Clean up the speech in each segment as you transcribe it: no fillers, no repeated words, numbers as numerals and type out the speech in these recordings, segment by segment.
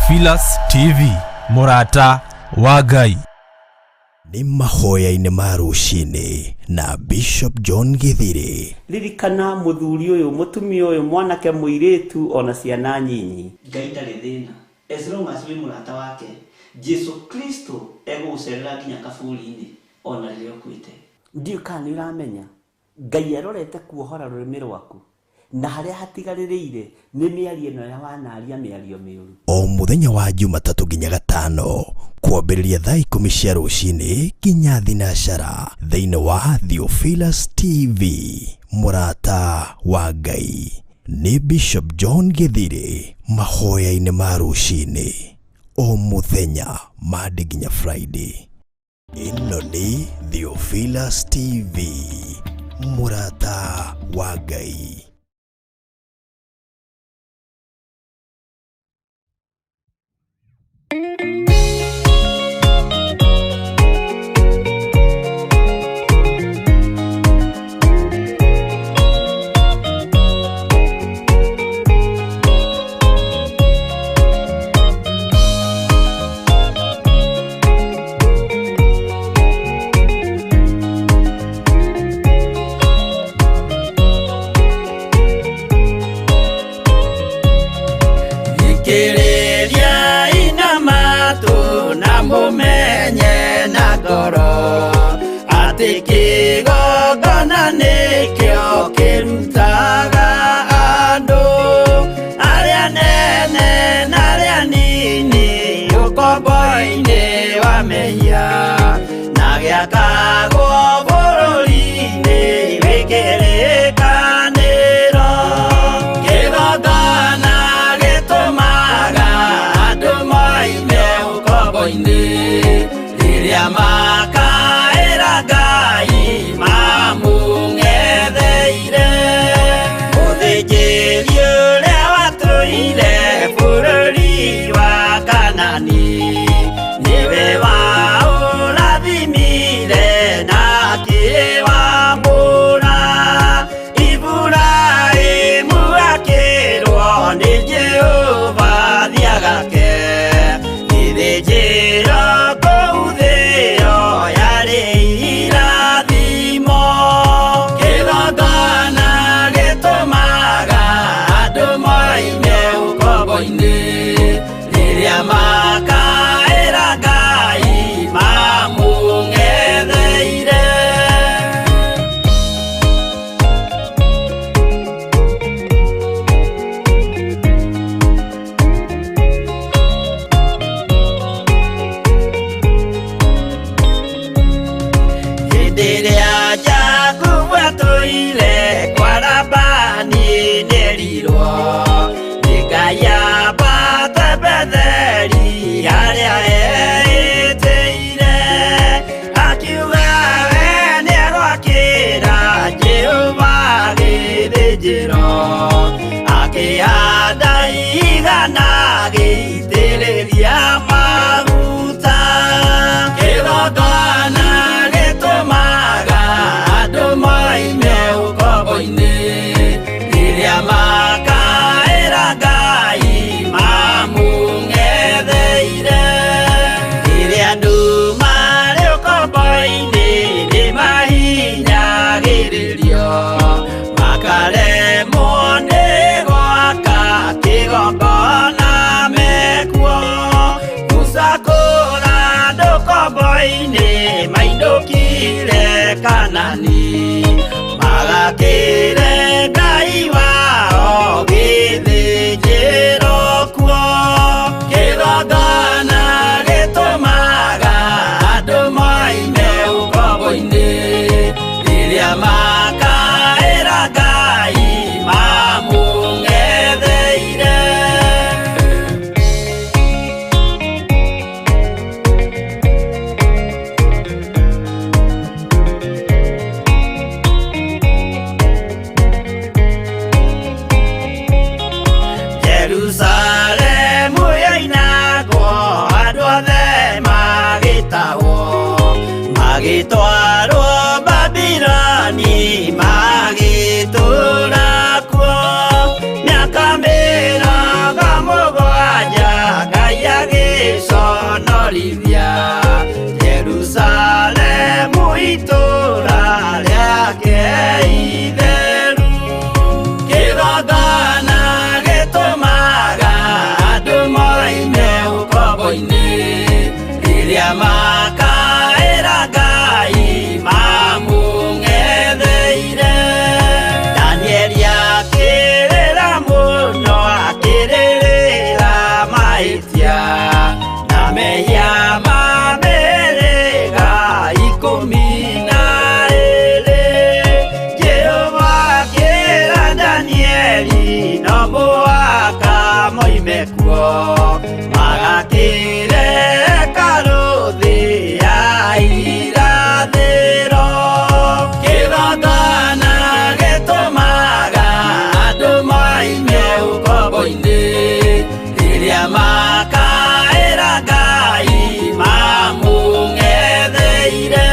Theophilus TV, mũrata wa Ngai. Nĩ mahoya-inĩ ma rũcinĩ na Bishop John Githiri. Ririkana mũthuri ũyũ, mũtumia ũyũ, mwanake, mũirĩtu ona ciana nyinyi. Ngai ndarĩ thĩna as long as wĩ mũrata wake. Jesu Kristo egũgũcerera nginya kaburi-inĩ ona rĩrĩa ũkuĩte. Ndiũĩ kana nĩ ũramenya Ngai arorete kuohora rũrĩmĩ rwaku na harĩa hatigarĩrĩire nĩ mĩario ĩno ya wanaria mĩario mĩũru. O mũthenya wa Jumatatũ nginya Gatano kwambĩrĩria thaa 10 cia rũcinĩ nginya thinacara thĩinĩ wa Theophilus TV, mũrata wa Ngai. Nĩ Bishop John Githiri mahoya-inĩ ma rũcinĩ o mũthenya Monday nginya Friday. Ĩno nĩ Theophilus TV, mũrata wa Ngai. Thikĩrĩriai na matũ na mũmenye na ngoro atĩ kĩgongona nĩkĩo kĩrutaga andũ arĩa nene na arĩa nini ũkombo-inĩ wa mehia na gĩakagwo bũrũri-inĩ wĩ kĩrĩkanĩro. Kĩgongona gĩtũmaga andũ moime ũkombo-inĩ rĩrĩa makaĩra Ngai mamũng'etheire. Mũthĩnjĩri ũrĩa watũire bũrũri wa Kanani nĩwe waũrathimire na akĩwamũra. Iburahĩmu akĩrwo nĩ Jehova thiagake gĩthĩnjĩro kũu thĩo yarĩ irathimo. Kĩgongona gĩtũmaga andũ moime ũkombo-inĩ rĩrĩa makaĩra Ngai mamũng'etheire. Hĩndĩ ĩrĩa Jakubu atũire kwa Labani nĩerirwo nĩ Ngai ambate Betheli harĩa eĩtĩire. Akiuga we nĩegwakĩra Jehova gĩthĩnjĩro, akĩhanda ihiga na agĩitĩrĩria maguta. Kĩgongona gĩtũmaga andũ moime ũkombo-inĩ rĩrĩa makaĩra Ngai mamũng'etheire. Rĩrĩa andũ marĩ ũkombo-inĩ nĩmahinyagĩrĩrio makaremwo nĩ gwaka kĩgongona mekuo. Musa kũra andũ ũkombo-inĩ mainũkire Kanani magakĩre Ngai wao gĩthĩnjĩro kuo. Kĩgongona gĩtũmaga andũ moime ũkombo-inĩ rĩrĩa makaĩra Ngai mamũng'etheire. Jerusalemu yoinagwo andũ othe magĩtahwo magĩtwarwo Babiloni moime kuo magakĩre karũthĩ ya irathĩro kĩgongona gĩtũmaga andũ moime ũkombo-inĩ rĩrĩa makaĩra Ngai mamũng'etheire.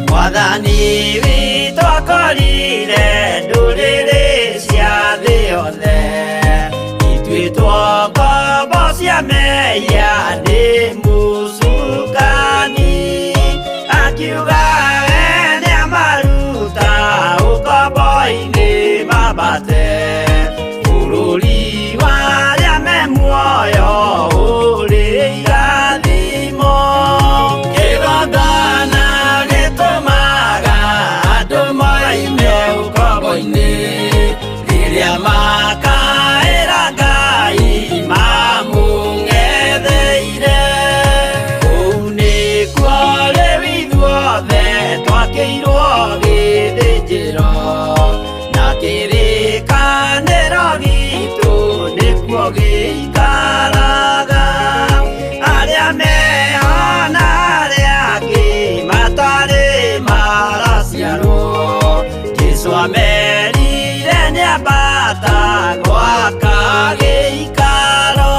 Mwathani witũ akorire ndũrĩrĩ cia thĩ yothe ituĩtwo ngombo cia mehia nĩ mũcukani akiuga we nĩamaruta ũkombo-inĩ mambate bũrũri wa arĩa me muoyo ũrĩ irathimo kĩgongona gĩtũmaga andũ moime ũkombo-inĩ rĩrĩa makaĩra Ngai mamũng'etheire kũu nĩkuo rĩu ithuothe twakĩirwo gĩthĩnjĩro na kĩrĩkanĩro gitũ nĩkuo gĩikaraga arĩa meho na arĩa angĩ matarĩ maraciarwo Jesũ amerire nĩambata gwaka gĩikaro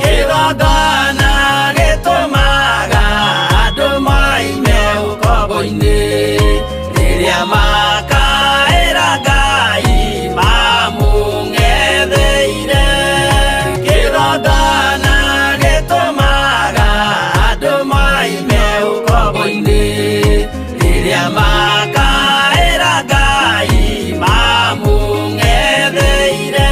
kĩgongona gĩtũmaga andũ moime ũkombo-inĩ rĩrĩa makaĩra Ngai mamũng'etheire kĩgongona gĩtũmaga andũ moime ũkombo-inĩ rĩrĩa makaĩra Ngai mamũng'etheire.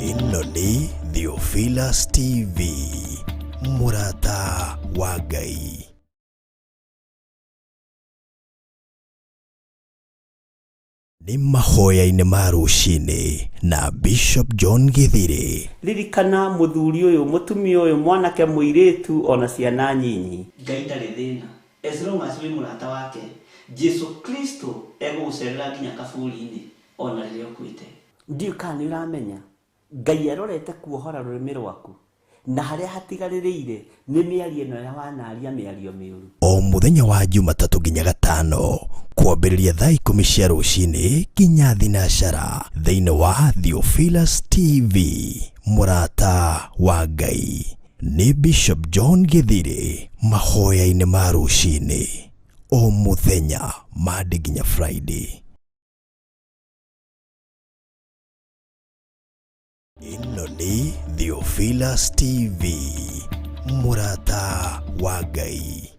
Ĩno nĩ Theophilus TV, mũrata wa Ngai. Nĩ mahoya-inĩ ma rũcinĩ na Bishop John Githiri. Ririkana mũthuri ũyũ mũtumia ũyũ mwanake mũirĩtu ona ciana nyinyi. Ngai ndarĩ thĩna as long as wĩ mũrata wake Jesu Kristo egũgũcerera nginya kaburi-inĩ ona rĩrĩa ũkuĩte. Ndiũĩ kana nĩ ũramenya Ngai arorete kuohora rũrĩmĩ rwaku na harĩa hatigarĩrĩire nĩ mĩario ĩno ya wanaria mĩario mĩũru. O mũthenya wa Jumatatũ nginya Gatano kwambĩrĩria thaa 10 cia rũcinĩ nginya thinacara thĩinĩ wa Theophilus TV, mũrata wa Ngai. Nĩ Bishop John Githiri mahoya-inĩ ma rũcinĩ o mũthenya Monday nginya Friday. Ĩno nĩ Theophilus TV, mũrata wa Ngai.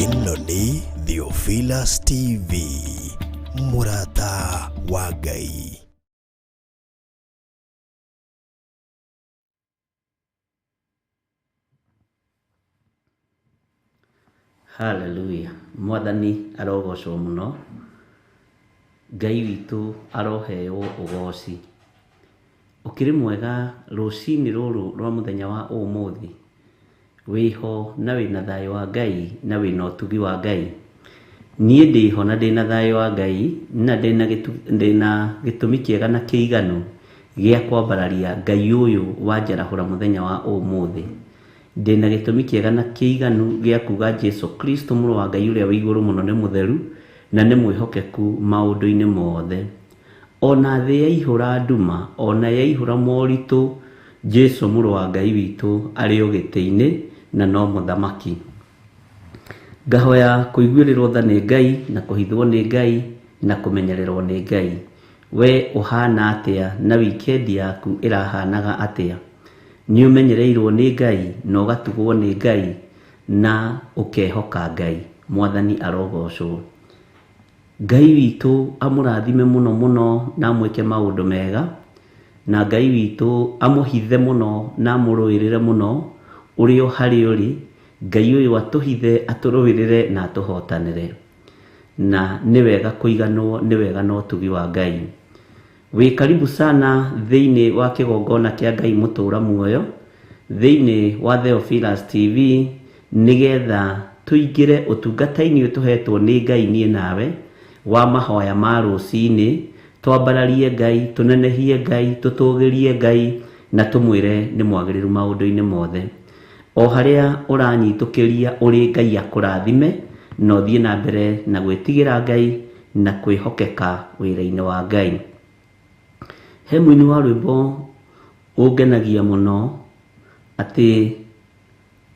Ĩno nĩ Theophilus TV, mũrata wa Ngai. Haleluya mwathani arogocwo mũno Ngai witũ aroheo ũgoci. Ũkĩrĩ mwega rũcinĩ rũrũ rwa mũthenya wa ũmũthĩ wĩho na wĩna thayũ wa Ngai na wĩna ũtugi wa Ngai. Niĩ ndĩho na ndĩna thayũ wa Ngai na ndĩna gĩtũmi kĩega na kĩiganu gĩa kwambararia Ngai ũyũ wanjarahũra mũthenya wa ũmũthĩ. Ndĩna gĩtũmi kĩega na kĩiganu gĩa kuga Jesu Kristo mũrũ wa Ngai ũrĩa wĩ igũrũ mũno nĩ mũtheru na nĩ mwĩhokeku maũndũ-inĩ mothe. Ona thĩ yaihũra nduma, ona yaihũra moritũ, Jesu mũrũ wa Ngai witũ arĩ o gĩtĩ-inĩ na no mũthamaki. Ngahoya kũiguĩrĩrwo tha nĩ Ngai na kũhithwo nĩ Ngai na kũmenyererwo nĩ Ngai. We ũhana atĩa na wikendi yaku ĩrahanaga atĩa? Nĩ ũmenyereirwo nĩ Ngai na ũgatugwo nĩ Ngai na ũkehoka Ngai. Mwathani arogocwo. Ngai witũ amũrathime mũno mũno na amwĩke maũndũ mega, na Ngai witũ amũhithe mũno na amũrũĩrĩre mũno ũrĩ o harĩa ũrĩ. Ngai ũyũ atũhithe, atũrũĩrĩre na atũhotanĩre. Na nĩ wega kũiganwo nĩ wega na ũtugi wa Ngai. Wĩ karibu sana thĩinĩ wa kĩgongona kĩa Ngai mũtũra muoyo, thĩinĩ wa Theophilus TV, nĩgetha tũingĩre ũtungata-inĩ ũyũ tũhetwo nĩ Ngai niĩ nawe, wa mahoya ma rũcinĩ, twambararie Ngai, tũnenehie Ngai, tũtũgĩrie Ngai, na tũmwĩre nĩ mwagĩrĩru maũndũ-inĩ mothe. O harĩa ũranyitũkĩria ũrĩ Ngai akũrathime, na ũthiĩ na mbere na gwĩtigĩra Ngai na kwĩhokeka wĩra-inĩ wa Ngai. He mũini wa rwĩmbo ũngenagia mũno atĩ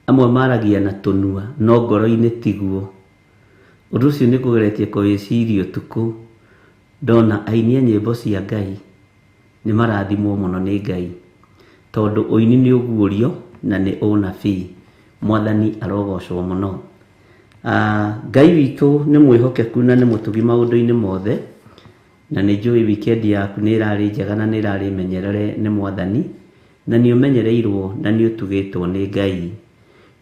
amwe maragia na tũnua no ngoro-inĩ tiguo. Ũndũ ũcio nĩ ngũgeretie kũwĩciria ũtukũ, ndona aini a nyĩmbo cia Ngai nĩ marathimwo mũno nĩ Ngai, tondũ ũini nĩ ũguũrio na nĩ ũnabii. Mwathani arogocwo mũno. Ngai witũ nĩ mwĩhokeku na nĩ mũtugi maũndũ-inĩ mothe, na nĩ njũĩ wikendi yaku nĩ ĩrarĩ njega na nĩ ĩrarĩ menyerere nĩ Mwathani, na nĩ ũmenyereirwo na nĩ ũtugĩtwo nĩ Ngai.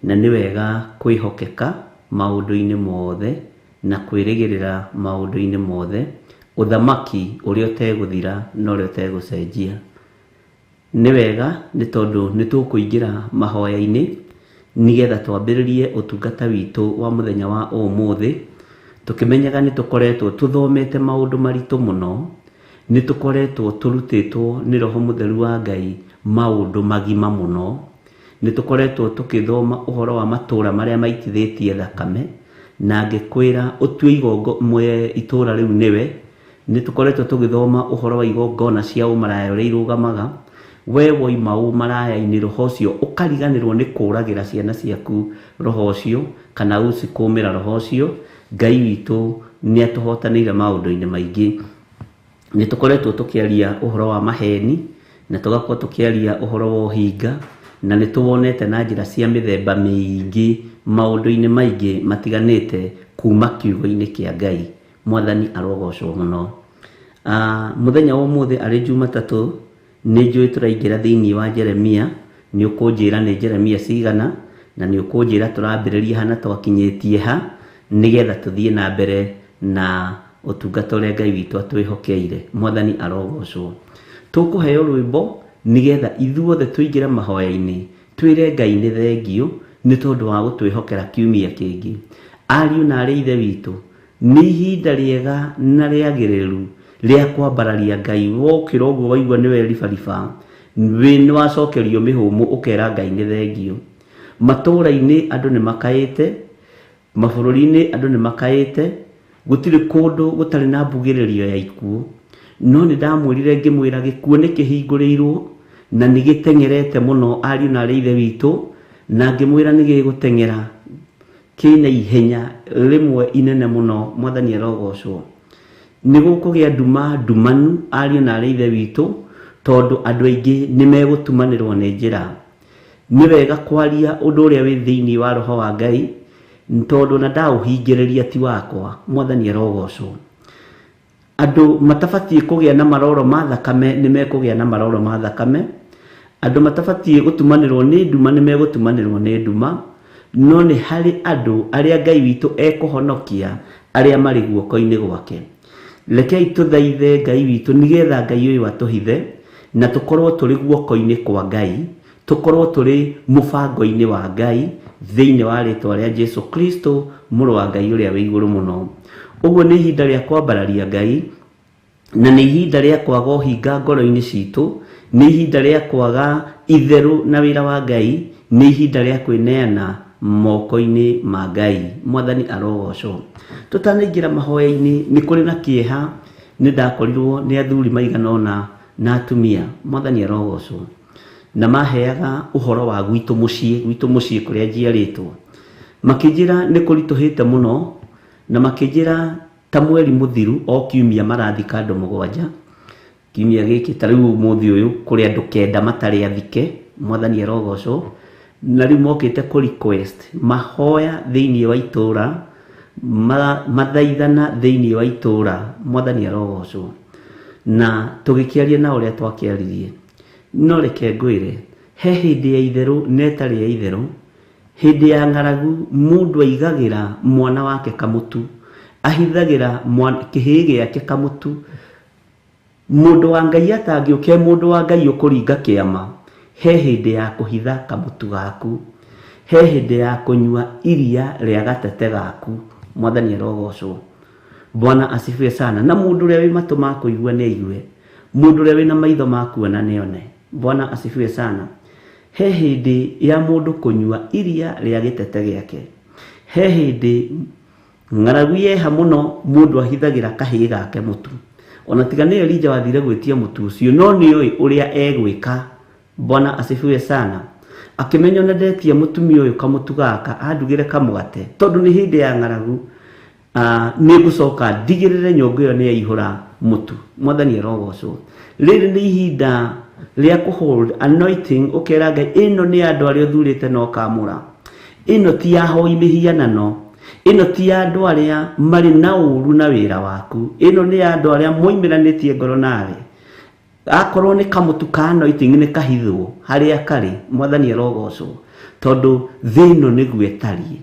Na nĩ wega kwĩhokeka maũndũ-inĩ mothe na kwĩrĩgĩrĩra maũndũ-inĩ mothe, ũthamaki ũrĩa ũtegũthira na ũrĩa ũtegũcenjia. Nĩ wega nĩ tondũ nĩ tũkũingĩra mahoya-inĩ nĩgetha twambĩrĩrie ũtungata witũ wa mũthenya wa ũmũthĩ, tũkĩmenyaga nĩ tũkoretwo tũthomete maũndũ maritũ mũno, nĩ tũkoretwo tũrutĩtwo nĩ Roho Mũtheru wa Ngai maũndũ magima mũno, nĩ tũkoretwo tũkĩthoma ũhoro wa matũũra marĩa maitithĩtie thakame, na ngĩkwĩra ũtue igongo itũũra rĩu nĩwe. Nĩ tũkoretwo tũgĩthoma ũhoro wa igongona cia ũmaraya ũrĩa irũgamaga. We woima ũmaraya-inĩ roho ũcio ũkariganĩrwo nĩ kũragĩra ciana ciaku roho ũcio, kana ũcikũmĩra roho ũcio. Ngai witũ nĩ atũhotanĩire maũndũ-inĩ maingĩ. Nĩ tũkoretwo tũkĩaria ũhoro wa maheni, na tũgakorwo tũkĩaria ũhoro wa ũhinga, na nĩ tũwonete na njĩra cia mĩthemba mĩingĩ maũndũ-inĩ maingĩ matiganĩte kuma kiugo-inĩ kĩa Ngai. Mwathani arogocwo mũno. Mũthenya wa ũmũthĩ arĩ Jumatatũ, nĩ njũĩ tũraingĩra thĩinĩ wa Jeremia. Nĩ ũkũnjĩra nĩ Jeremia cigana, na nĩ ũkũnjĩra tũrambĩrĩria ha na twakinyĩtie ha, nĩgetha tũthiĩ na mbere na ũtungata ũrĩa Ngai witũ atwĩhokeire. Mwathani arogocwo. Tũkũheo rwĩmbo nĩgetha ithuothe tũingĩre mahoya-inĩ, twĩre Ngai nĩ thengio nĩ tondũ wa gũtwĩhokera kiumia kĩngĩ. Ariũ na arĩ ithe witũ, nĩ ihinda rĩega na rĩagĩrĩru rĩa kwambararia Ngai. Wokĩra ũguo waigua nĩwe ribariba, nĩ wacokerio mĩhũmũ ũkera Ngai nĩ thengio. Matũũra-inĩ andũ nĩ makaĩte, mabũrũri-inĩ andũ nĩ makaĩte, gũtirĩ kũndũ gũtarĩ na mbugĩrĩrio ya ikuũ. No nĩ ndamwĩrire ngĩmwĩra gĩkuũ nĩ kĩhingũrĩirwo na nĩ gĩteng'erete mũno ariũ na arĩ ithe witũ, na ngĩmwĩra nĩ gĩgũteng'era kĩna ihenya rĩmwe inene mũno. Mwathani arogocwo. Nĩ gũkũgĩa nduma ndumanu ariũ na arĩ ithe witũ, tondũ andũ aingĩ nĩ megũtumanĩrwo nĩ njĩra. Nĩ wega kwaria ũndũ ũrĩa wĩ thĩinĩ wa roho wa Ngai, tondũ na ndaũhingĩrĩria ti wakwa. Mwathani arogocwo. Andũ matabatiĩ kũgĩa na maroro ma thakame nĩ mekũgĩa na maroro ma thakame. Andũ matabatiĩ gũtumanĩrwo nĩ nduma nĩ megũtumanĩrwo nĩ nduma. No nĩ harĩ andũ arĩa Ngai witũ ekũhonokia arĩa marĩ guoko-inĩ gwake. Rekei tũthaithe Ngai witũ nĩgetha Ngai ũyũ atũhithe na tũkorwo tũrĩ guoko-inĩ kwa Ngai, tũkorwo tũrĩ mũbango-inĩ wa Ngai thĩinĩ wa rĩtwa rĩa Jesu Kristo mũrũ wa Ngai ũrĩa wĩ igũrũ mũno. Ũguo nĩ ihinda rĩa kwambararia Ngai, na nĩ ihinda rĩa kwaga ũhinga ngoro-inĩ citũ, nĩ ihinda rĩa kwaga itherũ na wĩra wa Ngai, nĩ ihinda rĩa kwĩneana moko-inĩ ma Ngai. Mwathani arogocwo. Tũtanaingĩra mahoya-inĩ, nĩ kũrĩ na kĩeha. Nĩ ndakorirwo nĩ athuri maigana ũna na atumia. Mwathani arogocwo. Na maheaga ũhoro wa gwitũ mũciĩ, gwitũ mũciĩ kũrĩa njiarĩtwo. Makĩnjĩra nĩ kũritũhĩte mũno, na makĩnjĩra ta mweri mũthiru o kiumia marathika andũ 7. Kiumia gĩkĩ ta rĩu ũmũthĩ ũyũ kũrĩ andũ 9 matarĩ athike, mwathani arogocwo. Na rĩu mokĩte kũ request mahoya thĩinĩ wa itũra, mathaithana thĩinĩ wa itũra, mwathani arogocwo. Na tũgĩkĩaria na ũrĩa twakĩaririe, no reke ngwĩre, he hĩndĩ ya itherũ na ĩtarĩ ya itherũ. Hĩndĩ ya ng'aragu mũndũ aigagĩra mwana wake kamũtu, ahithagĩra kĩhĩĩ gĩake kamũtu. Mũndũ wa Ngai atangĩũka, mũndũ wa Ngai ũkũringa kĩama, he hĩndĩ ya kũhitha kamũtu gaku, he hĩndĩ ya kũnyua iria rĩa gatete gaku, mwathani arogocwo. Bwana asifiwe sana. Na mũndũ ũrĩa wĩ matũ ma kũigua nĩ aigue, mũndũ ũrĩa wĩna maitho ma kuona nĩ one. Bwana asifiwe sana. He hĩndĩ ya mũndũ kũnyua iria rĩa gĩtete gĩake, he hĩndĩ ng'aragu yeha mũno mũndũ ahithagĩra kahĩĩ gake mũtu. Ona tiga nĩ Elija wathire gwĩtia mũtu ũcio, no nĩoĩ ũrĩa egwĩka. Bwana asifiwe sana. Akĩmenya ona ndetia mũtumia ũyũ kamũtu gaka andugĩre kamũgate, tondũ nĩ hĩndĩ ya ng'aragu, nĩ ngũcoka ndigĩrĩre nyũngũ ĩyo nĩ yaihũra mũtu. Mwathani arogocwo. Rĩrĩ nĩ ihinda rĩa kũ hold anointing, ũkera Ngai ĩno nĩ andũ arĩa ũthurĩte na ũkamũra, ĩno ti ya hoi mĩhianano, ĩno ti ya andũ arĩa marĩ na ũru na wĩra waku, ĩno nĩ ya andũ arĩa moimĩranĩtie ngoro nawe. Akorwo nĩ kamũtu ka anointing nĩ kahithwo harĩa karĩ, mwathani arogocwo, tondũ thĩ ĩno nĩguo ĩtariĩ.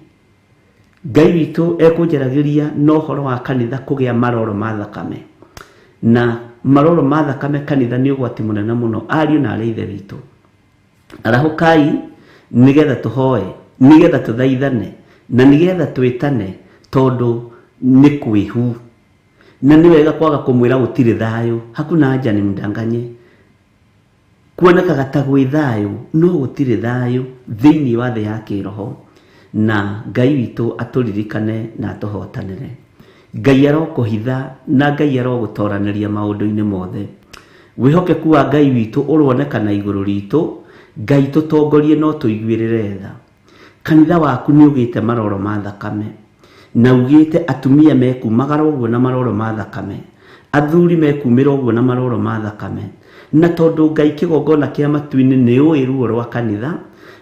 Ngai witũ ekũnjaragĩria na ũhoro wa kanitha kũgĩa maroro ma thakame, na maroro ma thakame kanitha nĩ ũgwati mũnene mũno. Ariũ na arĩ ithe witũ, arahũkai nĩgetha tũhoe, nĩgetha tũthaithane, na nĩgetha twĩtane, tondũ nĩ kwĩhu. Na nĩ wega kwaga kũmwĩra gũtirĩ thayũ, hakuna haja ni mdanganye. Kuonekaga ta gwĩ thayũ, no gũtirĩ thayũ thĩinĩ wa thĩ ya kĩroho. Na Ngai witũ atũririkane na atũhotanĩre. Ngai arokũhitha na Ngai arogũtoranĩria maũndũ-inĩ mothe. Wĩhokeku wa Ngai witũ ũronekana igũrũ ritũ. Ngai tũtongorie no tũiguĩrĩre tha. Kanitha waku nĩ ũgĩte maroro ma thakame, na ugĩte atumia mekumagara ũguo na maroro ma thakame, athuri mekumĩra ũguo na maroro ma thakame. Na tondũ Ngai kĩgongona kĩa matu-inĩ nĩ ũĩ ruo rwa kanitha,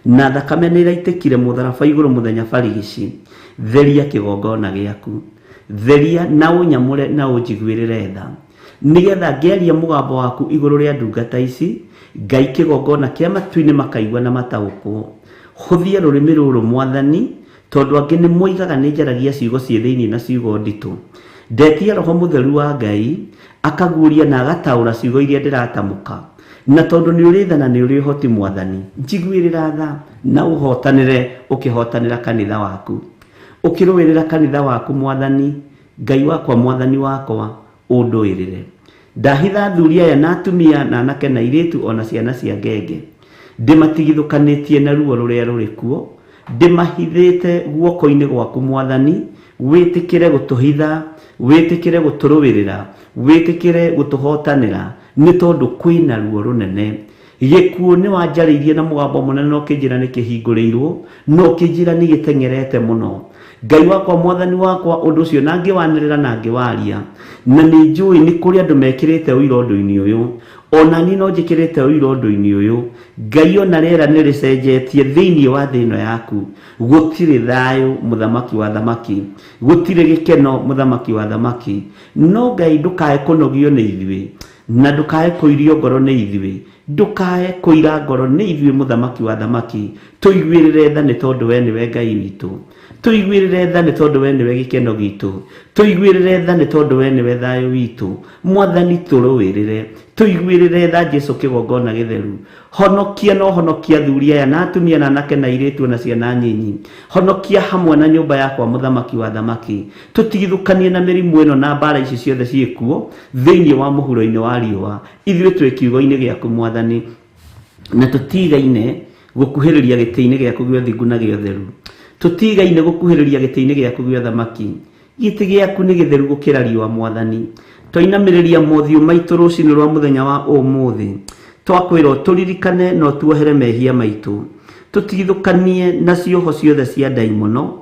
na thakame nĩ ĩraitĩkire mũtharaba igũrũ mũthenya barigici, theria kĩgongona gĩaku, theria na ũnyamũre na ũnjiguĩrĩre tha, nĩgetha ngĩaria mũgambo waku igũrũ rĩa ndungata ici, Ngai kĩgongona kĩa matu-inĩ makaigua na mataũkwo. Hũthia rũrĩmĩ rũrũ mwathani, tondũ angĩ nĩ moigaga nĩ njaragia ciugo ciĩ thĩinĩ na ciugo nditũ. Ndetia Roho Mũtheru wa Ngai akaguũria na agataũra ciugo iria ndĩratamũka. Na tondũ nĩ ũrĩ tha na nĩ ũrĩ ũhoti mwathani, njiguĩrĩra tha na ũhotanĩre ũkĩhotanĩra kanitha waku, ũkĩrũĩrĩra kanitha waku mwathani. Ngai wakwa, mwathani wakwa, ũndũĩrĩre. Ndahitha athuri aya na atumia na anake na airĩtu ona ciana cia ngenge, ndĩmatigithũkanĩtie na ruo rũrĩa rũrĩ kuo, ndĩmahithĩte guoko-inĩ gwaku mwathani. Wĩtĩkĩre gũtũhitha, wĩtĩkĩre gũtũrũĩrĩra, wĩtĩkĩre gũtũhotanĩra, nĩ tondũ kwĩna ruo rũnene. Gĩkuũ nĩ wanjarĩirie na mũgambo mũnene na ũkĩnjĩra nĩ kĩhingũrĩirwo, na ũkĩnjĩra nĩ gĩteng'erete mũno. Ngai wakwa, mwathani wakwa, ũndũ ũcio na ngĩwanĩrĩra na ngĩwaria, na nĩ njũĩ nĩ kũrĩ andũ mekĩrĩte ũira ũndũ-inĩ ũyũ, ona niĩ no njĩkĩrĩte ũira ũndũ-inĩ ũyũ. Ngai ona rĩera nĩ rĩcenjetie thĩinĩ wa thĩ ĩno yaku. Gũtirĩ thayũ mũthamaki wa thamaki, gũtirĩ gĩkeno mũthamaki wa thamaki. No Ngai ndũkae kũnogio nĩ ithuĩ, na ndũkae kũirio ngoro nĩ ithuĩ, ndũkae kũira ngoro nĩ ithuĩ mũthamaki wa thamaki. Tũiguĩrĩre tha nĩ tondũ we nĩwe Ngai witũ, tũiguĩrĩre tha nĩ tondũ we nĩwe gĩkeno gitũ, tũiguĩrĩre tha nĩ tondũ we nĩwe thayũ witũ. Mwathani tũrũĩrĩre, tũiguĩrĩre tha Jesu kĩgongona gĩtheru. Honokia no honokia athuri aya na atumia na anake na airĩtu na ciana nyinyi. Honokia hamwe na nyũmba yakwa mũthamaki wa thamaki. Tũtigithũkanie na mĩrimũ ĩno na mbara ici ciothe ciĩkuo thĩinĩ wa mũhuro-inĩ wa riũa. Ithuĩ twĩ kiugo-inĩ gĩaku mwathani, na tũtigaine gũkuhĩrĩria gĩtĩ-inĩ gĩaku gĩa ũthingu na gĩa ũtheru. Tũtigaine gũkuhĩrĩria gĩtĩ-inĩ gĩaku gĩa ũthamaki. Gĩtĩ gĩaku nĩ gĩtheru gũkĩra riũa mwathani. Twainamĩrĩria mothiũ maitũ rũcinĩ rwa mũthenya wa ũmũthĩ, twakwĩra ũtũririkane na ũtuohere mehia maitũ. Tũtigithũkanie na cioho ciothe cia ndaimono.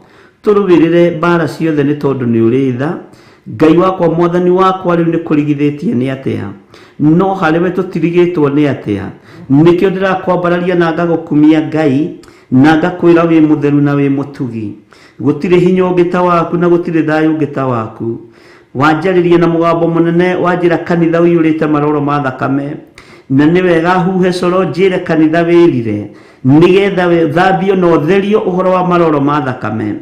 Tũrũĩrĩre mbara ciothe nĩ tondũ nĩ ũrĩ tha. Ngai wakwa, mwathani wakwa, rĩu nĩ kũrigithĩtie nĩ atĩa? No harĩ we tũtirigĩtwo nĩ atĩa? Nĩkĩo ndĩrakwambararia na ngagũkumia Ngai, na ngakwĩra wĩ mũtheru na wĩ mũtugi. Gũtirĩ hinya ũngĩ ta waku na gũtirĩ thayũ ũngĩ ta waku. Wanjarĩria na mũgambo mũnene, wanjĩra kanitha ũiyũrĩte maroro ma thakame, na nĩ wega huhe coro njĩre kanitha wĩrire, nĩgetha thambio na ũtherio ũhoro wa maroro ma thakame.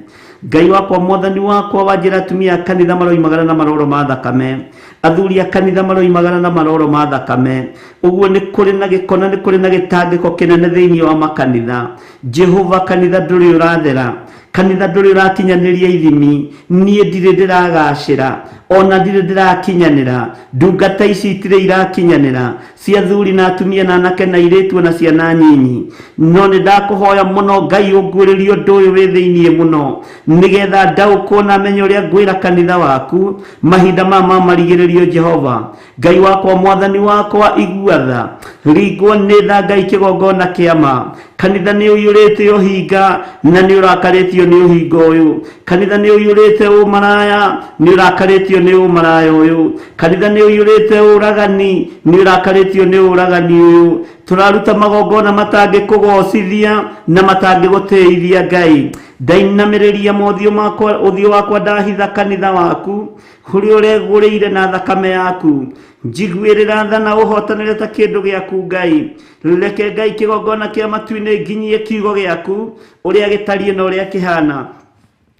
Ngai wakwa, mwathani wakwa, wanjĩra atumia a kanitha maroimagara na maroro ma thakame, athuri a kanitha maroimagara na maroro ma thakame. Ũguo nĩ kũrĩ na gĩko na nĩ kũrĩ na gĩtangĩko kĩnene thĩinĩ wa makanitha. Jehova, kanitha ndũrĩ ũrathera, kanitha ndũrĩ ũrakinyanĩria ithimi. Niĩ ndirĩ ndĩragacĩra, ona ndirĩ ndĩrakinyanĩra. Ndungata ici itirĩ irakinyanĩra, cia athuri na atumia na anake na airĩtu na ciana nyinyi. No nĩ ndakũhoya mũno Ngai ũnguũrĩrie ũndũ ũyũ wĩ thĩiniĩ mũno, nĩgetha ndaũkwo na menye ũrĩa ngwĩra kanitha waku mahinda maya ma marigĩrĩrio. Jehova Ngai wakwa, mwathani wakwa, igua tha, ringwo nĩ tha Ngai kĩgongona kĩa ma. Kanitha nĩ ũiyũrĩte ũhinga na nĩ ũrakarĩtio nĩ ũhinga ũyũ. Kanitha nĩ ũiyũrĩte ũmaraya, nĩ ũrakarĩtio nĩ ũmaraya ũyũ. Kanitha nĩ ũiyũrĩte ũragani, nĩ ũrakarĩtio nĩ ũragani ũyũ. Tũraruta magongona matangĩkũgocithia na matangĩgũtĩithia Ngai. Ndainamĩrĩria mothiũ makwa, ũthiũ wakwa ndahitha kanitha waku ũrĩa ũregũrĩire na thakame yaku. Njiguĩrĩra tha na ũhotanĩre ta kĩndũ gĩaku Ngai. Reke Ngai kĩgongona kĩa matu-inĩ nginyie kiugo gĩaku ũrĩa gĩtariĩ na ũrĩa kĩhana.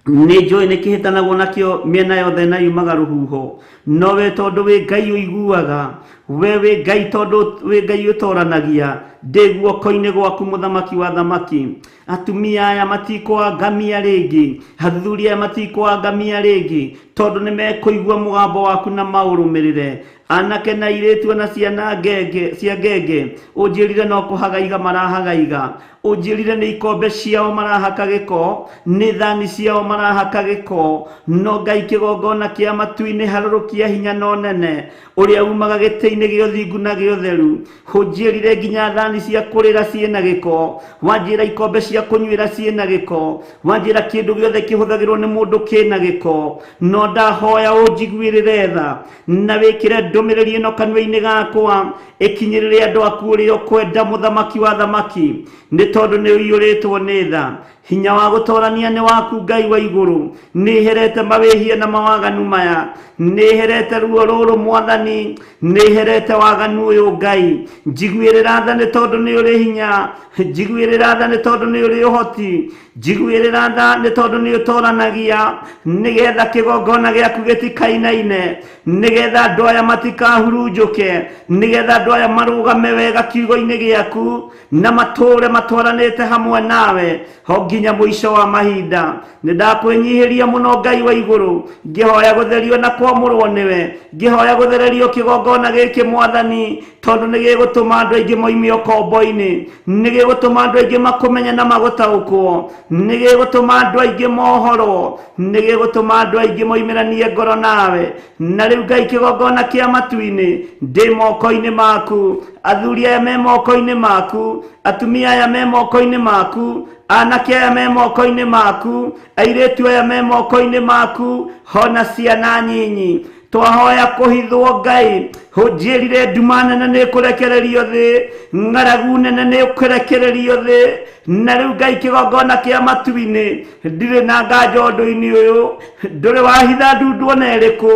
Nĩ njũĩ nĩ kĩhĩtanagwo nakĩo mĩena yothe na yumaga rũhuho, no we tondũ wĩ Ngai ũiguaga, we wĩ Ngai tondũ wĩ Ngai ũtoranagia. Ndĩ guoko-inĩ gwaku, mũthamaki wa thamaki. Atumia aya matikũangamia rĩngĩ, athuri aya matikũangamia rĩngĩ, tondũ nĩ mekũigua mũgambo waku na maũrũmĩrĩre. Anake na airĩtu na ciana ngenge cia ngenge, ũnjĩrire no kũhagaiga marahagaiga. Ũnjĩrire nĩ ikombe ciao marahaka gĩko, nĩ thani ciao marahaka gĩko. No Ngai kĩgongona kĩa matu-inĩ, harũrũkia hinya na ũnene ũrĩa umaga gĩtĩ-inĩ gĩa ũthingu na gĩa ũtheru. Ũnjĩrire nginya thani cia kũrĩra ciĩna gĩko, wanjĩra ikombe cia kũnyuĩra ciĩna gĩko, wanjĩra kĩndũ gĩothe kĩhũthagĩrwo nĩ mũndũ kĩna gĩko. No ndahoya ũnjiguĩrĩre tha na wĩkĩre ndũmĩrĩri ĩno kanua-inĩ gakwa ĩkinyĩrĩre andũ aku ũrĩa ũkwenda, mũthamaki wa thamaki, nĩ tondũ nĩ ũiyũrĩtwo nĩ tha. Hinya wa gũtorania nĩ waku Ngai wa igũrũ. Nĩ herete mawĩhia na mawaganu maya, nĩ herete ruo rũrũ mwathani, nĩ herete waganu ũyũ Ngai. Njiguĩrĩra tha nĩ tondũ nĩ ũrĩ hinya, njiguĩrĩra tha nĩ tondũ nĩ ũrĩ ũhoti, njiguĩrĩra tha nĩ tondũ nĩ ũtoranagia, nĩgetha kĩgongona gĩaku gĩtikainaine, nĩgetha andũ aya matikahurunjũke, nĩgetha andũ aya marũgame wega kiugo-inĩ gĩaku na matũũre matwaranĩte hamwe nawe ho nginya mũico wa mahinda. Nĩ ndakwĩnyihĩria mũno Ngai wa igũrũ, ngĩhoya gũtherio na kwamũrwo nĩwe, ngĩhoya gũthererio kĩgongona gĩkĩ mwathani, tondũ nĩ gĩgũtũma andũ aingĩ moime ũkombo-inĩ, nĩ gĩgũtũma andũ aingĩ makũmenye na magũtaũkwo, nĩ gĩgũtũma andũ aingĩ mohorwo, nĩ gĩgũtũma andũ aingĩ moimĩranie ngoro nawe. Na rĩu Ngai kĩgongona kĩa matu-inĩ, ndĩ moko-inĩ maku, athuri aya me moko-inĩ maku, atumia aya me moko-inĩ maku, anake aya me moko-inĩ maku, airĩtu aya me moko-inĩ maku, hona ciana nyinyi. Twahoya kũhithwo Ngai, ũnjĩrire nduma nene nĩ kũrekererio thĩ, ng'aragu nene nĩ kũrekererio thĩ. Na rĩu Ngai kĩgongona kĩa matu-inĩ, ndirĩ na nganja ũndũ-inĩ ũyũ. Ndũrĩ wahitha ndundu ona ĩrĩkũ,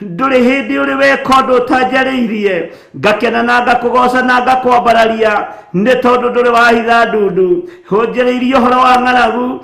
ndũrĩ hĩndĩ ũrĩ weka ũndũ ũtanjarĩirie. Ngakena na ngakũgoca na ngakwambararia nĩ tondũ ndũrĩ wahitha ndundu. Ũnjĩrĩirie ũhoro wa ng'aragu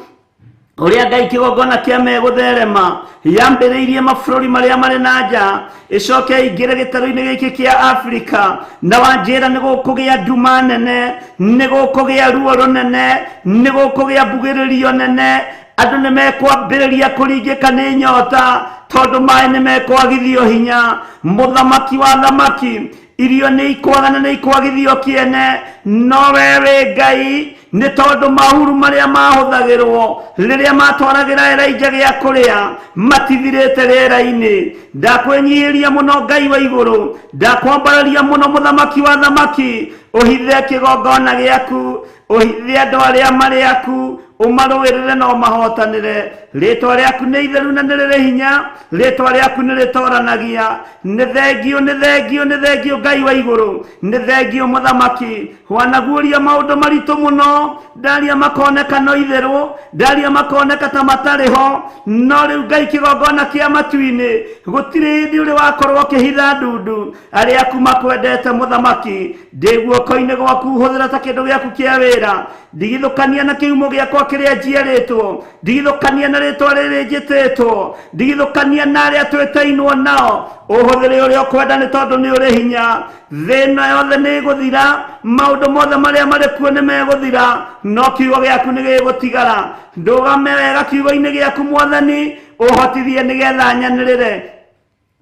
ũrĩa Ngai kĩgongona kĩa megũtherema yambĩrĩirie mabũrũri marĩa marĩ na nja, ĩcoke ĩingĩre gĩtarũ-inĩ gĩkĩ kĩa Afrika, na wanjĩra nĩ gũkũgĩa nduma nene, nĩ gũkũgĩa ruo rũnene, nĩ gũkũgĩa mbugĩrĩrio nene. Andũ nĩ mekwambĩrĩria kũringĩka nĩ nyota tondũ maĩ nĩ mekwagithio hinya. Mũthamaki wa thamaki, irio nĩ ikwaga na nĩ ikwagithio kĩene. No we wĩ Ngai, nĩ tondũ mahuru marĩa mahũthagĩrwo rĩrĩa matwaragĩra Elijah gĩa kũrĩa matithirĩte rĩera-inĩ. Ndakwĩnyihĩria mũno Ngai wa igũrũ, ndakwambararia mũno mũthamaki wa thamaki. Ũhithe kĩgongona gĩaku, ũhithe andũ arĩa marĩ aku. Ũmarũĩrĩre na ũmahotanĩre. Rĩtwa rĩaku nĩ itheru na nĩ rĩrĩ hinya, rĩtwa rĩaku nĩ rĩtoranagia. Nĩ thengio, nĩ thengio, nĩ thengio Ngai wa igũrũ, nĩ thengio mũthamaki. Wanaguũria maũndũ maritũ mũno, ndaria makoneka no itherũ, ndaria makoneka ta matarĩ ho, no rĩu Ngai kĩgongona kĩa matu-inĩ gũtirĩ hĩndĩ ũrĩ wakorwo ũkĩhitha ndundu. Arĩa aku makwendete mũthamaki, ndĩ guoko-inĩ gwaku, hũthĩra ta kĩndũ gĩaku kĩa wĩra. Ndigithũkania na kĩhumo gĩakwa kĩrĩa njiarĩtwo, ndigithũkania na rĩtwa rĩrĩ njĩtĩtwo, ndigithũkania na arĩa twĩtainwo nao. Ũhũthĩre ũrĩa ũkwenda nĩ tondũ nĩ ũrĩ hinya. Thĩna yothe nĩ ĩgũthira, maũndũ mothe marĩa marĩ kuo nĩ megũthira, no kiugo gĩaku nĩ gĩgũtigara. Ndũgame wega kiugo-inĩ gĩaku mwathani, ũhotithie nĩgetha nyanĩrĩre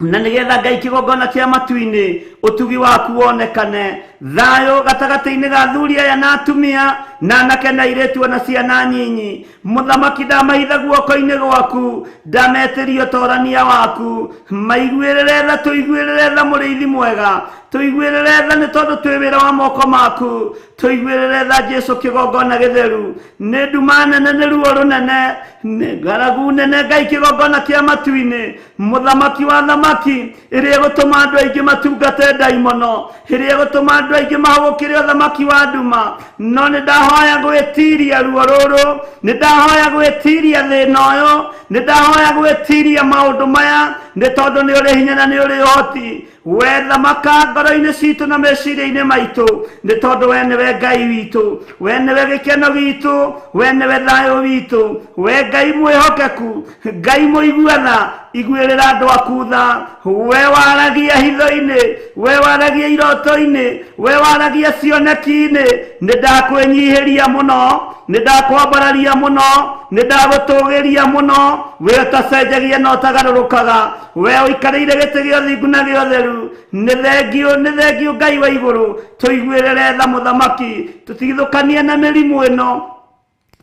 na nĩgetha Ngai kĩgongona kĩa matu-inĩ ũtugi waku wonekane. Thayũ gatagatĩ-inĩ ga athuri aya na atumia na anake na airĩtu ona ciana nyinyi. Mũthamaki, ndamahitha guoko-inĩ gwaku, ndametĩria ũtorania waku. Maiguĩrĩre tha, tũiguĩrĩre tha mũrĩithi mwega, tũiguĩrĩre tha nĩ tondũ twĩ wĩra wa moko maku. Tũiguĩrĩre tha Jesu kĩgongona gĩtheru. Nĩ nduma nene, nĩ ruo rũnene, nĩ ng'aragu nene Ngai kĩgongona kĩa matu-inĩ. Mũthamaki wa thamaki, ĩrĩa ĩgũtũma andũ aingĩ matungate ndaimono, ĩrĩa ĩgũtũma andũ aingĩ mahũgũkĩre ũthamaki wa nduma. No nĩ ndahoya gwĩtiria ruo rũrũ, nĩ ndahoya gwĩtiria thĩna ũyũ, nĩ ndahoya gwĩtiria maũndũ maya, nĩ tondũ nĩ ũrĩ hinya na nĩ ũrĩ ũhoti. We thamaka ngoro-inĩ citũ na meciria-inĩ maitũ, nĩ tondũ we nĩwe Ngai witũ, we nĩwe gĩkeno gitũ, we nĩwe thayũ witũ, we Ngai mwĩhokeku, Ngai mũiguana, iguĩrĩra andũ aku tha. We waragia hitho-inĩ, we waragia iroto-inĩ, we waragia cioneki-inĩ. Nĩ ndakwĩnyihĩria mũno, nĩ ndakwambararia mũno, nĩ ndagũtũgĩria mũno. We ũtacenjagia na ũtagarũrũkaga, we ũikarĩire gĩtĩ gĩa ũthingu na gĩa ũtheru. Nĩ thengio, nĩ thengio Ngai wa igũrũ, tũiguĩrĩre tha mũthamaki, tũtigithũkanie na mĩrimũ ĩno,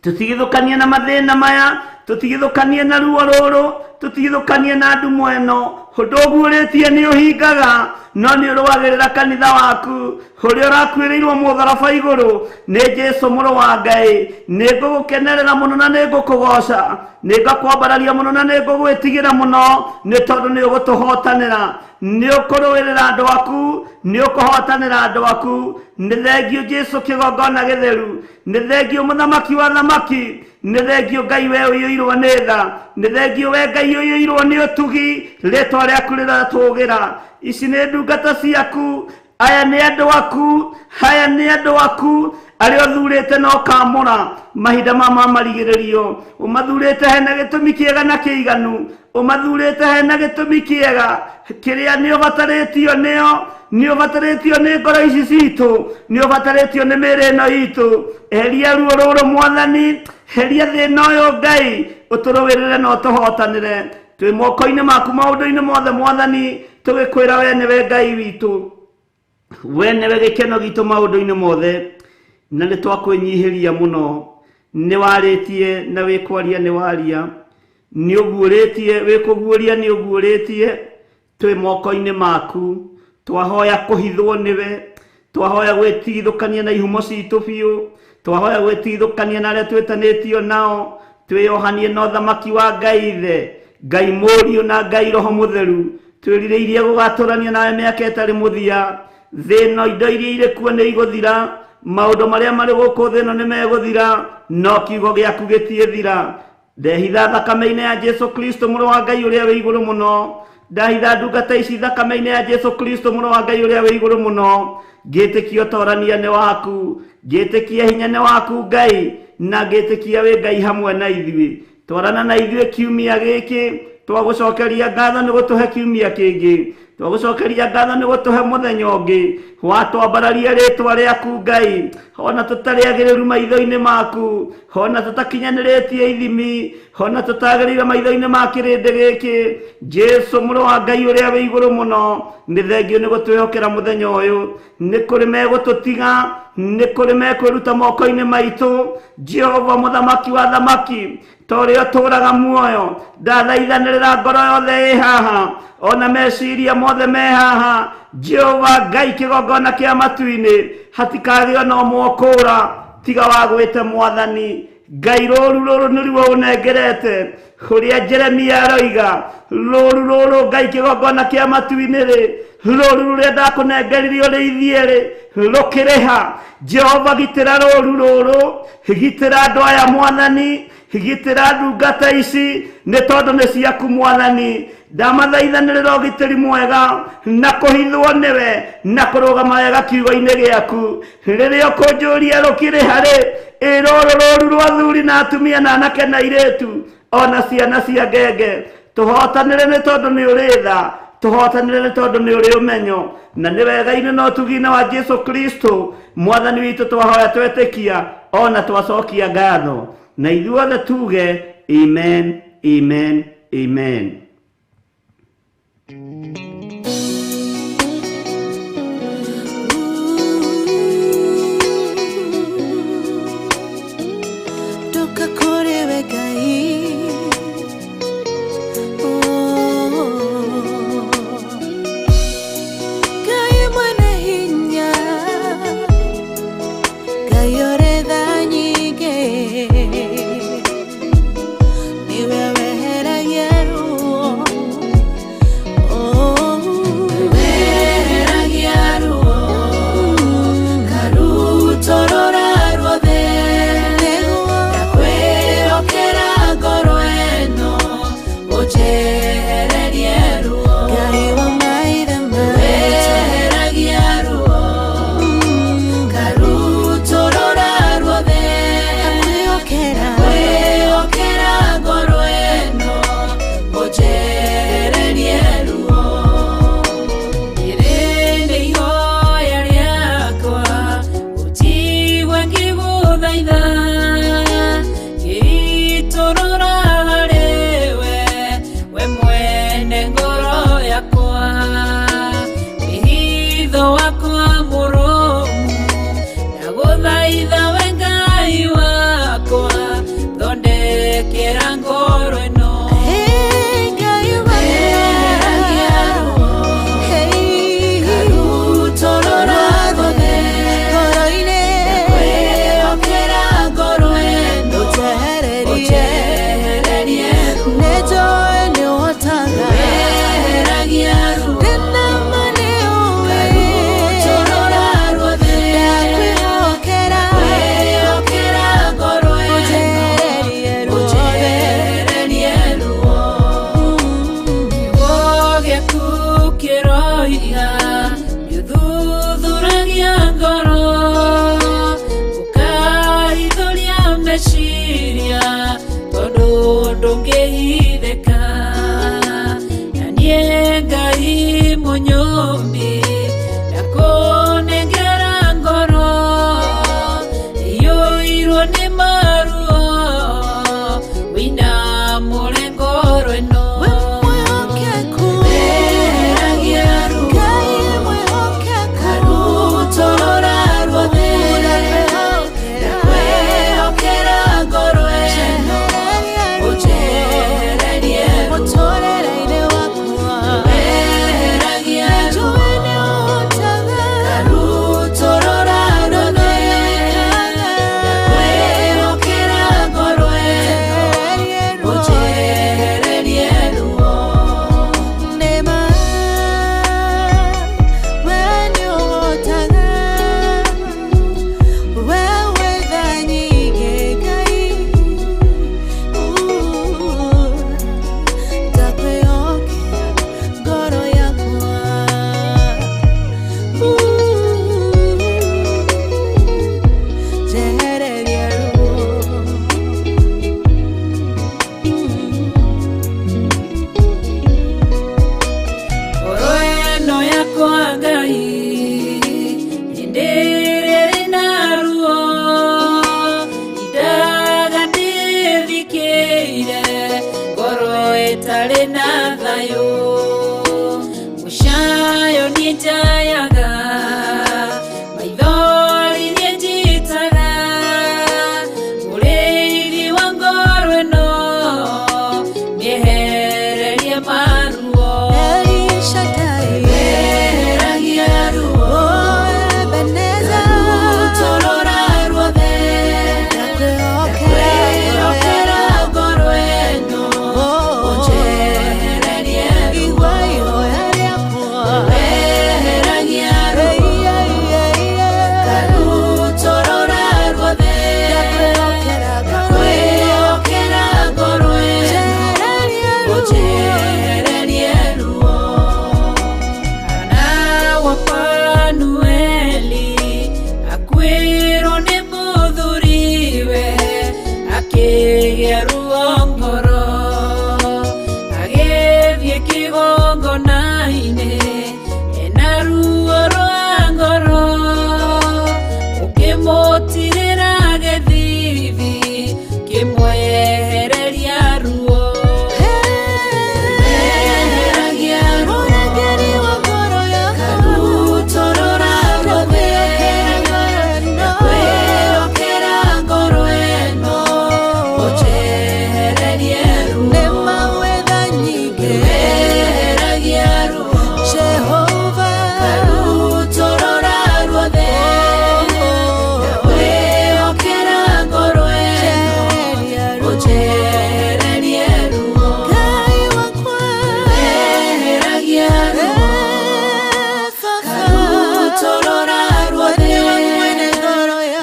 tũtigithũkanie na mathĩna maya, tũtigithũkanie na ruo rũrũ, tũtigithũkanie na ndumo ĩno. Ũndũ ũguũrĩtie nĩ ũhingaga, no nĩ ũrũagĩrĩra kanitha waku ũrĩa ũrakuĩrĩirwo mũtharaba igũrũ nĩ Jesu mũrũ wa Ngai. Nĩ ngũgũkenerera mũno na nĩ ngũkũgoca, nĩ ngakwambararia mũno na nĩ ngũgwĩtigĩra mũno, nĩ tondũ nĩ ũgũtũhotanĩra, nĩ ũkũrũĩrĩra andũ aku, nĩ ũkũhotanĩra andũ aku. Nĩ thengio Jesu kĩgongona gĩtheru, nĩ thengio mũthamaki wa thamaki, nĩ thengio Ngai we ũiyũirwo nĩ tha, nĩ thengio we Ngai ũiyũirwo nĩ ũtugi. Rĩtwa rĩaku rĩratũgĩra. Ici nĩ ndungata ciaku, aya nĩ andũ aku, aya nĩ andũ aku arĩa ũthurĩte na ũkamũra mahinda ma marigĩrĩrio. Ũmathurĩte hena gĩtũmi kĩega na kĩiganu, ũmathurĩte hena gĩtũmi kĩega kĩrĩa nĩ ũbatarĩtio nĩo, nĩ ũbatarĩtio nĩ ngoro ici citũ, nĩ ũbatarĩtio nĩ mĩĩrĩ ĩno itũ. Eheria ruo rũrũ mwathani, heria thĩna ũyũ Ngai, ũtũrũĩrĩre na ũtũhotanĩre. Twĩ moko-inĩ maku maũndũ-inĩ mothe mwathani, tũgĩkwĩra we nĩwe Ngai witũ, we nĩwe gĩkeno gitũ maũndũ-inĩ mothe, na nĩ twakwĩnyihĩria mũno. Nĩ warĩtie na wĩkwaria nĩ waria, nĩ ũguũrĩtie, wĩkũguũria nĩ ũguũrĩtie. Twĩ moko-inĩ maku, twahoya kũhithwo nĩwe, twahoya gwĩtigithũkania na ihumo citũ biũ, twahoya gwĩtigithũkania na arĩa twĩtanĩtio nao, twĩyohanie na ũthamaki wa Ngai Ithe, Ngai Mũriũ na Ngai Roho Mũtheru. Twĩrirĩirie gũgatũrania nawe mĩaka ĩtarĩ mũthia. Thĩ ĩno indo iria irĩ kuo nĩ igũthira, maũndũ marĩa marĩ gũkũ thĩ ĩno nĩ megũthira, no kiugo gĩaku gĩtiĩthira. Ndehitha thakame-inĩ ya Jesu Kristo mũrũ wa Ngai ũrĩa wĩ igũrũ mũno, ndahitha ndungata ici thakame-inĩ ya Jesu Kristo mũrũ wa Ngai ũrĩa wĩ igũrũ mũno. Ngĩtĩkia ũtorania nĩ waku, ngĩtĩkia hinya nĩ waku Ngai, na ngĩtĩkia wĩ Ngai hamwe na ithuĩ. Twarana na ithuĩ kiumia gĩkĩ, twagũcokeria ngatho nĩ gũtũhe kiumia kĩngĩ, twagũcokeria ngatho nĩ gũtũhe mũthenya ũngĩ. Watwambararia rĩtwa rĩaku Ngai, ona tũtarĩ agĩrĩru maitho-inĩ maku, ona tũtakinyanĩrĩtie ithimi, ona tũtagĩrĩire maitho-inĩ ma kĩrĩndĩ gĩkĩ. Jesu mũrũ wa Ngai ũrĩa wĩ igũrũ mũno, nĩ thengio nĩ gũtwĩhokera mũthenya ũyũ. Nĩ kũrĩ megũtũtiga, nĩ kũrĩ mekwĩruta moko-inĩ maitũ. Jehova mũthamaki wa thamaki, ta ũrĩa ũtũũraga muoyo, ndathaithanĩrĩra ngoro yothe ĩ haha, ona meciria mothe me haha. Jehova Ngai kĩgongona kĩa matu-inĩ, hatikagĩo na ũmwe ũkũũra tiga wagwĩte mwathani. Ngai rũru rũrũ nĩruo ũnengerete kũrĩa Jeremia aroiga rũru rũrũ Ngai kĩgongona kĩa matu-inĩ rĩ rũru rũrĩa ndakũnengeririe ũrĩithie rĩ rũkĩrĩha. Jehova gitĩra rũru rũrũ, gitĩra andũ aya mwathani, gitĩra ndungata ici nĩ tondũ nĩ ciaku mwathani. Ndamathaithanĩrĩra ũgitĩri mwega na kũhithwo nĩwe na kũrũgama wega kiugo-inĩ gĩaku. Rĩrĩa ũkũnjũria rũkĩrĩha rĩ, ĩ rũrũ rũru rwa athuri na atumia na anake na airĩtu ona ciana cia ngenge, tũhotanĩre nĩ tondũ nĩ ũrĩ tha, tũhotanĩre nĩ tondũ nĩ ũrĩ ũmenyo na nĩ wega-inĩ na ũtugi-inĩ wa Jesu Kristo mwathani witũ twahoya twetĩkia ona twacokia ngatho na ithuothe tuge amen, amen, amen. Toka kũrĩ we Ngai. Oh. Ngai mwene hinya, Ngai ũrĩ tha nyingĩ, nĩwe weheragia ruo. Oh. Weheragia ruo, ngarutũrũra ruothe, Nĩguo. ndakwĩhokera ngoro ĩno, ũnjehererie ruo. Ngai wa maithe maitũ. Weheragia ruo, ngarutũrũra ruothe, Ndakwĩhokera. ndakwĩhokera ngoro ĩno, ũnjehererie ruo. Rĩrĩ nĩ ihoya rĩakwa, ũnjigue ngĩgũthaitha, ngĩitũrũra harĩwe, we mwene ngoro yakwa. Wĩhitho wakwa mũrũmu, ndagũthaitha we Ngai wakwa, thondekera ngoro ĩno. Hey, Ngai wa Weheragia ruo, Hey. ngarutũrũra ruothe, Ngoro-inĩ. ndakwĩhokera ngoro ĩno, Ũnjehererie. ũnjehererie ruo. Nĩnjũĩ nĩũhotaga. Weheragia ruo, Ndĩna ma nĩũĩ. ngarutũrũra ruothe, Ndakwĩhokera. ndakwĩhokera ngoro ĩno, Ũnjehererie ruothe. ũnjehererie Akĩgĩa ruo ngoro agĩthiĩ kĩgongona-inĩ ena ruo rwa ngoro ũkĩmũtirĩra gĩthithi kĩmwehereria ruo Eheragia ruo karutorora ruothe ndakwĩhokera ngoro ĩno ũnjehererie ruo Eheragia ruo karutorora ruothe ndakwĩhokera ngoro ĩno ũnjehererie ruo Eheragia ruo karutorora ruothe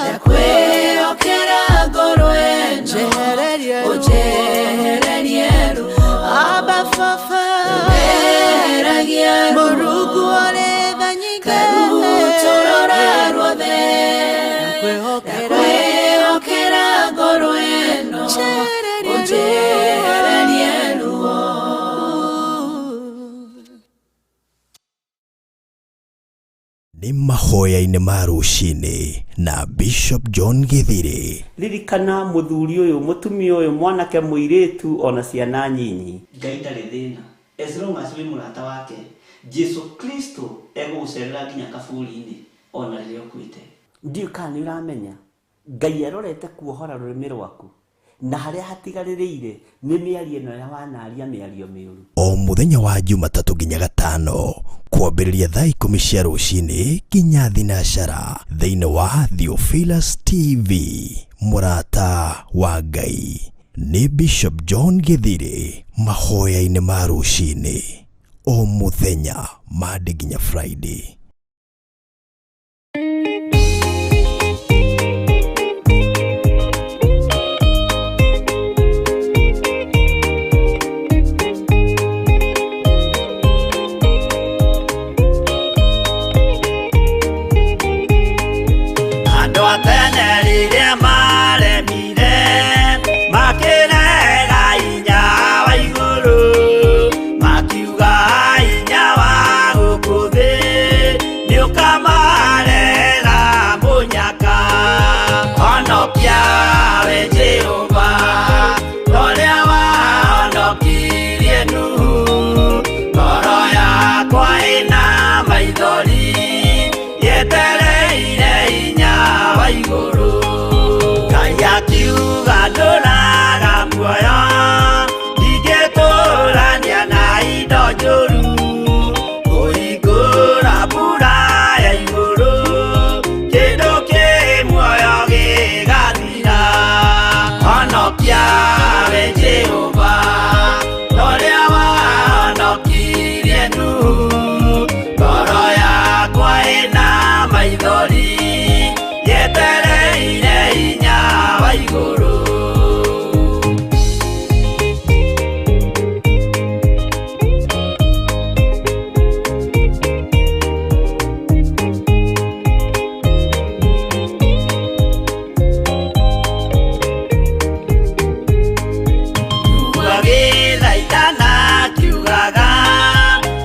ndakwĩhokera ngoro ĩno ũnjehererie ruo Eheragia ruo karutorora ruothe ndakwĩhokera ngoro ĩno ũnjehererie ruo. Nĩ mahoya-inĩ ma rũcinĩ na Bishop John Githiri. Ririkana mũthuri ũyũ, mũtumia ũyũ, mwanake, mũirĩtu ona ciana nyinyi. Ngai ndarĩ thĩna as long as wĩ mũrata wake. Jesu Kristo egũgũcerera nginya kaburi-inĩ ona rĩrĩa ũkuĩte. Ndiũĩ kana nĩ ũramenya Ngai arorete kuohora rũrĩmĩ rwaku na harĩa hatigarĩrĩire nĩ mĩario ĩno ya wanaria mĩario mĩũru. O mũthenya wa Jumatatũ nginya Gatano kwambĩrĩria thaa 10 cia rũcinĩ nginya thinacara thĩinĩ wa Theophilus TV mũrata wa Ngai. Nĩ Bishop John Githiri mahoya-inĩ ma rũcinĩ o mũthenya Monday nginya Friday. Andũ a tene rĩrĩa maremire makĩrega hinya wa igũrũ makiuga hinya wa gũkũ thĩ nĩũkamarehera mũnyaka. Honokia we Jehova torĩa wahonokirie Nuhu, ngoro yakwa ĩna maithori yetereire hinya wa igũrũ. Ngai akiuga ndũraga muoyo ndingĩtũrania na indo njũru, kũhingũra mbura ya igũrũ kĩndũ kĩ muoyo gĩgathira. Honokia we Jehova torĩa wahonokirie Nuhu, ngoro yakwa ĩna maithori yetereire hinya wa igũrũ. Agĩthaitana kiugaga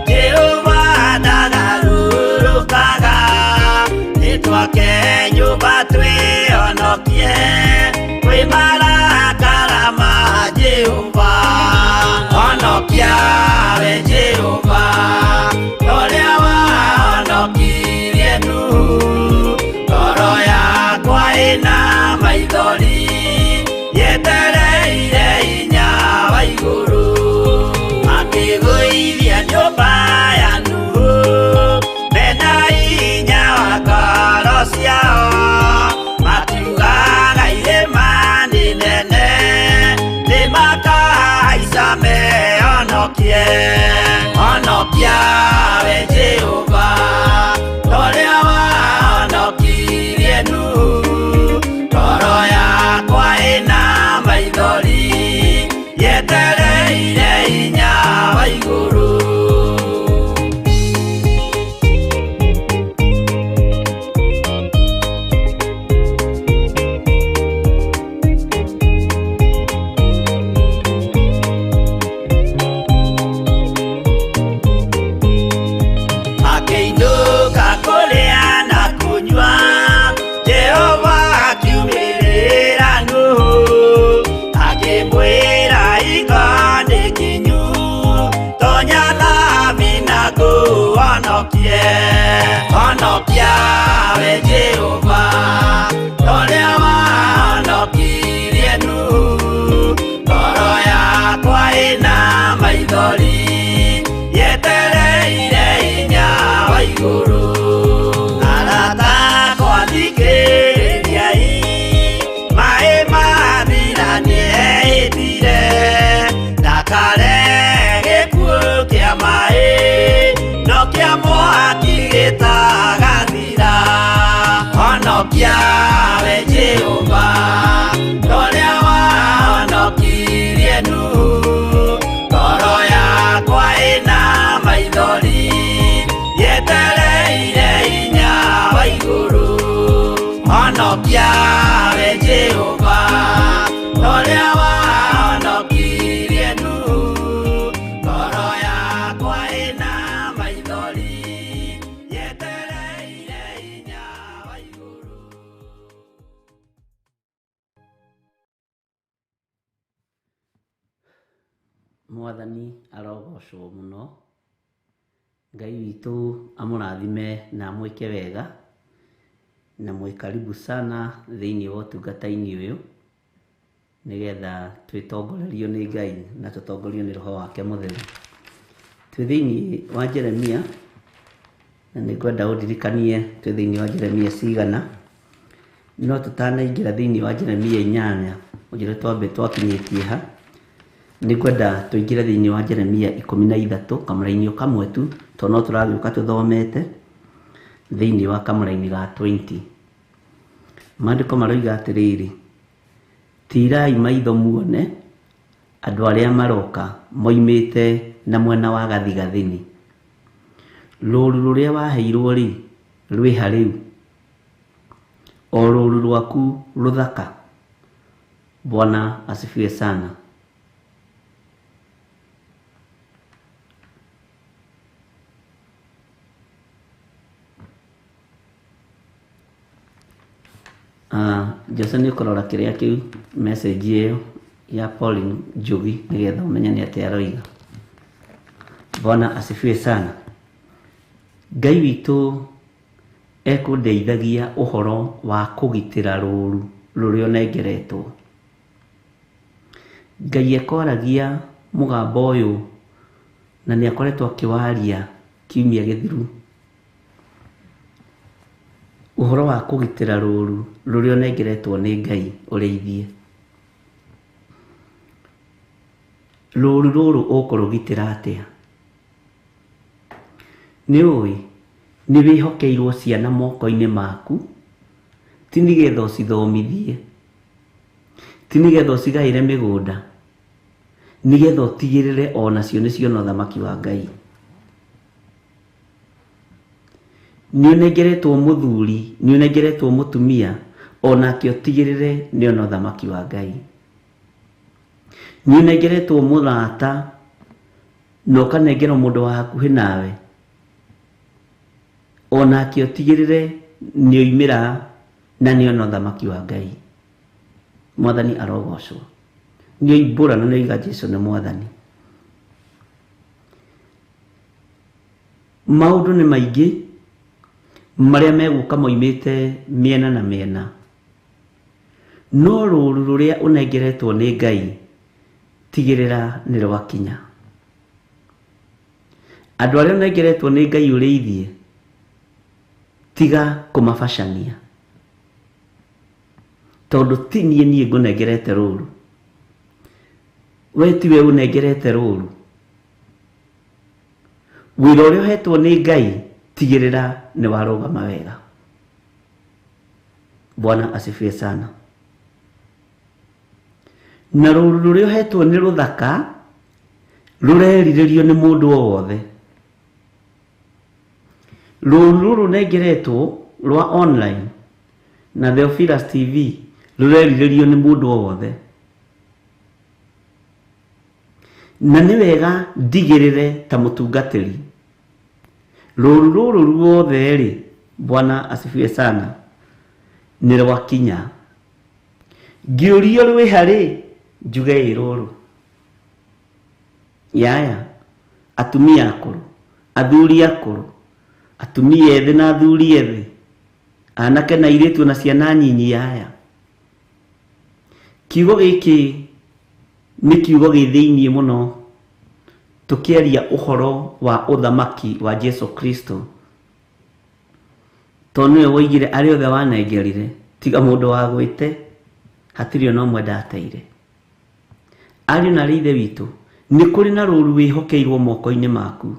Jehova ndagarũrũkaga, nĩtwake nyũmba twĩhonokie kwĩ marakara ma Jehova. Honokia we Jehova torĩa wahonokirie Nuhu, ngoro yakwa ĩna maithori yetereire hinya wa igũrũ. Makĩgũithia nyũmba ya Nuhu mena hinya wa ngoro ciao, makiugaga irĩma nĩ nene nĩmakahaica mehonokie. Honokia we Jehova torĩa wahonokirie Nuhu, ngoro yakwa ĩna maithori yetereire hinya wa igũrũ. Honokia we Jehova toria wahonokirie Nuhu ngoro yakwa ĩna maithori yetereire hinya wa igũrũ Honokia we Jehova toria wahonokirie Nuhu ngoro yakwa ĩna maithori yetereire hinya wa igũrũ. Mwathani arogocwo mũno. Ngai witũ amũrathime na amwĩke wega na mwĩ karibu sana thĩinĩ wa ũtungata-inĩ ũyũ nĩgetha twĩtongorerio nĩ Ngai na tũtongorio nĩ Roho wake Mũtheru. Twĩ thĩinĩ wa Jeremia na nĩngwenda ũndirikanie twĩ thĩinĩ wa Jeremia cigana, no tũtanaingĩra thĩinĩ wa Jeremia 8 ũnjĩre twambe twakinyĩtie ha. Nĩngwenda tũingĩre thĩinĩ wa Jeremia 13 kamũraini o kamwe tu tondũ no tũragĩũka tũthomete thĩinĩ wa kamũraini ga 20. Maandĩko maroiga atĩrĩrĩ, tirai maitho muone andũ arĩa maroka moimĩte na mwena wa gathigathini. Rũũru rũrĩa waheirwo rĩ, rwĩha rĩu? O rũũru rwaku rũthaka. Bwana asifiwe sana. Jose nĩ ũkũrora kĩrĩa kĩu message ĩyo ya Pauline Njugi nĩgetha ũmenye nĩ atĩa aroiga. Bwana asifiwe sana. Ngai witũ ekũndeithagia ũhoro wa kũgitĩra rũũru rũrĩa ũnengeretwo. Ngai ekoragia mũgambo ũyũ na nĩ akoretwo akĩwaria kiumia gĩthiru ũhoro wa kũgitĩra rũũru rũrĩa ũnengeretwo nĩ Ngai ũrĩithie. Rũũru rũrũ ũkũrũgitĩra atĩa? Nĩ ũĩ nĩ wĩhokeirwo ciana moko-inĩ maku, ti nĩgetha ũcithomithie, ti nĩgetha ũcigaĩre mĩgũnda, nĩgetha ũtigĩrĩre onacio nĩ ciona ũthamaki wa Ngai. Nĩ ũnengeretwo mũthuri, nĩ ũnengeretwo mũtumia, onake ũtigĩrĩre nĩ ona ũthamaki wa Ngai. Nĩ ũnengeretwo mũrata na ũkanengerwo mũndũ wa hakuhĩ nawe, onake ũtigĩrĩre nĩ oimĩra na nĩ ona ũthamaki wa Ngai. Mwathani arogocwo. Nĩ oimbũra na nĩ oiga Jesũ nĩ Mwathani. Maũndũ nĩ maingĩ marĩa megũka moimĩte mĩena na mĩena, no rũũru rũrĩa ũnengeretwo nĩ Ngai tigĩrĩra nĩ rwakinya. Andũ arĩa ũnengeretwo nĩ Ngai ũrĩithie, tiga kũmabacania, tondũ ti niĩ niĩ ngũnengerete rũũru, we tiwe ũnengerete rũũru. Wĩra ũrĩa ũhetwo nĩ Ngai tigĩrĩra nĩ warũgama wega. Bwana asifiwe sana. Na rũũru rũrĩa ũhetwo nĩ rũthaka rũrerirĩrio nĩ mũndũ o wothe. Rũũru rũrũ nengeretwo rwa online na Theophilus TV rũrerirĩrio nĩ mũndũ o wothe. Na nĩ wega ndigĩrĩre ta mũtungatĩri rũũru rũrũ ruothe rĩ, Bwana asifiwe sana, nĩ rwakinya. Ngĩũrio rwĩha rĩ, njuge ĩ rũrũ. Yaya, atumia akũrũ, athuri akũrũ, atumia ethĩ na athuri ethĩ, anake na airĩtu na ciana nyinyi. Yaya, kiugo gĩkĩ nĩ kiugo gĩ thĩinĩ mũno tũkĩaria ũhoro wa ũthamaki wa Jesu Kristo, tondũ nĩwe woigire arĩa othe wanengerire tiga mũndũ wa gwĩte hatirĩ ona ũmwe ndateire. Ariũ na arĩ ithe witũ, nĩ kũrĩ na rũũru wĩhokeirwo moko-inĩ maku.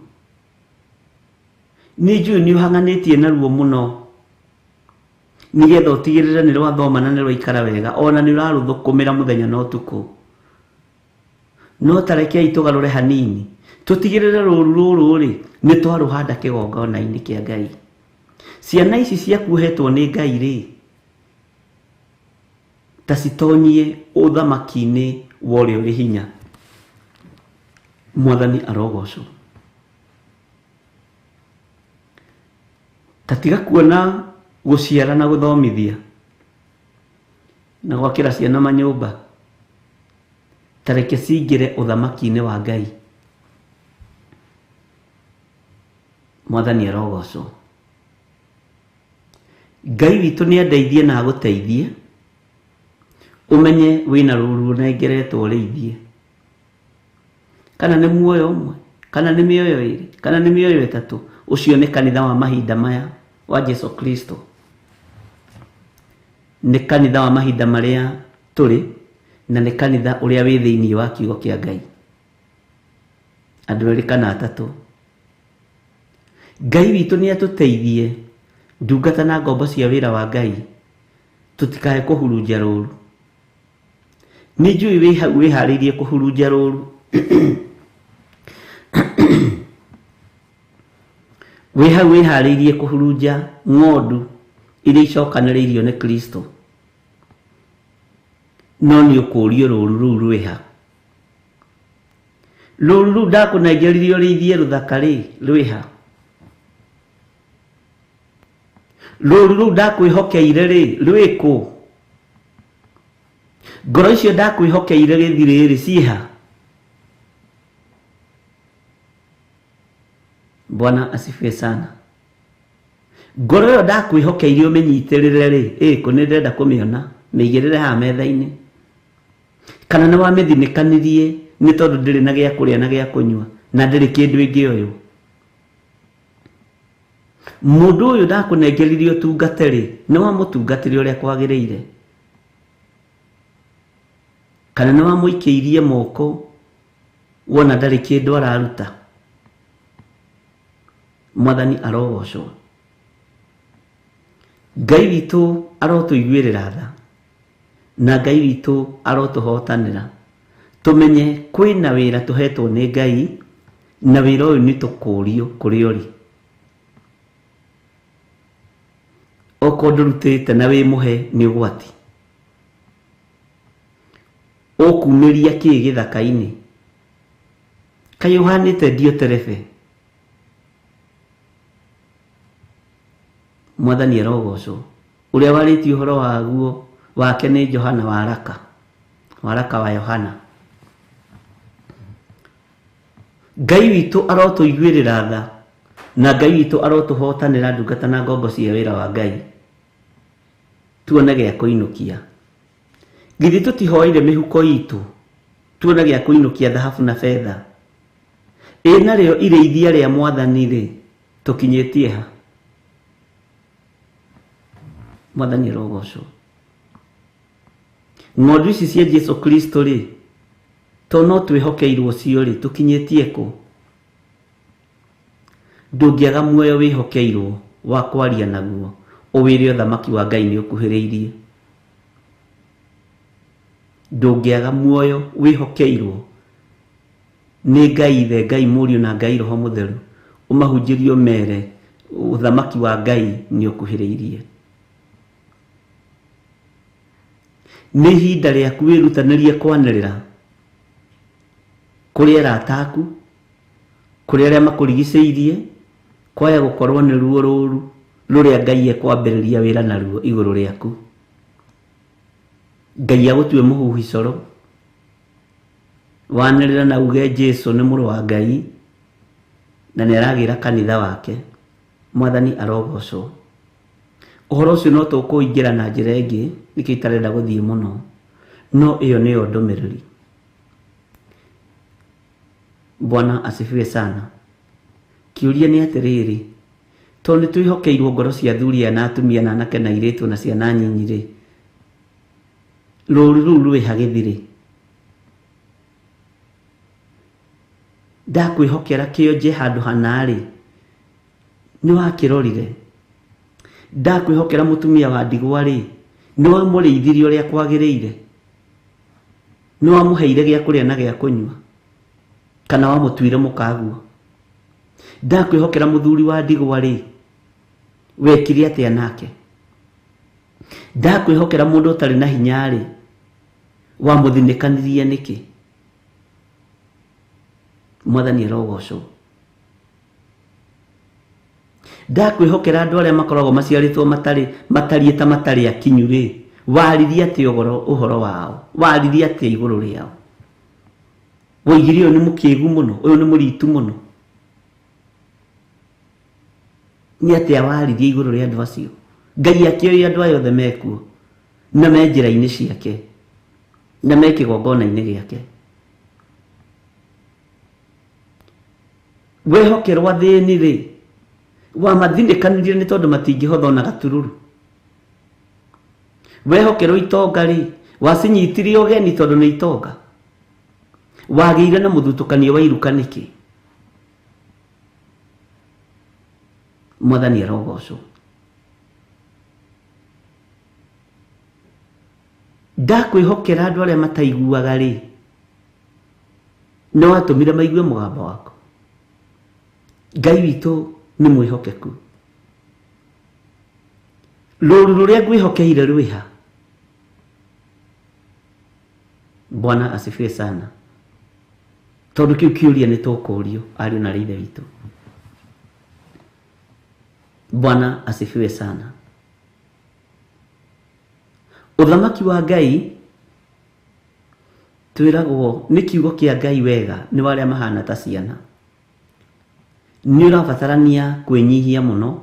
Nĩ njũĩ nĩ ũhang'anĩtie naruo mũno, Nĩgetha ũtigĩrĩre nĩ rwathoma na nĩ rwaikara wega, ona nĩ ũrarũthũkũmĩra mũthenya na ũtukũ. No ta rekei tũgarũre hanini, tũtigĩrĩre rũru rũrũ rĩ nĩ twarũhanda kĩgongona-inĩ kĩa Ngai. Ciana ici ciaku ũhetwo nĩ Ngai rĩ, ta citonyie ũthamaki-inĩ wa ũrĩa ũrĩ hinya. Mwathani arogocwo. Ta tiga kuona gũciara na gũthomithia na gwakĩra ciana manyũmba, ta reke cingĩre ũthamaki-inĩ wa Ngai. Mwathani arogocwo. Ngai witũ nĩ andeithie na agũteithie ũmenye wĩna rũru ũnengeretwo ũrĩithie, kana nĩ muoyo ũmwe, kana nĩ mĩoyo ĩrĩ, kana nĩ mĩoyo ĩtatũ. Ũcio nĩ kanitha wa mahinda maya wa Jesu Kristo. Nĩ kanitha wa mahinda marĩa tũrĩ, na nĩ kanitha ũrĩa wĩ thĩinĩ wa kiugo kĩa Ngai. Andũ erĩ kana atatũ. Ngai witũ nĩ atũteithie, ndungata na ngombo cia wĩra wa Ngai, tũtikae kũhurunja rũru. Nĩ njũĩ wĩ hau wĩharĩirie kũhurunja rũru. Wĩ hau wĩharĩirie kũhurunja ng'ondu iria icokanĩrĩirio nĩ Kristo, no nĩ ũkũũrio rũru rũu rwĩha. Rũru rũu ndakũnengeririe ũrĩithie rũthaka rĩ, rwĩha. Rũru rũu ndakwĩhokeire rĩ, rwĩkũ? Ngoro icio ndakwĩhokeire gĩthirĩ rĩ, ciĩha? Bwana asifiwe sana. Ngoro ĩyo ndakwĩhokeire ũmĩnyitĩrĩre rĩ, ĩkũ? Nĩ ndĩrenda kũmĩona, mĩigĩrĩre haha metha-inĩ. Kana nĩ wamĩthinĩkanirie nĩ tondũ ndĩrĩ na gĩa kũrĩa na gĩa kũnyua, na ndĩrĩ kĩndũ ĩngĩoywo. Mũndũ ũyũ ndakũnengeririe ũtungate rĩ, nĩ wamũtungatĩre ũrĩa kwagĩrĩire? Kana nĩ wamũikĩirie moko wona ndarĩ kĩndũ araruta? Mwathani arogocwo. Ngai witũ arotũiguĩrĩra tha, na Ngai witũ arotũhotanĩra. Tũmenye kwĩna wĩra tũhetwo nĩ Ngai, na wĩra ũyũ nĩ tũkũrio kũrĩa ũrĩ. Okorwo ndũrutĩte na wĩ mũhe nĩ ũgwati. Ũkumĩria kĩ gĩthaka-inĩ? Kaĩ ũhanĩte Dioterefe? Mwathani arogocwo. Ũrĩa warĩtie ũhoro waguo wake nĩ Johana Waraka, Waraka wa Yohana. Ngai witũ arotũiguĩrĩra tha, na Ngai witũ arotũhotanĩra ndungata na ngombo cia wĩra wa Ngai, tuone gĩa kũinũkia. Githĩ tũtihoire mĩhuko itũ tuone gĩa kũinũkia thahabu na betha? Ĩ narĩo irĩithia rĩa Mwathani rĩ, tũkinyĩtie ha? Mwathani arogocwo. Ng'ondu ici cia Jesu Kristo rĩ, to no twĩhokeirwo cio rĩ, tũkinyĩtie kũ? Ndũngĩaga muoyo wĩhokeirwo wa kwaria naguo, ũwĩre ũthamaki wa Ngai nĩ ũkuhĩrĩirie. Ndũngĩaga muoyo wĩhokeirwo nĩ Ngai Ithe, Ngai Mũriũ na Ngai Roho Mũtheru, ũmahunjĩrie ũmere ũthamaki wa Ngai nĩ ũkuhĩrĩirie. Nĩ ihinda rĩaku wĩrutanĩrie kwanĩrĩra kũrĩ arata aku, kũrĩ arĩa makũrigicĩirie, kwaya gũkorwo nĩ ruo rũru rũrĩa Ngai ekwambĩrĩria wĩra naruo igũrũ rĩaku. Ngai agũtue mũhuhi coro, wanĩrĩra na uge Jesu nĩ mũrũ wa Ngai na nĩ aragĩra kanitha wake. Mwathani arogocwo. Ũhoro ũcio no tũkũingĩra na njĩra ĩngĩ, nĩkĩo itarenda gũthiĩ mũno, no ĩyo nĩyo ndũmĩrĩri. Bwana asifiwe sana. Kĩũria nĩ atĩrĩrĩ, tondũ nĩ twĩhokeirwo ngoro cia athuri aya na atumia na anake na airĩtu na ciana nyinyi rĩ, rũru rũu rwĩha gĩthirĩ? Ndakwĩhokera kĩonje handũ hana rĩ, nĩ wakĩrorire? Ndakwĩhokera mũtumia wa ndigwa rĩ, nĩ wamũrĩithirie ũrĩa kwagĩrĩire? Nĩ wamũheire gĩa kũrĩa na gĩa kũnyua, kana wamũtuire mũkaguo? Ndakwĩhokera mũthuri wa ndigwa rĩ, wekire atĩa nake? Ndakwĩhokera mũndũ ũtarĩ na hinya rĩ, wamũthinĩkanirie nĩkĩ? Mwathani arogocwo. Ndakwĩhokera andũ arĩa makoragwo maciarĩtwo matarĩ matariĩ ta matarĩ akinyu rĩ, waririe atĩa ũhoro wao? Waririe atĩa igũrũ rĩao? Woigire ũyũ nĩ mũkĩgu mũno, ũyũ nĩ mũritu mũno. Nĩ atĩa waririe igũrũ rĩa andũ acio? Ngai akĩoĩ andũ aya othe mekuo na me njĩra-inĩ ciake na me kĩgongona-inĩ gĩake. Wehokerwo athĩni rĩ, wamathinĩkanirie nĩ tondũ matingĩhotha ona gatururu. Wehokerwo itonga rĩ, wacinyitirie ũgeni tondũ nĩ itonga. Wagĩire na mũthutũkanio wa iruka nĩkĩ? Mwathani arogocwo. Ndakwĩhokera andũ arĩa mataiguaga rĩ, nĩ watũmire maigue mũgambo waku. Ngai witũ nĩ mwĩhokeku. Rũru rũrĩa ngwĩhokeire rwĩha? Bwana asifiwe sana. Tondũ kĩu kĩũria nĩ tũkũrio ariũ na ithe witũ. Bwana asifiwe sana. Ũthamaki wa Ngai twĩragwo nĩ kiugo kĩa Ngai wega nĩ warĩa mahana ta ciana. Nĩ ũrabatarania kwĩnyihia mũno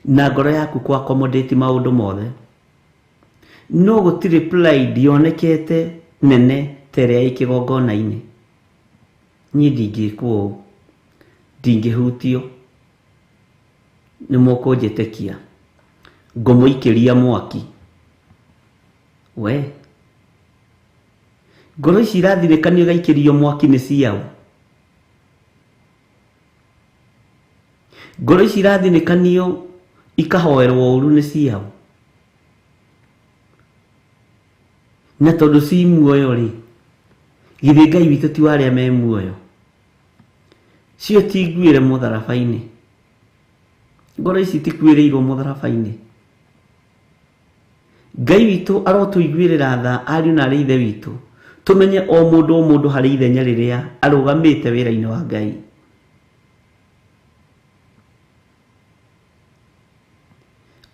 na ngoro yaku kwa accommodate maũndũ mothe. No gũtirĩ pride yonekete nene ta ĩrĩa ĩ kĩgongona-inĩ. Niĩ ndingĩkwo ũũ, ndingĩhutio, nĩ mũkũnjĩtĩkia, ngũmũikĩria mwaki. We ngoro ici irathinĩkanio igaikĩrio mwaki nĩ ciao. Ngoro ici irathinĩkanio ikahoerwo ũru nĩ ciao. Na tondũ ci muoyo rĩ, githĩ Ngai witũ ti wa arĩa me muoyo? Cio ti nguĩre mũtharaba-inĩ. Ngoro ici tikuĩrĩirwo mũtharaba-inĩ. Ngai witũ arotũiguĩrĩra tha ariũ na arĩ ithe witũ, tũmenye o mũndũ o mũndũ harĩ ithenya rĩrĩa arũgamĩte wĩra-inĩ wa Ngai.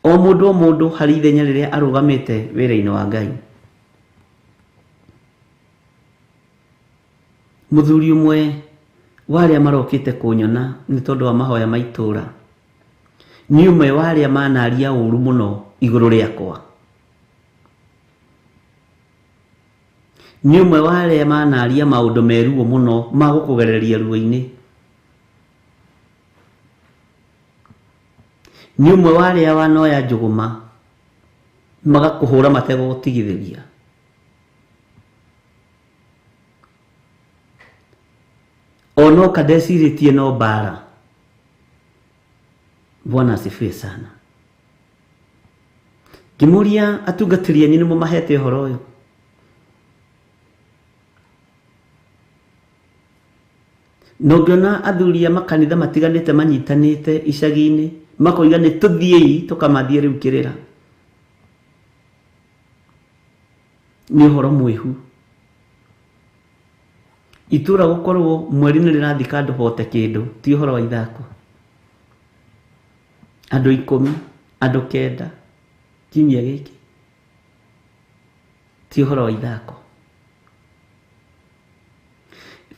O mũndũ o mũndũ harĩ ithenya rĩrĩa arũgamĩte wĩra-inĩ wa Ngai. Mũthuri ũmwe wa arĩa marokĩte kũnyona nĩ tondũ wa mahoya ma itũũra, nĩ ũmwe wa arĩa manaria ũru mũno igũrũ rĩakwa. Nĩ ũmwe wa arĩa manaria maũndũ meruo mũno ma gũkũgereria ruo-inĩ. Nĩ ũmwe wa arĩa wanoya njũgũma magakũhũra mategũgũtigithĩria. Onoka ndecirĩtie no mbara. Bwana asifiwe sana. Ngĩmũria atungatĩri anyu nĩmo mahete ũhoro ũyũ. Na ũngĩona athuri a makanitha matiganĩte manyitanĩte icagi-inĩ makoiga nĩ tũthiĩi tũkamathiĩ rĩu kĩrĩra, nĩ ũhoro mwĩhu. Itũra gũkorwo mweri nĩ rĩrathika andũ bote kĩndũ ti ũhoro wa ithako. Andũ 10, andũ 9 kiumia gĩkĩ ti ũhoro wa ithako.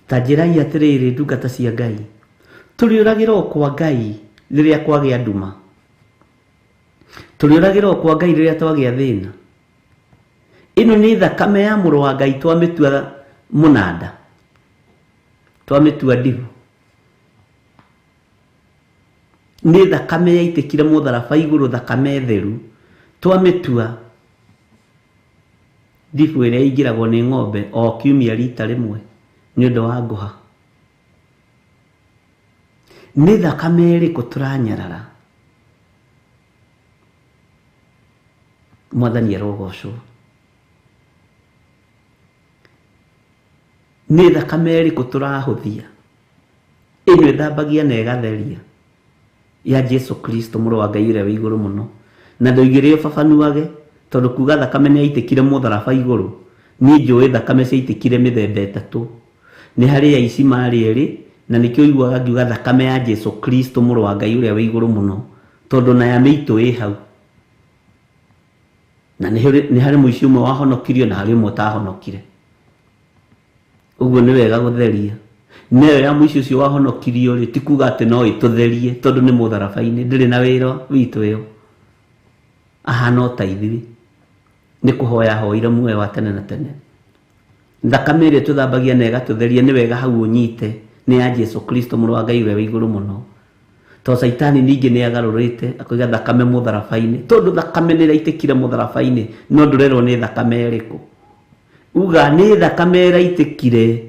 Ta njĩrai atĩrĩrĩ ndungata cia Ngai, tũrĩũragĩra kwa Ngai rĩrĩa kwagĩa nduma, tũrĩũragĩra kwa Ngai rĩrĩa twagĩa thĩna. Ĩno nĩ thakame ya mũrũ wa Ngai twamĩtua mũnanda, twamĩtua ndibu. Nĩ thakame yaitĩkire mũtharaba igũrũ, thakame theru, twamĩtua ndibu ĩrĩa ĩingĩragwo nĩ ng'ombe o kiumia rita rĩmwe nĩ ũndũ wa ngũha. Nĩ thakame ĩrĩkũ tũranyarara? Mwathani arogocwo. Nĩ thakame ĩrĩkũ tũrahũthia ĩno ĩthambagia na ĩgatheria ya Jesu Kristo mũrũ wa Ngai ũrĩa wĩ igũrũ mũno? Na ndoigire ũbabanuage tondũ kuga thakame nĩ yaitĩkire mũtharaba igũrũ, niĩ njũĩ thakame ciaitĩkire mĩthemba ĩtatũ. Nĩ harĩ aici marĩ erĩ, na nĩkĩo ũiguaga ngiuga thakame ya Jesu Kristo mũrũ wa Ngai ũrĩa wĩ igũrũ mũno, tondũ na ya mĩitũ ĩ hau. Na nĩ harĩ mũici ũmwe wahonokirio na harĩ ũmwe ũtahonokire. Ũguo nĩ wega gũtheria. Nayo ya mũici ũcio wahonokirio rĩ, ti kuga atĩ no ĩtũtherie tondũ nĩ mũtharaba-inĩ, ndĩrĩ na wĩra witũ ĩyo. Ahana o ta ithuĩ. Nĩ kũhoya ahoire muoyo wa tene na tene. Thakame ĩrĩa tũthambagia na ĩgatũtheria nĩ wega hau ũnyite nĩ ya Jesu Kristo mũrũ wa Ngai ũrĩa wĩ igũrũ mũno. To Saitani ningĩ nĩ agarũrĩte akoiga thakame mũtharaba-inĩ, tondũ thakame nĩ ĩraitĩkire mũtharaba-inĩ, no ndũrerwo nĩ thakame ĩrĩkũ. Uga nĩ thakame ĩraitĩkire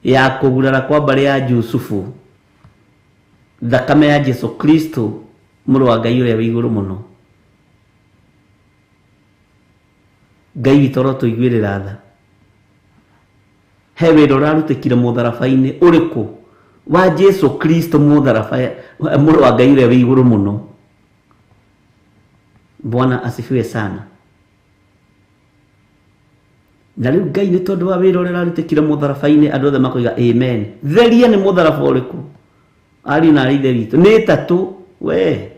ya kũgurara kwa mbarĩ ya Jusufu, thakame ya Jesu Kristo mũrũ wa Ngai ũrĩa wĩ igũrũ mũno. Ngai witũ arotũiguĩrĩra tha. He wĩra ũrarutĩkire mũtharaba-inĩ ũrĩkũ wa Jesu Kristo mũtharaba mũrũ wa Ngai ũrĩa wĩ igũrũ mũno. Bwana asifiwe sana. Na rĩu Ngai nĩ tondũ wa wĩra ũrĩa ũrarutĩkire mũtharaba-inĩ andũ othe makoiga amen. Theria nĩ mũtharaba ũrĩkũ? Ariũ na aarĩ ithe witũ nĩ ĩtatũ we.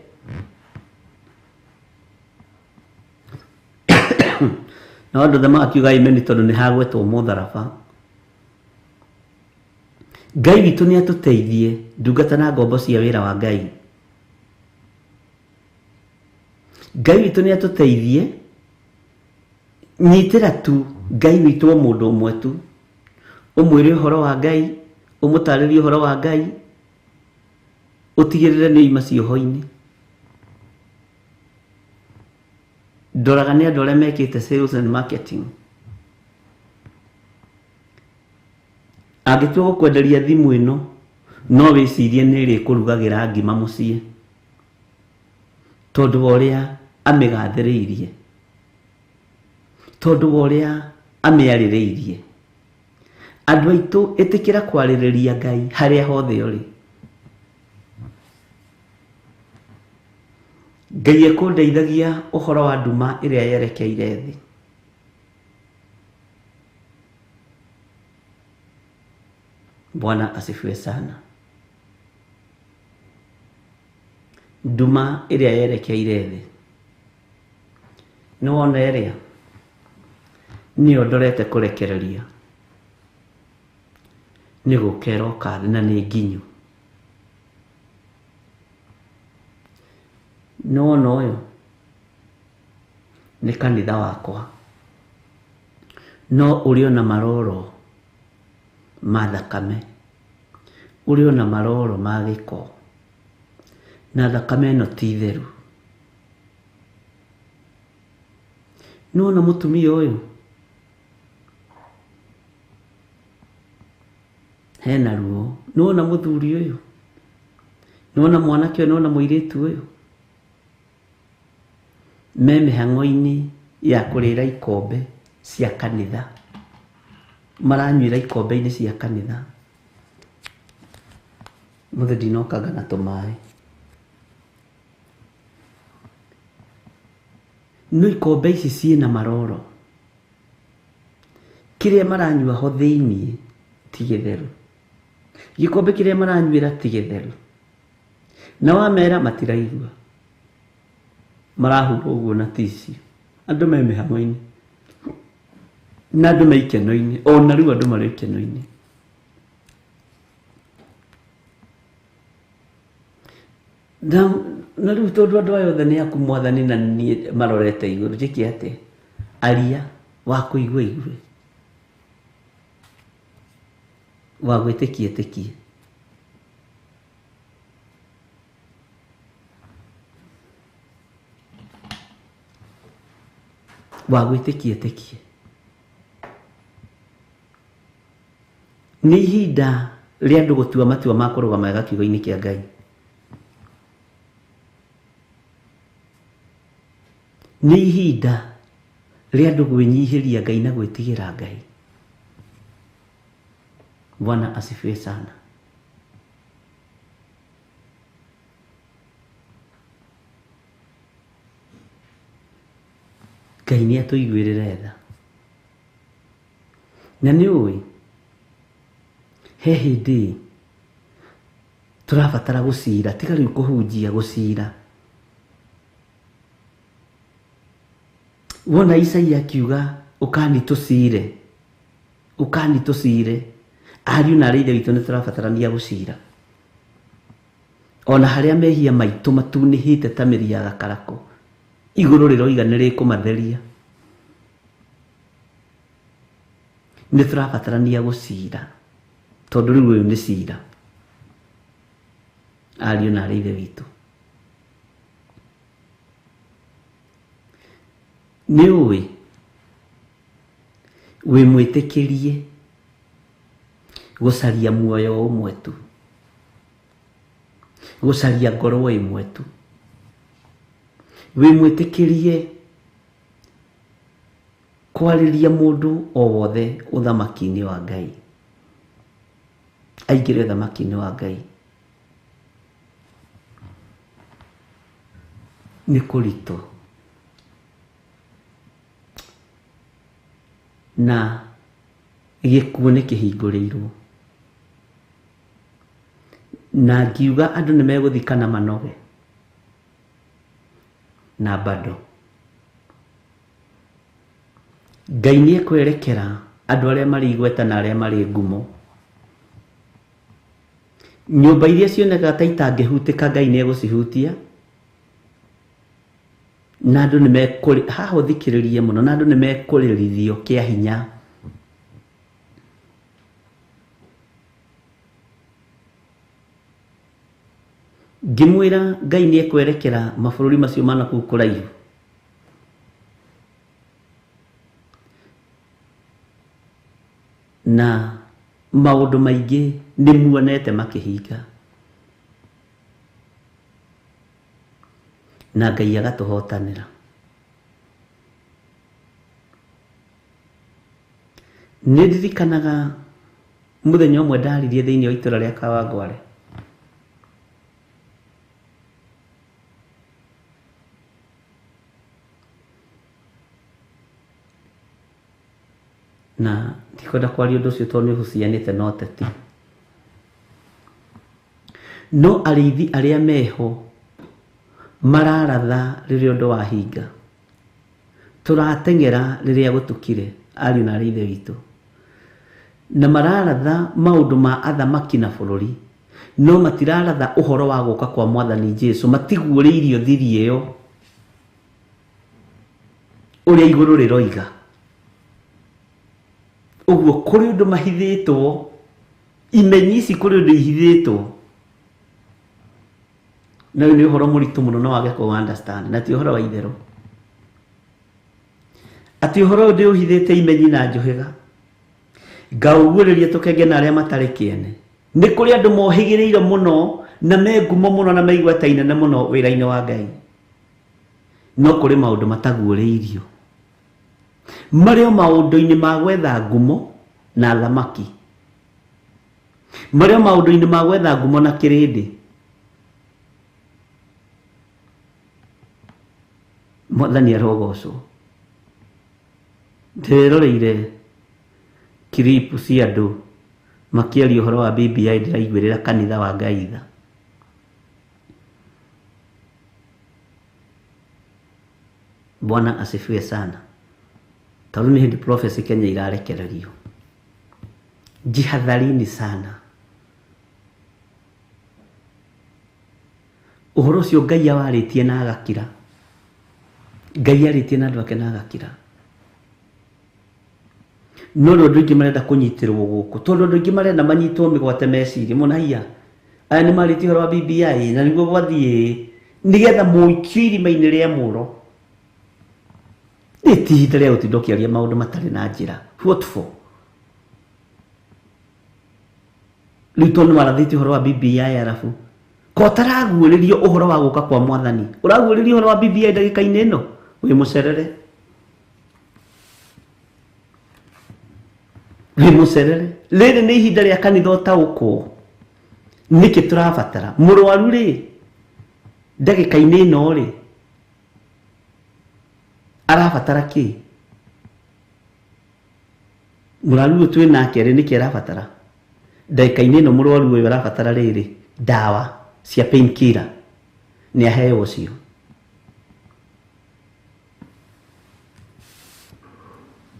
Na andũ othe magakiuga amen tondũ nĩ hagwetwo mũtharaba. Ngai witũ nĩ atũteithie ndungata na ngombo cia wĩra wa Ngai. Ngai witũ nĩ atũteithie nyitĩra tu Ngai witũ o mũndũ ũmwe tu, ũmwĩre ũhoro wa Ngai, ũmũtarĩrie ũhoro wa Ngai, ũtigĩrĩre nĩ oima cioho-inĩ. Ndoraga nĩ andũ arĩa mekĩte sales and marketing. Angĩtua gũkwenderia thimũ ĩno no wĩcirie nĩ ĩrĩkũrugagĩra ngima mũciĩ tondũ wa ũrĩa amĩgathĩrĩirie, tondũ wa ũrĩa amĩarĩrĩirie. Andũ aitũ ĩtĩkĩra kwarĩrĩria Ngai harĩa hothe ũrĩ. Ngai ekũndeithagia ũhoro wa nduma ĩrĩa yerekeire thĩ. Bwana asifiwe sana. Nduma ĩrĩa yerekeire thĩ nĩ wona ĩrĩa nĩyo ndorete kũrekereria nĩ gũka ĩroka thĩ na nĩ nginyu. Nĩ wona ũyũ nĩ kanitha wakwa, no ũrĩ ona maroro ma thakame, ũrĩ ona maroro ma gĩko, na thakame ĩno ti theru. Nĩ wona mũtumia ũyũ hena ruo, nĩ wona mũthuri ũyũ, nĩ wona mwanake ũyũ, nĩ wona mũirĩtu ũyũ me mĩhang'o-inĩ ya kũrĩra ikombe cia kanitha, maranyuĩra ikombe-inĩ cia kanitha. Mũthĩ ndinokanga na tũmaĩ, no ikombe ici ciĩna maroro, kĩrĩa maranyua ho thĩiniĩ ti gĩtheru, gĩkombe kĩrĩa maranyuĩra ti gĩtheru, na wamera matiraigua, marahurwo ũguo na tissue. Andũ me mĩhang'o-inĩ na andũ me ikeno-inĩ, ona rĩu andũ marĩ ikeno-inĩ. Na rĩu tondũ andũ aya othe nĩ aku Mwathani na niĩ marorete igũrũ, njĩke atĩa? Aria wa kũigua igue, wa gwĩtĩkia ĩtĩkie. Wa gwĩtĩkia ĩtĩkie. Nĩ ihinda rĩa andũ gũtua matua ma kũrũgama wega kiugo-inĩ kĩa Ngai. Nĩ ihinda Rĩa andũ gwĩnyihĩria Ngai na gwĩtigĩra Ngai. Bwana asifiwe sana. Ngai nĩ atũiguĩrĩre tha. Na nĩ ũĩ he hĩndĩ tũrabatara gũcira, tiga rĩu kũhunjia, gũcira. Wona Isaia akiuga ũkani tũcire, ũkani tũcire, ariũ na arĩ ithe witũ nĩ tũrabatarania gũcira. Ona harĩa mehia maitũ matunĩhĩte ta mĩri ya gakarakũ, igũrũ rĩroiga nĩ rĩkũmatheria. Nĩ tũrabatarania gũcira, tondũ rĩu ũyũ nĩ cira, ariũ na arĩ ithe witũ. Nĩ ũĩ wĩ mwĩtĩkĩrie gũcaria muoyo ũmwe tu, gũcaria ngoro ĩmwe tu, wĩ mwĩtĩkĩrie kwarĩria mũndũ o wothe ũthamaki-inĩ wa Ngai, aingĩre ũthamaki-inĩ wa Ngai. Nĩ kũritũ na gĩkuũ nĩ kĩhingũrĩirwo, na ngiuga andũ nĩ megũthikana manoge na bado Ngai nĩ ekwerekera andũ arĩa marĩ igweta na arĩa marĩ ngumo. Nyũmba iria cionekaga ta itangĩhutĩka Ngai nĩ egũcihutia, na andũ nĩ mekũrĩ haha ũthikĩrĩrie mũno, na andũ nĩ mekũrĩrithio kĩa hinya. Ngĩmwĩra Ngai nĩ ekwerekera mabũrũri macio ma nakũu kũraihu, na maũndũ maingĩ nĩ muonete makĩhinga, na Ngai agatũhotanĩra. Nĩ ndirikanaga mũthenya ũmwe ndaririe thĩinĩ wa itũra rĩa Kawangware. Na ndikwenda kwaria ũndũ ũcio tondũ nĩ ũhucianĩte na ũteti. No arĩithi arĩa meho mararatha rĩrĩa ũndũ wahinga, tũrateng'era rĩrĩa gũtukire, ariũ na arĩ ithe witũ, na mararatha maũndũ ma athamaki na bũrũri, no matiraratha ũhoro wa gũka kwa Mwathani Jesu, matiguũrĩirio thiri ĩyo ũrĩa igũrũ rĩroiga. Ũguo kũrĩ ũndũ mahithĩtwo, imenyi ici kũrĩ ũndũ ihithĩtwo, na ũyũ nĩ ũhoro mũritũ mũno no wage kũ understand, na ti ũhoro wa itherũ. Atĩ ũhoro ũyũ ndĩũhithĩte imenyi na njũhĩga, ngaũguũrĩria tũkenge na arĩa matarĩ kĩene. Nĩ kũrĩ andũ mohĩgĩrĩire mũno na me ngumo mũno na me igweta inene mũno wĩra-inĩ wa Ngai, no kũrĩ maũndũ mataguũrĩirio marĩ o maũndũ-inĩ ma gwetha ngumo na thamaki, marĩ o maũndũ-inĩ ma gwetha ngumo na kĩrĩndĩ. Mwathani arogocwo. Ndĩreroreire kiripu cia andũ makĩaria ũhoro wa BBI, ndĩraiguĩrĩra kanitha wa Ngai tha. Bwana asifiwe sana. Tondũ nĩ hĩndĩ prophecy Kenya irarekererio. Jihadharini sana. Ũhoro ũcio Ngai awarĩtie na agakira. Ngai arĩtie na andũ ake na agakira. No rĩu andũ aingĩ marenda kũnyitĩrwo gũkũ, tondũ andũ aingĩ marenda manyitwo mĩgwate meciria mũno, haiya aya nĩ marĩtie ũhoro wa BBI na nĩguo gwathiĩ, nĩgetha mũikio irima-inĩ rĩa mũro. Nĩ ti ihinda rĩa gũtinda ũkĩaria maũndũ matarĩ na njĩra. What for? Rĩu tondũ nĩ warathĩtie ũhoro wa BBI arabu ko ũtaraguũrĩrio ũhoro wa gũka kwa Mwathani, ũraguũrĩrio ũhoro wa BBI ndagĩka-inĩ ĩno, wĩ mũcerere. Wĩ mũcerere. Rĩrĩ nĩ ihinda rĩa kanitha ũtaũkwo. Nĩkĩ tũrabatara? Mũrwaru rĩ, ndagĩka-inĩ ĩno rĩ, arabatara kĩ? Mũrwaru ũyũ twĩ nake rĩ, nĩkĩ arabatara? Ndagĩka-inĩ ĩno mũrwaru ũyũ arabatara rĩrĩ, ndawa cia pain killer. Nĩ aheo ũcio.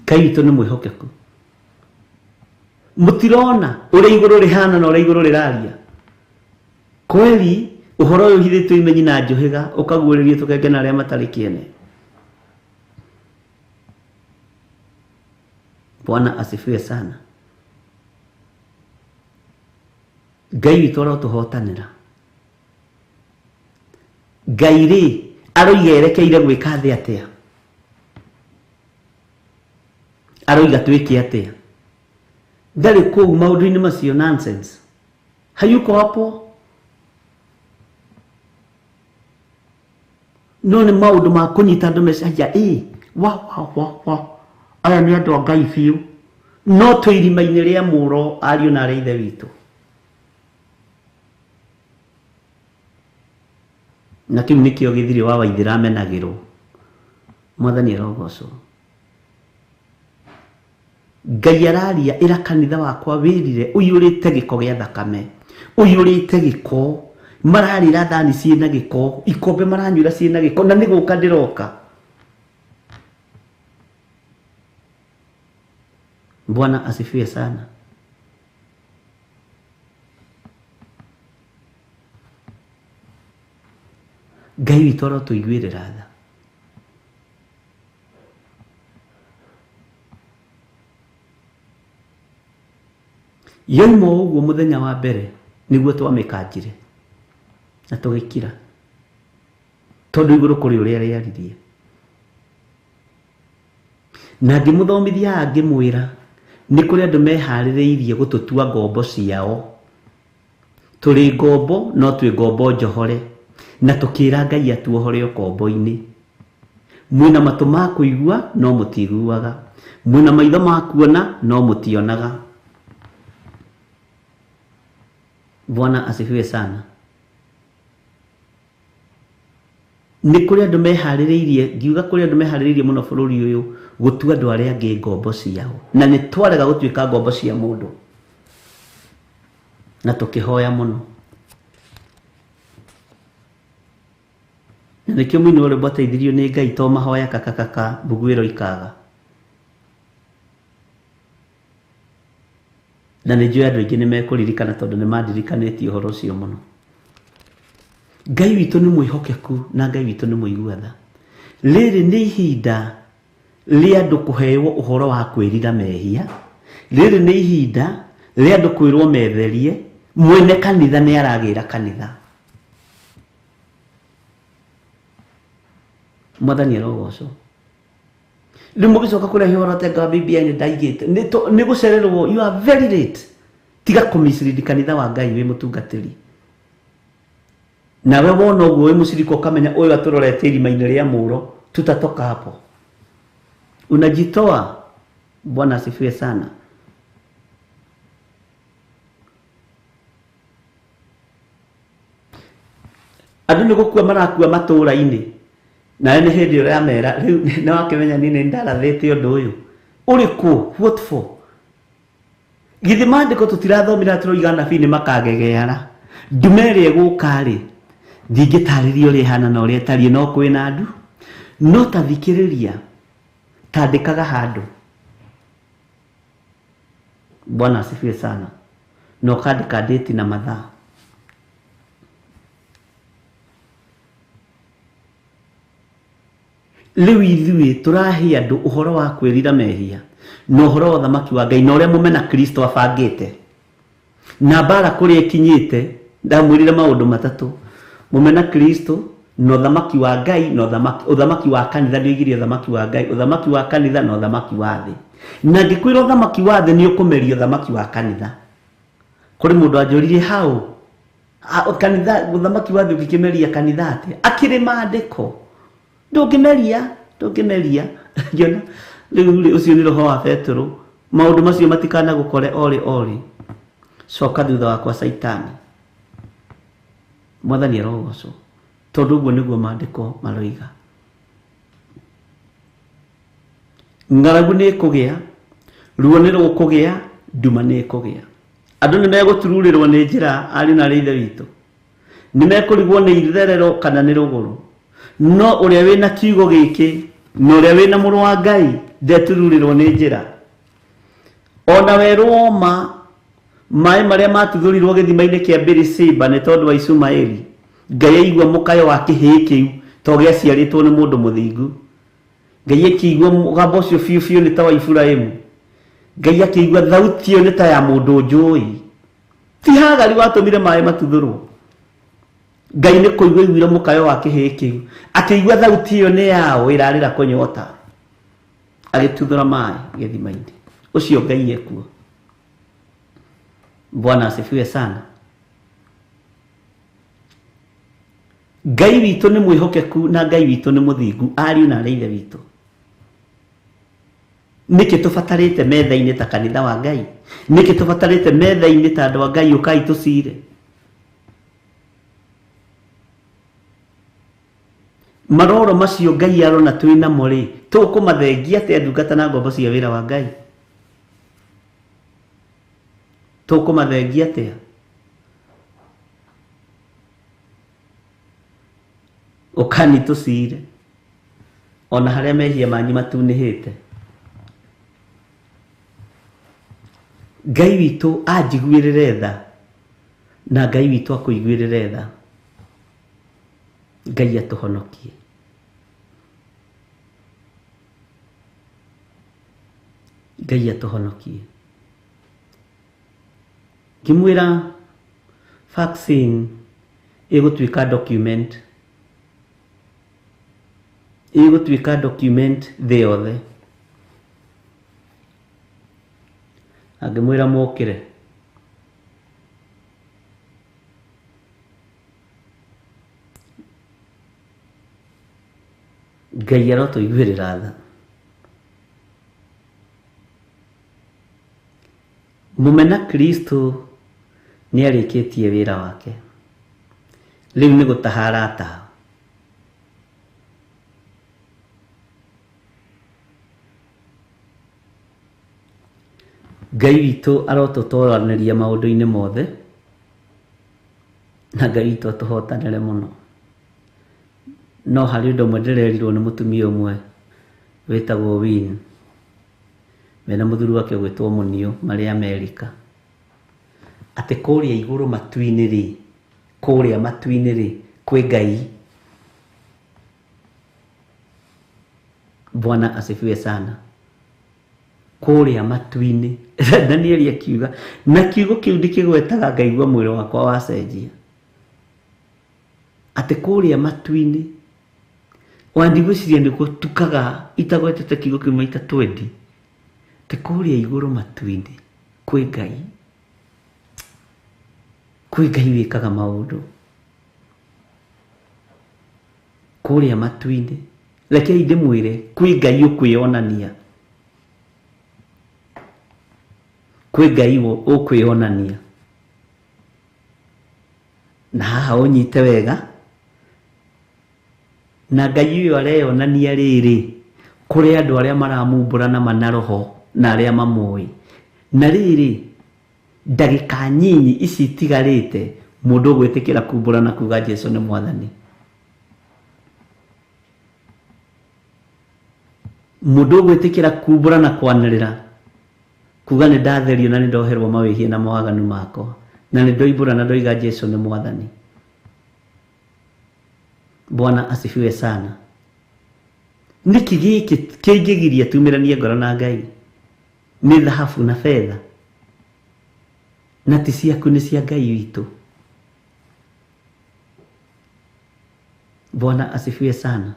Ngai witũ nĩ mwĩhokeku. Mũtirona ũrĩa igũrũ rĩhana na ũrĩa igũrũ rĩraria. Kweli ũhoro ũyũ ũhithĩtwo imenyi na njũhĩga ũkaguũrĩrio tũkenge na arĩa matarĩ kĩene. Bwana asifiwe sana. Ngai witũ arotũhotanĩra. Ngai rĩ aroiga erekeire gwĩka thĩ atĩa? Aroiga twĩke atĩa? Ndarĩ kũu maũndũ-inĩ macio nonsense. Hayuko hapo. No nĩ maũndũ ma kũnyita andũ meciria, ĩ, wa, wa, wa, wa. Aya nĩ andũ a Ngai biũ. No twĩ irima-inĩ rĩa mũro ariũ na arĩa ithe witũ. Na kĩu nĩkĩo gĩthirĩ wa Waithĩra amenagĩrwo. Mwathani arogocwo. Ngai araria ĩra kanitha wakwa wĩrire ũiyũrĩte gĩko gĩa thakame, ũiyũrĩte gĩko, mararĩra thani ciĩna gĩko, ikombe maranyuĩra ciĩna gĩko, na nĩ gũka ndĩroka. Bwana asifiwe sana. Ngai witũ arotũiguĩrĩra tha. Yoima ũguo mũthenya wa mbere nĩguo twamĩkanjire na tũgĩkira, tondũ igũrũ kũrĩ ũrĩa rĩaririe. Na ngĩmũthomithia ngĩmwĩra nĩ kũrĩ andũ meharĩrĩirie gũtũtua ngombo ciao. Tũrĩ ngombo no twĩ ngombo njohore, na tũkĩra Ngai atuohore ũkombo-inĩ. Mwĩna matũ ma kũigua no mũtiguaga, mwĩna maitho ma kuona no mũtionaga. Bwana asifiwe sana. Nĩ kũrĩ andũ meharĩrĩirie, ngiuga kũrĩ andũ meharĩrĩirie mũno bũrũri ũyũ gũtua andũ arĩa angĩ ngombo ciao, na nĩ twarega gũtuĩka ngombo cia mũndũ, na tũkĩhoya mũno. Na nĩkĩo mũini wa rwĩmbo ateithirio nĩ Ngai to mahoya kakakaka mbuguĩro ikaga. Na nĩ njũĩ andũ aingĩ nĩ mekũririkana tondũ nĩ mandirikanĩtie ũhoro ũcio mũno. Ngai witũ nĩ mwĩhokeku na Ngai witũ nĩ mũigua tha. Rĩrĩ nĩ ihinda rĩa andũ kũheo ũhoro wa kwĩrira mehia. Rĩrĩ nĩ ihinda rĩa andũ kwĩrwo metherie. Mwene kanitha nĩ aragĩra kanitha. Mwathani arogocwo. Rĩu mũgĩcoka kũrehe ũhoro atĩ anga BBI nĩ ndaigĩte. Nĩ gũcererwo, you are very late. Tiga kũmislead kanitha wa Ngai wĩ mũtungatĩri. Nawe wona ũguo wĩ mũcirika ũkamenya ũyũ atũrorete irima-inĩ rĩa mũro, tutatoka hapo. Unajitoa. Bwana asifiwe sana. Andũ nĩ gũkua marakua matũũra-inĩ. Nawe nĩ hĩndĩ ũramera, rĩu nĩ wakĩmenya niĩ nĩ ndarathĩte ũndũ ũyũ. Ũrĩkũ? What for? Githĩ maandĩko tũtirathomire tũroiga anabii nĩ makagegeara. Ndume ĩrĩa ĩgũka rĩ, ndingĩtarĩria ũrĩa ĩhana na ũrĩa ĩtariĩ, no kwĩna andũ. No ta thikĩrĩria, tandĩkaga handũ. Bwana asifiwe sana. Na ũkandĩka date na mathaa. Rĩu ithuĩ tũrahe andũ ũhoro wa kwĩrira mehia na ũhoro wa ũthamaki wa Ngai na ũrĩa mũmena Kristo abangĩte. Na mbara kũrĩa ĩkinyĩte, ndamwĩrire maũndũ matatũ. Mũmena Kristo na ũthamaki wa Ngai na ũthamaki wa kanitha, ndioigire ũthamaki wa Ngai, ũthamaki wa kanitha na ũthamaki wa thĩ. Na ngĩkwĩra ũthamaki wa thĩ nĩ ũkũmeria ũthamaki wa kanitha. Kũrĩ mũndũ anjũririe hau, kanitha, ũthamaki wa thĩ ũngĩkĩmeria kanitha atĩa? Akĩrĩ maandĩko. Ndũngĩmeria, ndũngĩmeria. Ngĩona rĩu rĩ, ũcio nĩ roho wa Petero. Maũndũ macio matikanagũkore orĩ orĩ. Coka thutha wakwa Caitani. Mwathani arogocwo tondũ ũguo nĩguo maandĩko maroiga. Ng'aragu nĩ ĩkũgĩa, ruo nĩ rũkũgĩa, nduma nĩ ĩkũgĩa. Andũ nĩ megũtururĩrwo nĩ njĩra ariũ na arĩ ithe witũ. Nĩ mekũrigwo nĩ itherero kana nĩ rũgũrũ. No ũrĩa wĩna kiugo gĩkĩ na ũrĩa wĩna mũrũ wa Ngai ndetururĩrwo nĩ njĩra. Ona werwo ma maĩ marĩa matuthũrirwo gĩthima-inĩ kĩa Beersheba nĩ tondũ wa Ishumaeli. Ngai aigua mũkayo wa kĩhĩĩ kĩu to gĩaciarĩtwo nĩ mũndũ mũthingu. Ngai akĩigua mũgambo ũcio biũ biũ nĩ ta wa Iburahĩmu. Ngai akĩigua thauti ĩyo nĩ ta ya mũndũ njũĩ. Ti Hagari watũmire maĩ matuthũrwo. Ngai nĩ kũigua aiguire mũkayo wa kĩhĩĩ kĩu. Akĩigua thauti ĩyo nĩ yao ĩrarĩra kũnyota. Agĩtuthũra maĩ gĩthima-inĩ. Ũcio Ngai ekuo. Bwana asifiwe sana. Ngai witũ nĩ mwĩhokeku na Ngai witũ nĩ mũthingu ariũ na arĩ ithe witũ. Nĩkĩ tũbatarĩte metha-inĩ ta kanitha wa Ngai? Nĩkĩ tũbatarĩte metha-inĩ ta andũ a Ngai ũkai tũcire? Maroro macio Ngai arona twĩ namo rĩ, tũkũmathengia atĩa ndungata na ngombo cia wĩra wa Ngai? Tũkũmathengia atĩa? Ũkani tũcire ona harĩa mehia manyu matunĩhĩte. Ngai witũ anjiguĩrĩre tha na Ngai witũ akũiguĩrĩre tha. Ngai atũhonokie. Ngai atũhonokie. Ngĩmwĩra vaccine ĩgũtuĩka document. Ĩgũtuĩka document thĩ yothe. Angĩmwĩra mokĩre. Ngai arotũiguĩrĩra tha. Mũmena Kristo nĩ arĩkĩtie wĩra wake. Rĩu nĩ gũtaha arataha. Ngai witũ arotũtoranĩria maũndũ-inĩ mothe na Ngai witũ atũhotanĩre mũno. No harĩ ũndũ ũmwe ndĩrerirwo nĩ mũtumia ũmwe wĩtagwo Win mena mũthuri wake ũgwĩtwo Mũnio marĩ Amerika. Atĩ kũrĩa igũrũ matu-inĩ rĩ, kũrĩa matu-inĩ rĩ, kwĩ Ngai. Bwana asifiwe sana. Kũrĩa matu-inĩ. Danieli akiuga na kiugo kĩu ndikĩgwetaga ngaigua mwĩrĩ wakwa wacenjia. Atĩ kũrĩa matu-inĩ wandigwĩciria nĩguo tukaga itagwetete kiugo kĩu maita 20. Atĩ kũrĩa igũrũ matu-inĩ kwĩ Ngai. Kwĩ Ngai wĩkaga maũndũ. Kũrĩa matu-inĩ. Rekei ndĩmwĩre kwĩ Ngai ũkwĩonania. Kwĩ Ngai ũkwĩonania. Na haha ũnyite wega. Na Ngai ũyũ areyonania rĩrĩ kũrĩ andũ arĩa maramumbũra na mana roho na arĩa mamũĩ. Na rĩrĩ ndagĩka nyinyi ici itigarĩte mũndũ ũgwĩtĩkĩra kumbũra na kuga Jesu nĩ mwathani. Mũndũ ũgwĩtĩkĩra kumbũra na kwanĩrĩra kuga nĩ ndatherio na nĩ ndoherwo mawĩhia na mawaganu makwa na nĩ ndoimbũra na ndoiga Jesu nĩ mwathani. Bwana asifiwe sana. Nĩkĩ gĩkĩ kĩngĩgiria tumĩranie ngoro na Ngai? Nĩ thahabu na betha na ti ciaku nĩ cia Ngai witũ. Bwana asifiwe sana.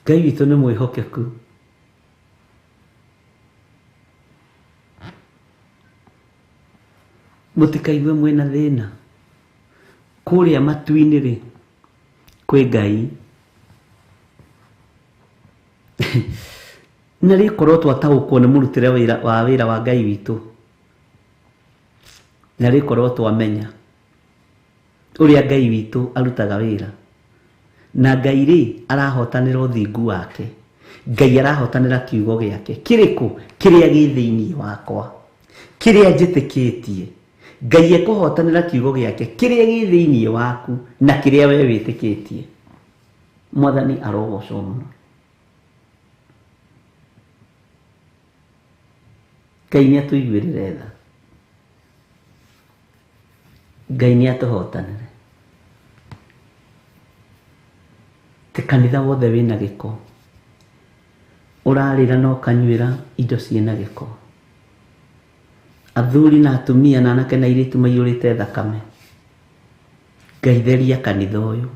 Ngai witũ nĩ mwĩhokeku. Mũtikaigue mwĩna thĩna. Kũrĩa matu-inĩ rĩ, kwĩ Ngai. Na rĩkorwo twataũkwo nĩ mũrutĩre wĩra wa wĩra wa Ngai witũ, na rĩkorwo twamenya ũrĩa Ngai witũ arutaga wĩra, na Ngai rĩ arahotanĩra ũthingu wake, Ngai arahotanĩra kiugo gĩake kĩrĩkũ, kĩrĩa gĩ thĩinĩ wakwa, kĩrĩa njĩtĩkĩtie. Ngai ekũhotanĩra kiugo gĩake kĩrĩa gĩ thĩinĩ waku na kĩrĩa we wĩtĩkĩtie. Mwathani arogocwo mũno. Ngai nĩ atũiguĩrĩre tha, Ngai nĩ atũhotanĩre. Ti kanitha wothe wĩna gĩko, ũrarĩra na ũkanyuĩra indo ciĩna gĩko. Athuri na atumia na anake na airĩtu maiyũrĩte thakame. Ngai theria kanitha ũyũ.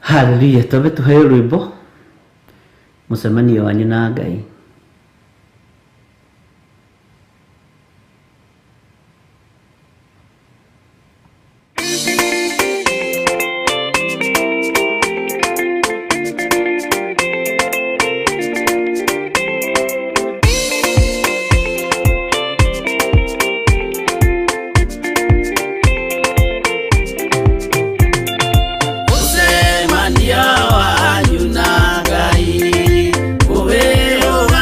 Haleluya, twambe tuheo rwĩmbo mũcemanio wanyu na Ngai. Mũcemanio wanyu na Ngai ũwĩrũgamĩte.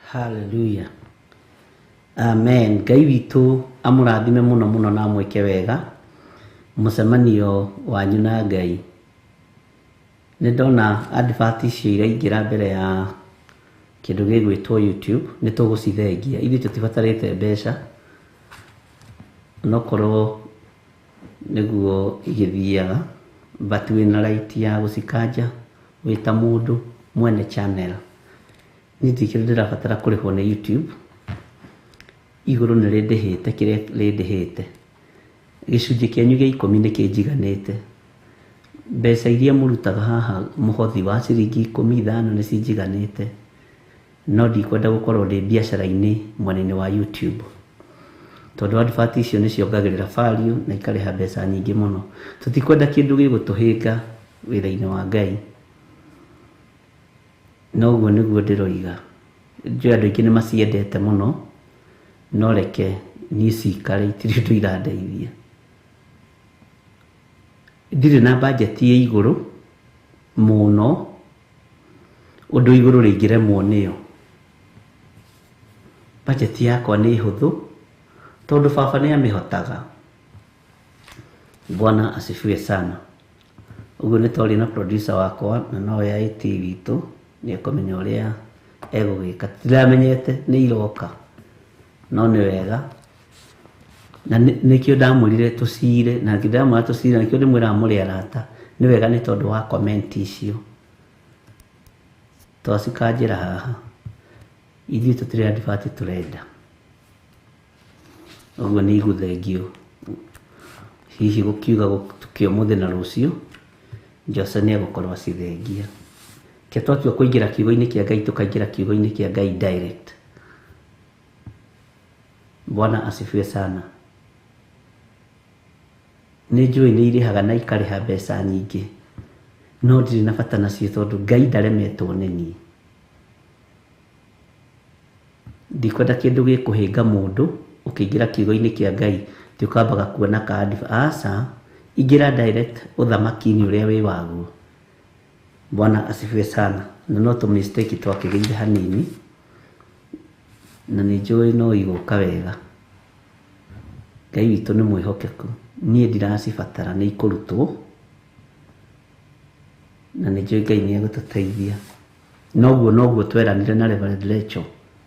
Hallelujah. Amen. Ngai witũ amũrathime mũno mũno na amwĩke wega mũcemanio wanyu na Ngai. Nĩ ndona advert icio iraingĩra mbere ya kĩndũ gĩgwĩtwo YouTube, nĩ tũgũcithengia. Ithuĩ tũtibatarĩte mbeca, onokorwo nĩguo igĩthiaga, but wĩna right ya gũcikanja wĩ ta mũndũ mwene channel. Niĩ ndikĩrĩ ndĩrabatara kũrĩhwo nĩ YouTube, igũrũ nĩ rĩndĩhĩte kĩrĩa rĩndĩhĩte. Gĩcunjĩ kĩanyu gĩa ikũmi nĩ kĩnjiganĩte. Mbeca iria mũrutaga haha mũhothi wa ciringi ikũmi ithano nĩ cinjiganĩte, no ndikwenda gũkorwo ndĩ biacara-inĩ mwena-inĩ wa YouTube, tondũ advert icio nĩ ciongagĩrĩra value na ikarĩha mbeca nyingĩ mũno. Tũtikwenda kĩndũ gĩgũtũhĩnga wĩra-inĩ wa Ngai. Noguo nĩguo ndĩroiga. Njũĩ andũ aingĩ nĩ maciendete mũno, no reke niĩ cikare itirĩ ũndũ irandeithia. Ndirĩ na budget ĩ igũrũ mũno ũndũ igũrũ rĩngĩremwo nĩyo. Budget yakwa nĩ hũthũ tondũ baba nĩ amĩhotaga. Bwana asifiwe sana. Ũguo nĩ twaria na producer wakwa na nowe IT witũ nĩ ekũmenya ũrĩa egũgĩka. Ndiramenyete nĩ iroka no nĩ wega na nĩkĩo ndamwĩrire tũcire na ndamwĩra tũcire nĩkĩo ndĩmwĩraga mũrĩ arata. Nĩ wega nĩ tondũ wa comment icio twacikanjĩra haha. Ithuĩ tũtirĩ advert tũrenda, ũguo nĩ igũthengio hihi gũkiuga tũkĩ ũmũthĩ na rũciũ Jose nĩ egũkorwo acithengia. Ke twatua kũingĩra kiugo-inĩ kĩa Ngai tũkaingĩra kiugo-inĩ kĩa Ngai direct. Bwana asifiwe sana. Nĩ njũĩ nĩ irĩhaga na ikarĩha mbeca nyingĩ, no ndirĩ na bata nacio tondũ Ngai ndaremetwo nĩ niĩ. Ndikwenda kĩndũ gĩkũhĩnga mũndũ ũkĩingĩra kiugo-inĩ kĩa Ngai ti ũkambaga kuona ka advert. Aca, ingĩra direct ũthamaki-inĩ ũrĩa wĩ waguo. Bwana asifiwe sana. Na no tũ mistake twakĩgĩire hanini na nĩ njũĩ no igũka wega. Ngai witũ nĩ mwĩhokeku. Niĩ ndiracibatara nĩ ikũrutwo na nĩ njũĩ Ngai nĩ egũtũteithia. Noguo noguo tweranire na Reverend Rachel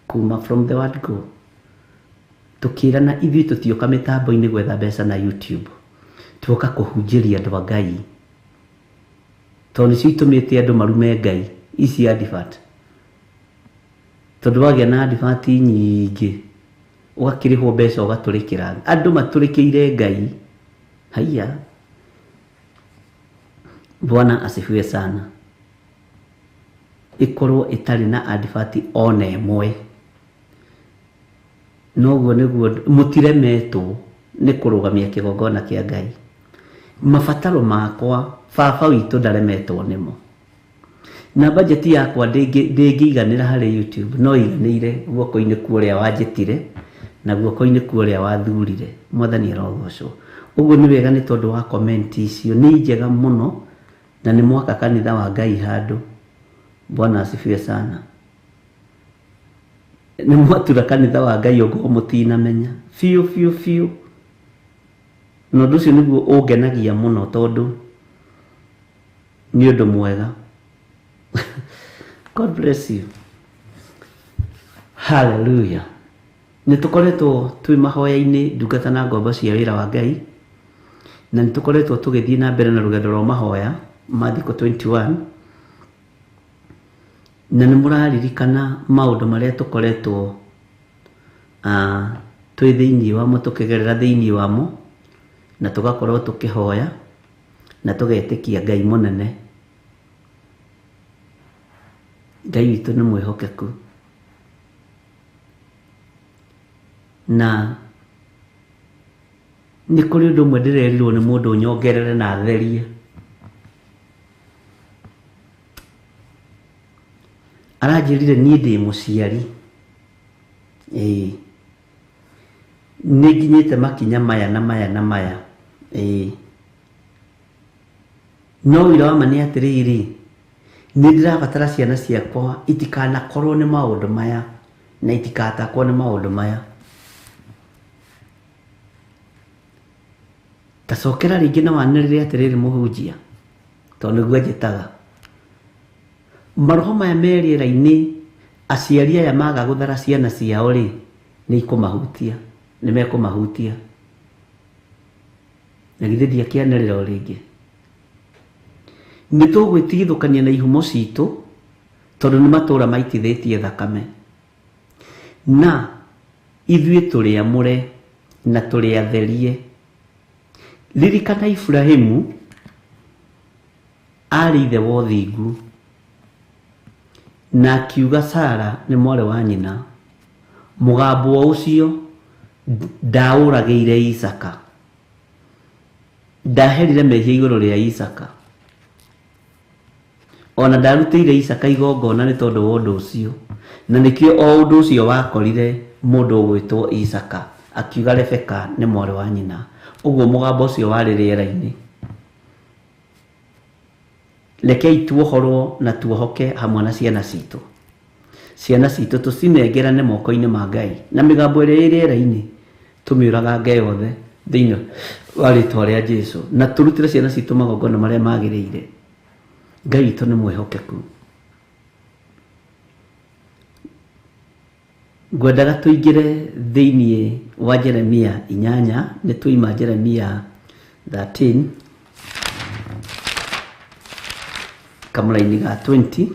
kuma from the word go. Tũkĩrana ithuĩ tũtioka mĩtambo-inĩ gwetha mbeca na YouTube, tuoka kũhunjĩria andũ a Ngai tondũ nĩcio itũmĩte andũ marume Ngai ici advert. Tondũ wagĩa na advert nyingĩ ũgakĩrĩhwo mbeca ũgatũrĩkĩra andũ matũrĩkĩire Ngai. Haiya, Bwana asifiwe sana. Ĩkorwo ĩtarĩ na advert ona ĩmwe. Noguo nĩguo mũtiremetwo nĩ kũrũgamia kĩgongona kĩa Ngai. Mabataro makwa baba witũ ndaremetwo nĩmo. Na budget yakwa ndĩngĩiganĩra harĩ YouTube, no iganĩire guoko-inĩ kwa ũrĩa wanjĩtire na guoko-inĩ kwa ũrĩa wathurire. Mwathani arogocwo. Ũguo nĩ wega nĩ tondũ wa comment icio nĩ njega mũno na nĩ mwaka kanitha wa Ngai handũ. Bwana asifiwe sana. Nĩ mwatura kanitha wa Ngai ũngĩkorwo mũtinamenya biũ biũ biũ. Na ũndũ ũcio nĩguo ũngenagia mũno tondũ nĩ ũndũ mwega. God bless you. Hallelujah. Nĩ tũkoretwo twĩ mahoya-inĩ ndungata na ngombo cia wĩra wa Ngai, na nĩ tũkoretwo tũgĩthiĩ na mbere na rũgendo rwa mahoya ma thikũ 21, na nĩ mũraririkana maũndũ marĩa tũkoretwo twĩ thĩinĩ wamo, tũkĩgerera thĩinĩ wamo, na tũgakorwo tũkĩhoya na tũgetĩkia Ngai mũnene. Ngai witũ nĩ mwĩhokeku. Na nĩ kũrĩ ũndũ ũmwe ndĩrerirwo nĩ mũndũ nyongerere na therie. Aranjĩrire niĩ ndĩ mũciari, ĩĩ, nĩ nginyĩte makinya maya na maya na maya, ĩĩ, no ũira wa ma nĩ atĩrĩrĩ, nĩ ndĩrabatara ciana ciakwa itikanakorwo nĩ maũndũ maya. na itikatakwo nĩ maũndũ maya. Ta cokera rĩngĩ na wanĩrĩre atĩrĩrĩ mũhunjia, tondũ nĩguo anjĩtaga. Maroho maya me rĩera-inĩ, aciari aya maga gũthara ciana ciao rĩ, nĩ ikũmahutia, nĩ mekũmahutia. Na githĩ ndiakĩanĩrĩra o rĩngĩ? Nĩ tũgwĩtigithũkania na ihumo citũ, tondũ nĩ matũra maitithĩtie thakame. Na ithuĩ tũrĩ amũre na tũrĩ atherie. Ririkana Iburahimu arĩ ithe wa ũthingu, na akiuga Sara nĩ mwarĩ wa nyina. Mũgambo ũcio ndaũragĩire Isaka, ndaherire mehia igũrũ rĩa Isaka, ona ndarutĩire Isaka igongona nĩ tondũ wa ũndũ ũcio. Na nĩkĩo o ũndũ ũcio wakorire mũndũ ũgwĩtwo Isaka, akiuga Rebeka nĩ mwarĩ wa nyina. Ũguo mũgambo ũcio warĩ rĩera-inĩ. Rekei tuohorwo na tuohoke hamwe na ciana citũ. Ciana citũ tũcinengerane moko-inĩ ma Ngai, na mĩgambo ĩrĩa ĩ rĩera-inĩ tũmĩũragange yothe thĩinĩ wa rĩtwa rĩa Jesu, na tũrutĩre ciana citũ magongona marĩa magĩrĩire. Ngai witũ nĩ mwĩhokeku. Ngwendaga tũingĩre thĩinĩ wa Jeremia 8, nĩ twaima Jeremia 13 kamũraini ga 20.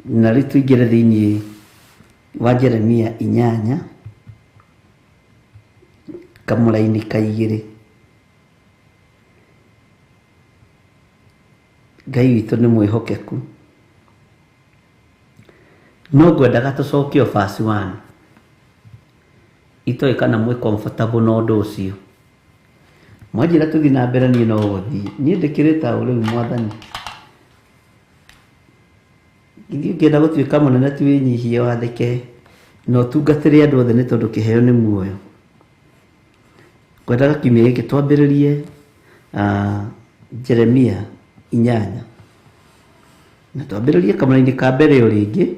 Na rĩu tũingĩre thĩinĩ wa Jeremia 8 kamũraini ka 2. Ngai witũ nĩ mwĩhokeku. No ngwendaga tũcoke o verse 1. Itoĩ kana mwĩ comfortable na ũndũ ũcio. Mwanjĩra tũthiĩ na mbere niĩ no gũthiĩ. Niĩ ndĩkĩrĩ ta ũ rĩu mwathani. Ithuĩ ũngĩenda gũtuĩka mũnene ti wĩnyihie wathĩke na ũtungatĩre andũ othe nĩ tondũ kĩheo nĩ muoyo. Ngwendaga kiumia gĩkĩ twambĩrĩrie Jeremia 8. Na twambĩrĩrie kamũraini ka mbere o rĩngĩ.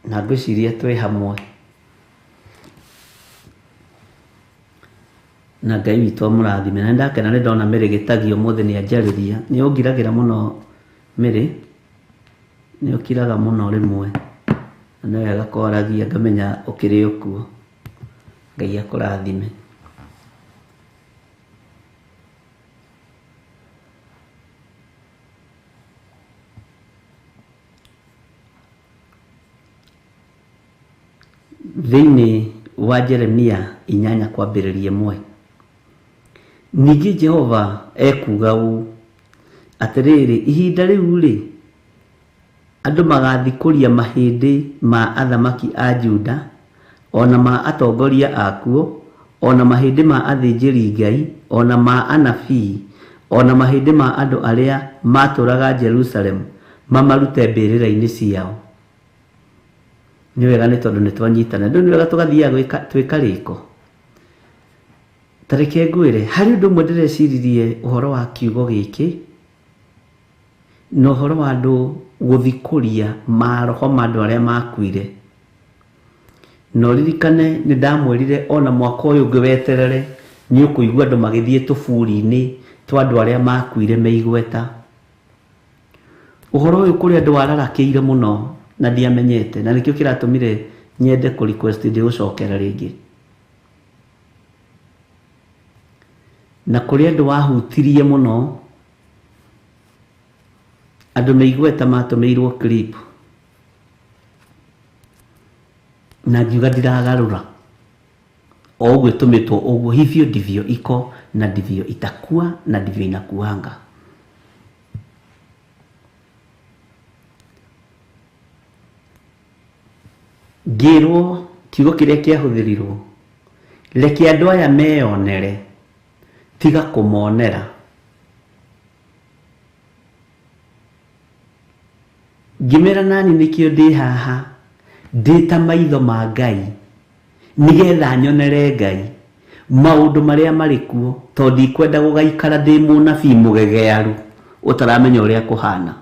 Na ngwĩciria twĩ hamwe. Na Ngai witũ amũrathime. Na nĩndakena nĩ ndona Mĩrĩ Gĩtagi ũmũthĩ nĩ anjarĩria. Nĩ ũngiragĩra mũno Mĩrĩ. Nĩ ũkiraga mũno rĩmwe. Na nĩ wega kwaragia ngamenya ũkĩrĩ o kuo. Ngai akũrathime. Thĩinĩ wa Jeremia 8 kwambĩrĩria 1. Ningĩ Jehova ekuuga ũũ, atĩrĩrĩ, ihinda rĩu-rĩ, andũ magathikũria mahĩndĩ ma athamaki a Juda, o na ma atongoria akuo, o na mahĩndĩ ma athĩnjĩri-Ngai, o na ma anabii, o na mahĩndĩ ma andũ arĩa maatũũraga Jerusalemu, mamarute mbĩrĩra-inĩ ciao. Nĩ wega nĩ tondũ nĩ twanyitana. Ndũ nĩ wega tũgathiaga twĩ karĩko. Ta reke ngwĩre, harĩ ũndũ ũmwe ndĩreciririe ũhoro wa kiugo gĩkĩ, na ũhoro wa andũ gũthikũria maroho ma andũ arĩa makuire. Na ũririkane nĩ ndamwĩrire ona mwaka ũyũ ũngĩ weterere, nĩ ũkũigua andũ magĩthiĩ tũburi-inĩ twa andũ arĩa makuire me igweta. Ũhoro ũyũ kũrĩ andũ wararakĩire mũno na ndiamenyete, na nĩkĩo kĩratũmire nyende kũ request ndĩũcokere rĩngĩ. Na kũrĩ andũ wahutirie mũno, andũ me igweta matũmĩirwo clip, na ngiuga ndiragarũra. O ũguo ĩtũmĩtwo ũguo, hivyo ndivyo iko na ndivyo itakuwa na ndivyo inakuanga. Ngĩrwo kiugo kĩrĩa kĩahũthĩrirwo, reke andũ aya meyonere, tiga kũmonera. Ngĩmera nani nĩkĩo ndĩ haha, ndĩ ta maitho ma Ngai, nĩgetha nyonere Ngai. Maũndũ marĩa marĩ kuo tondũ ndikwenda gũgaikara ndĩ mũnabii mũgegearu ũtaramenya ũrĩa kũhana.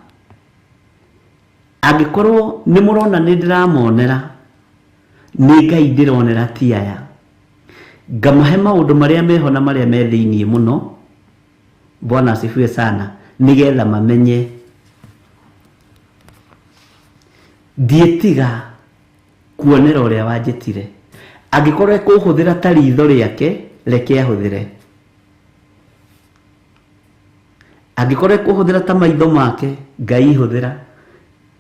Angĩkorwo nĩ mũrona nĩ ndĩramonera, nĩ Ngai ndĩronera ti aya. Ngamahe maũndũ marĩa meho na marĩa me thĩiniĩ mũno. Bwana asifiwe sana. Nĩgetha mamenye ndiĩtiga kuonera ũrĩa wanjĩtire. Angĩkorwo ekũhũthĩra ta ritho rĩake, reke ahũthĩre. Angĩkorwo ekũhũthĩra ta maitho make, Ngai hũthĩra.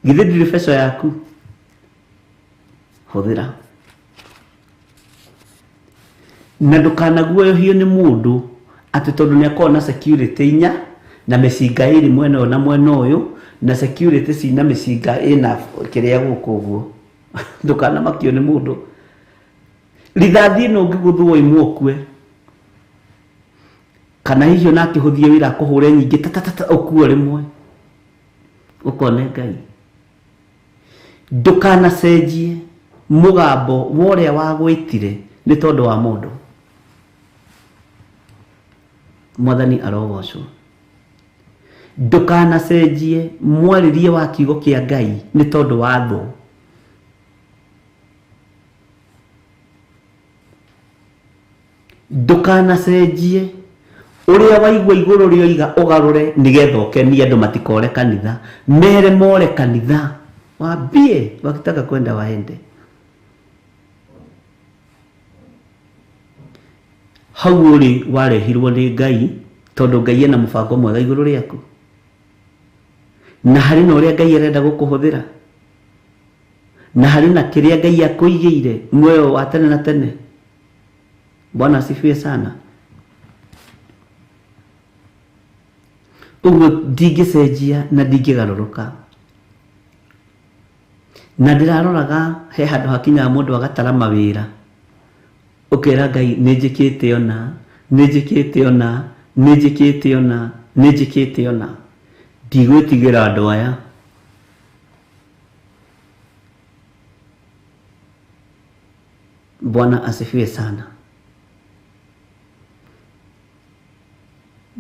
Githĩ ndirĩ beco yaku? Hũthĩra. Na ndũkanaguoyohio nĩ mũndũ atĩ tondũ nĩ akoragwo na security inya na mĩcinga ĩrĩ mwena ũyũ na mwena ũyũ na security cina mĩcinga ĩna kĩrĩa gũkũ ũguo. Ndũkanamakio nĩ mũndũ. Rithathi ĩno ũngĩgũthwo ĩmwe ũkue, kana hihi ona akĩhũthie wĩra akũhũre nyingĩ tatatata ũkue rĩmwe, ũkone Ngai. Ndũkanacenjie mũgambo wa ũrĩa wagwĩtire nĩ tondũ wa mũndũ. Mwathani arogocwo. Ndũkanacenjie mwarĩrie wa kiugo kĩa Ngai nĩ tondũ wa thũ. Ndũkanacenjie ũrĩa waigua igũrũ rĩoiga ũgarũre nĩgetha ũkenie andũ matikore kanitha. Mere more kanitha, waambie wakitaka kwenda waende. Hau ũrĩ warehirwo nĩ Ngai tondũ Ngai ena mũbango mwega igũrũ rĩaku, na harĩ na ũrĩa Ngai arenda gũkũhũthĩra, na harĩ na kĩrĩa Ngai akũigĩire muoyo wa tene na tene. Bwana asifiwe sana. Ũguo ndingĩcenjia na ndingĩgarũrũka. Na ndĩraroraga he handũ hakinyaga mũndũ agatara mawĩra, ũkera Ngai nĩ njĩkĩte ona, nĩ njĩkĩte ona, nĩ njĩkĩte ona, nĩ njĩkĩte ona. Ndigwĩtigĩra andũ aya. Bwana asifiwe sana.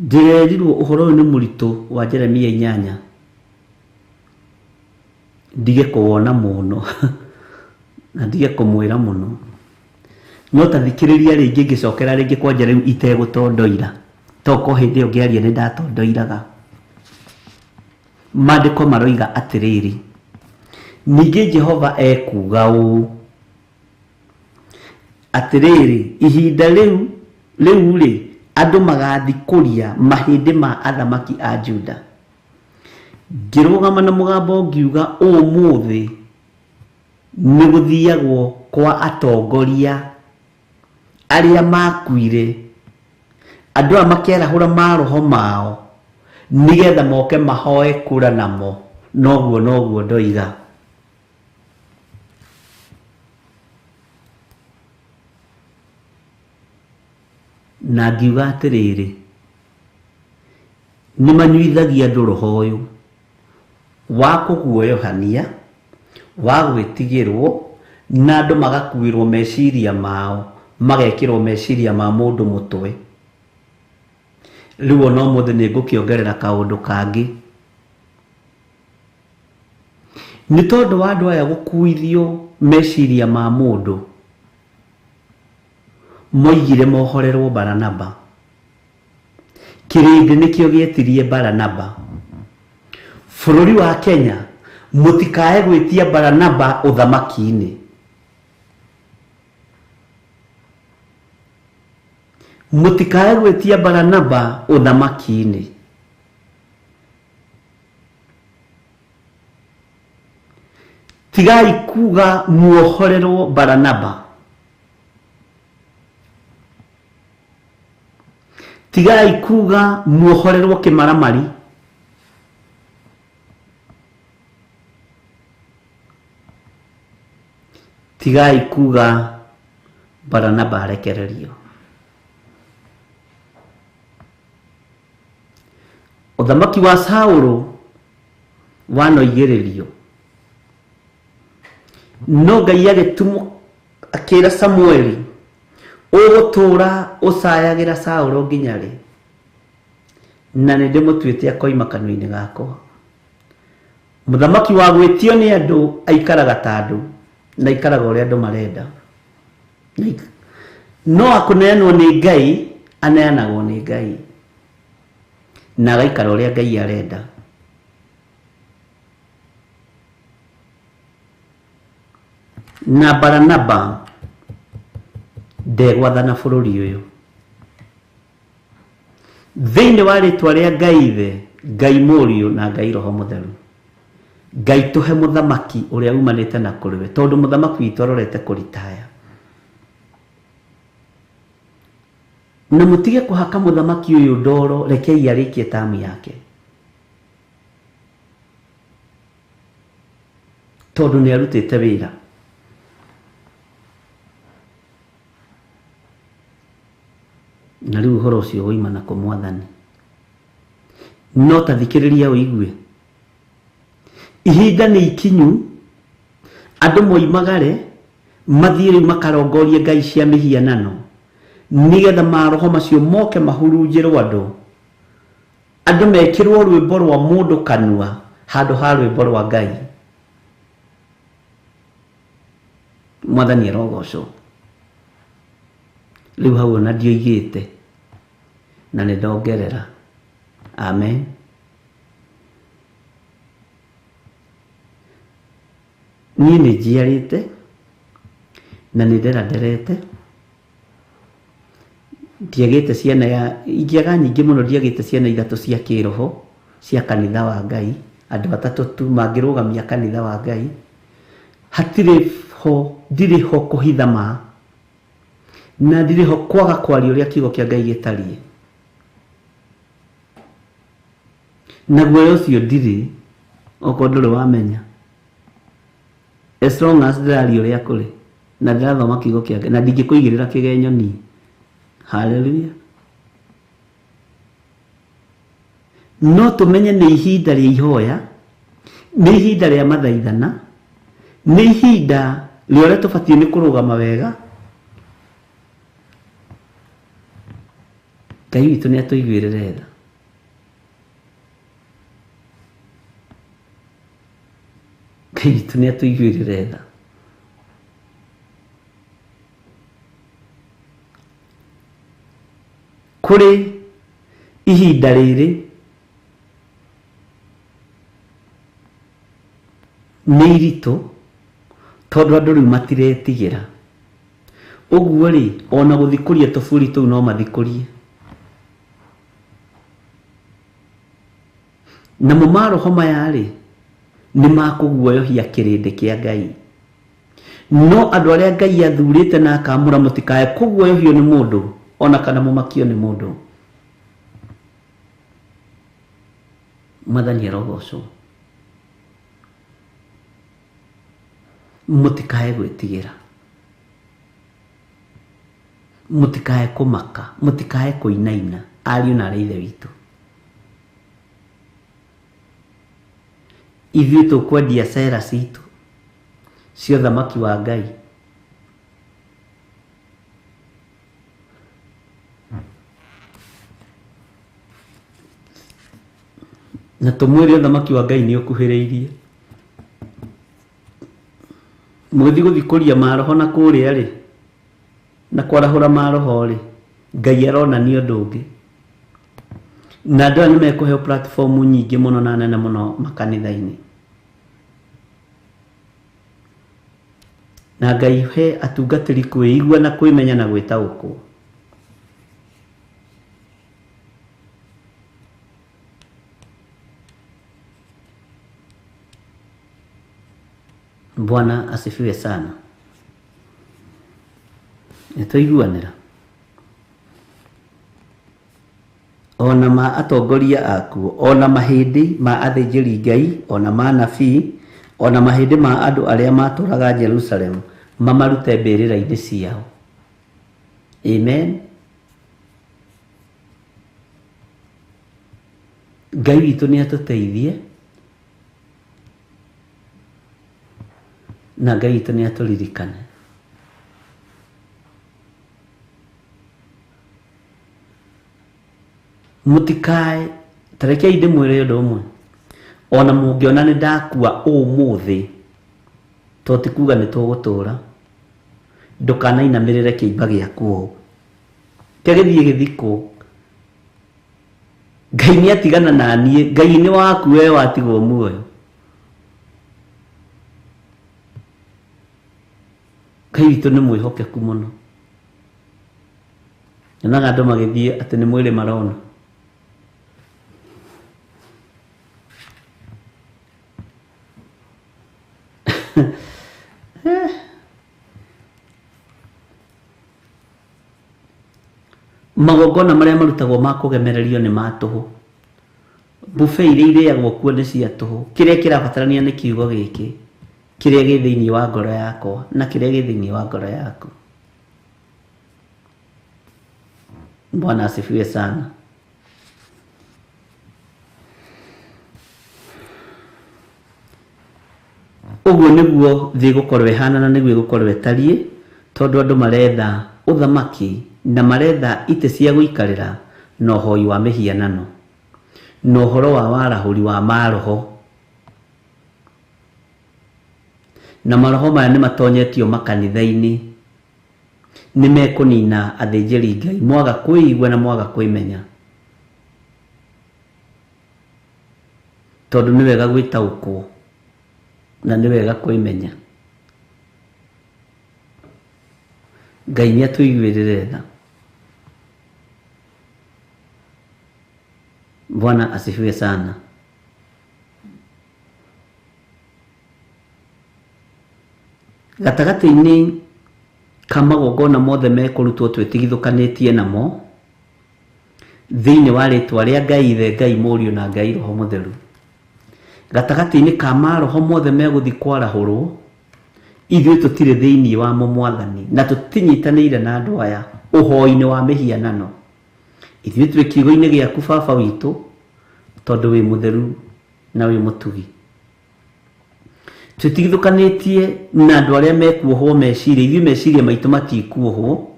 Ndĩrerirwo ũhoro ũyũ nĩ mũritũ wa Jeremia 8. Ndige kũwona mũno na ndige kũmwĩra mũno, no ta thikĩrĩria rĩngĩ ngĩcokera rĩngĩ kwanja rĩu itegũtondoira, toko hĩndĩ ĩyo ngĩaria nĩ ndatondoiraga. Maandĩko maroiga atĩrĩrĩ, ningĩ Jehova ekuuga ũũ atĩrĩrĩ, ihinda rĩu rĩ andũ magathikũria mahĩndĩ ma athamaki a Juda. Ngĩrũgama na mũgambo ngiuga ũmũthĩ nĩ gũthiagwo kwa atongoria arĩa makuire, andũ aya makĩarahũra maroho mao nĩgetha moke mahoe kura namo. Noguo noguo ndoiga. Na ngiuga atĩrĩrĩ, nĩ manyuithagia andũ roho ũyũ wa kũguoyohania, wa gwĩtigĩrwo, na andũ magakuĩrwo meciria mao, magekĩrwo meciria ma mũndũ mũtwe. Rĩu ona ũmũthĩ nĩ ngũkĩongerera kaũndũ kangĩ. Nĩ tondũ wa andũ aya gũkuithio meciria ma mũndũ, moigire mohorerwo Baranaba. Kĩrĩndĩ nĩkĩo gĩetirie Baranaba. Bũrũri wa Kenya mũtikae gwĩtia Baranaba ũthamaki-inĩ. Mũtikae gwĩtia Baranaba ũthamaki-inĩ. Tigai kuga muohorerwo Baranaba. Tigai kuga muohorerwo kĩmaramari. Tigai kuga Baranaba arekererio. Ũthamaki wa Saũlũ wanoigĩrĩrio, no Ngai agĩtũmwo akĩra Samueli, Ũgũtũra ũcayagĩra Saũlũ nginya rĩ? Na nĩ ndĩmũtuĩte akoima kanua-inĩ gakwa. Mũthamaki wa gwĩtio nĩ andũ aikaraga ta andũ na aikaraga ũrĩa andũ marenda. No akũneanwo nĩ Ngai, aneanagwo nĩ Ngai na agaikara ũrĩa Ngai arenda. Na Baranaba ndegwathana bũrũri ũyũ. Thĩinĩ wa rĩtwa rĩa Ngai Ithe, Ngai Mũriũ na Ngai Roho Mũtheru, Ngai tũhe mũthamaki ũrĩa umanĩte na kũrĩ we, tondũ mũthamaki witũ arorete kũritaya. Na mũtige kũhaka mũthamaki ũyũ ndoro, rekei arĩkie tamu yake, tondũ nĩ arutĩte wĩra. Na rĩu ũhoro ũcio woima na kũ Mwathani. No ta thikĩrĩria ũigue, ihinda nĩ ikinyu andũ moimagare mathiĩ rĩu makarongorie ngai cia mĩhianano, nĩgetha maroho macio moke mahurunjĩrwo andũ, andũ mekĩrwo rwĩmbo rwa mũndũ kanua handũ ha rwĩmbo rwa Ngai. Mwathani arogocwo. Rĩu hau ona ndioigĩte na nĩ ndongerera. Amen. Niĩ nĩ njiarĩte na nĩ ndera nderete, ndiagĩte ciana ya ingĩaga nyingĩ mũno, ndiagĩte ciana ithatũ cia kĩroho cia kanitha wa Ngai, andũ atatũ tu mangĩrũgamia kanitha wa Ngai. Hatirĩ ho, ndirĩ ho kũhitha ma, na ndirĩ ho kwaga kwaria ũrĩa kiugo kĩa Ngai gĩtariĩ. Na guoya ũcio ndirĩ, okorwo ndũrĩ wamenya, as long as ndĩraria ũrĩa kũrĩ na ndĩrathoma kiugo kĩa Ngai na ndingĩkũigĩrĩra kĩgenyo niĩ. Haleluya. No tũmenye nĩ ihinda rĩa ihoya, nĩ ihinda rĩa mathaithana, nĩ ihinda rĩa ũrĩa tũbatiĩ nĩ kũrũgama wega. Ngai witũ nĩ atũiguĩrĩre tha. Ngai witũ nĩ atũiguĩrĩre tha. Kũrĩ ihinda rĩrĩ nĩ iritũ tondũ andũ rĩu matiretigĩra. Ũguo rĩ, ona gũthikũria tũburi tũu no mathikũrie. Namo maroho maya rĩ, nĩ makũguoyohia kĩrĩndĩ kĩa Ngai. No andũ arĩa Ngai athurĩte na akamũra, mũtikae kũguoyohio nĩ mũndũ ona kana mũmakio nĩ mũndũ. Mwathani arogocwo. Mũtikae gwĩtigĩra, mũtikae kũmaka, mũtikae kũinaina, ariũ na arĩ ithe witũ. Ithuĩ tũkwendia cera citũ cia ũthamaki wa Ngai. Na tũmwĩre ũthamaki wa Ngai nĩ ũkuhĩrĩirie. Mũgĩthiĩ gũthikũria maroho na kũrĩa rĩ, na kwarahũra maroho rĩ, Ngai aronania ũndũ ũngĩ. Na andũ aya nĩ mekũheo platform nyingĩ mũno na nene mũno makanitha-inĩ. Na Ngai he atungatĩri kwĩigua na kwĩmenya na gwĩtaũkwo. Bwana asifiwe sana. Nĩtwaiguanĩra. Ona ma atongoria akuo, ona mahĩndĩ ma athĩnjĩri Ngai, ona ma anabii, ona mahĩndĩ ma andũ arĩa matũraga Jerusalemu, mamarute mbĩrĩra-inĩ ciao. Amen. Ngai witũ nĩ atũteithie na Ngai witũ nĩ atũririkane. Mũtikae tarekei ndĩmwĩre ũndũ ũmwe, ona mũngĩona nĩ ndakua ũmũthĩ to ti kuga nĩ tũgũtũra, ndũkanainamĩrĩre kĩimba gĩaku ũũ, kĩgĩthiĩ gĩthikwo. Ngai nĩ atigana na niĩ, Ngai nĩ waku we watigwo muoyo. Ngai witũ nĩ mwĩhokeku mũno. Nyonaga andũ magĩthiĩ atĩ nĩ mwĩrĩ marona. Magongona marĩa marutagwo ma kũgemererio nĩ ma tũhũ, buffet iria irĩagwo kuo nĩ cia tũhũ. Kĩrĩa kĩrabatarania nĩ kiugo gĩkĩ, kĩrĩa gĩ thĩinĩ wa ngoro yakwa na kĩrĩa gĩ thĩinĩ wa ngoro yaku. Bwana asifiwe sana. Ũguo nĩguo thĩ ĩgũkorwo ĩhana na nĩguo ĩgũkorwo ĩtariĩ, tondũ andũ maretha ũthamaki na maretha itĩ cia gũikarĩra na ũhoi wa mĩhianano na ũhoro wa warahũri wa maroho, na maroho maya nĩ matonyetio makanitha-inĩ, nĩ mekũnina athĩnjĩri Ngai mwaga kwĩigua na mwaga kwĩmenya, tondũ nĩ wega gwĩtaũkwo na nĩ wega kwĩmenya. Ngai nĩ atũiguĩrĩre tha. Bwana asifiwe sana. Gatagatĩ-inĩ ka magongona mothe mekũrutwo twĩtigithũkanĩtie namo thĩinĩ wa rĩtwa rĩa Ngai Ithe, Ngai Mũriũ na Ngai Roho Mũtheru, gatagatĩ-inĩ ka maroho mothe megũthiĩ kwarahũrwo, ithuĩ tũtirĩ thĩinĩ wamo Mwathani, na tũtinyitanĩire na andũ aya ũhoi-inĩ wa mĩhianano. Ithuĩ twĩ kiugo-inĩ gĩaku Baba witũ, tondũ wĩ mũtheru na wĩ mũtugi. Tũtigithũkanĩtie na andũ arĩa mekuohwo meciria, ithuĩ meciria maitũ matikuohwo,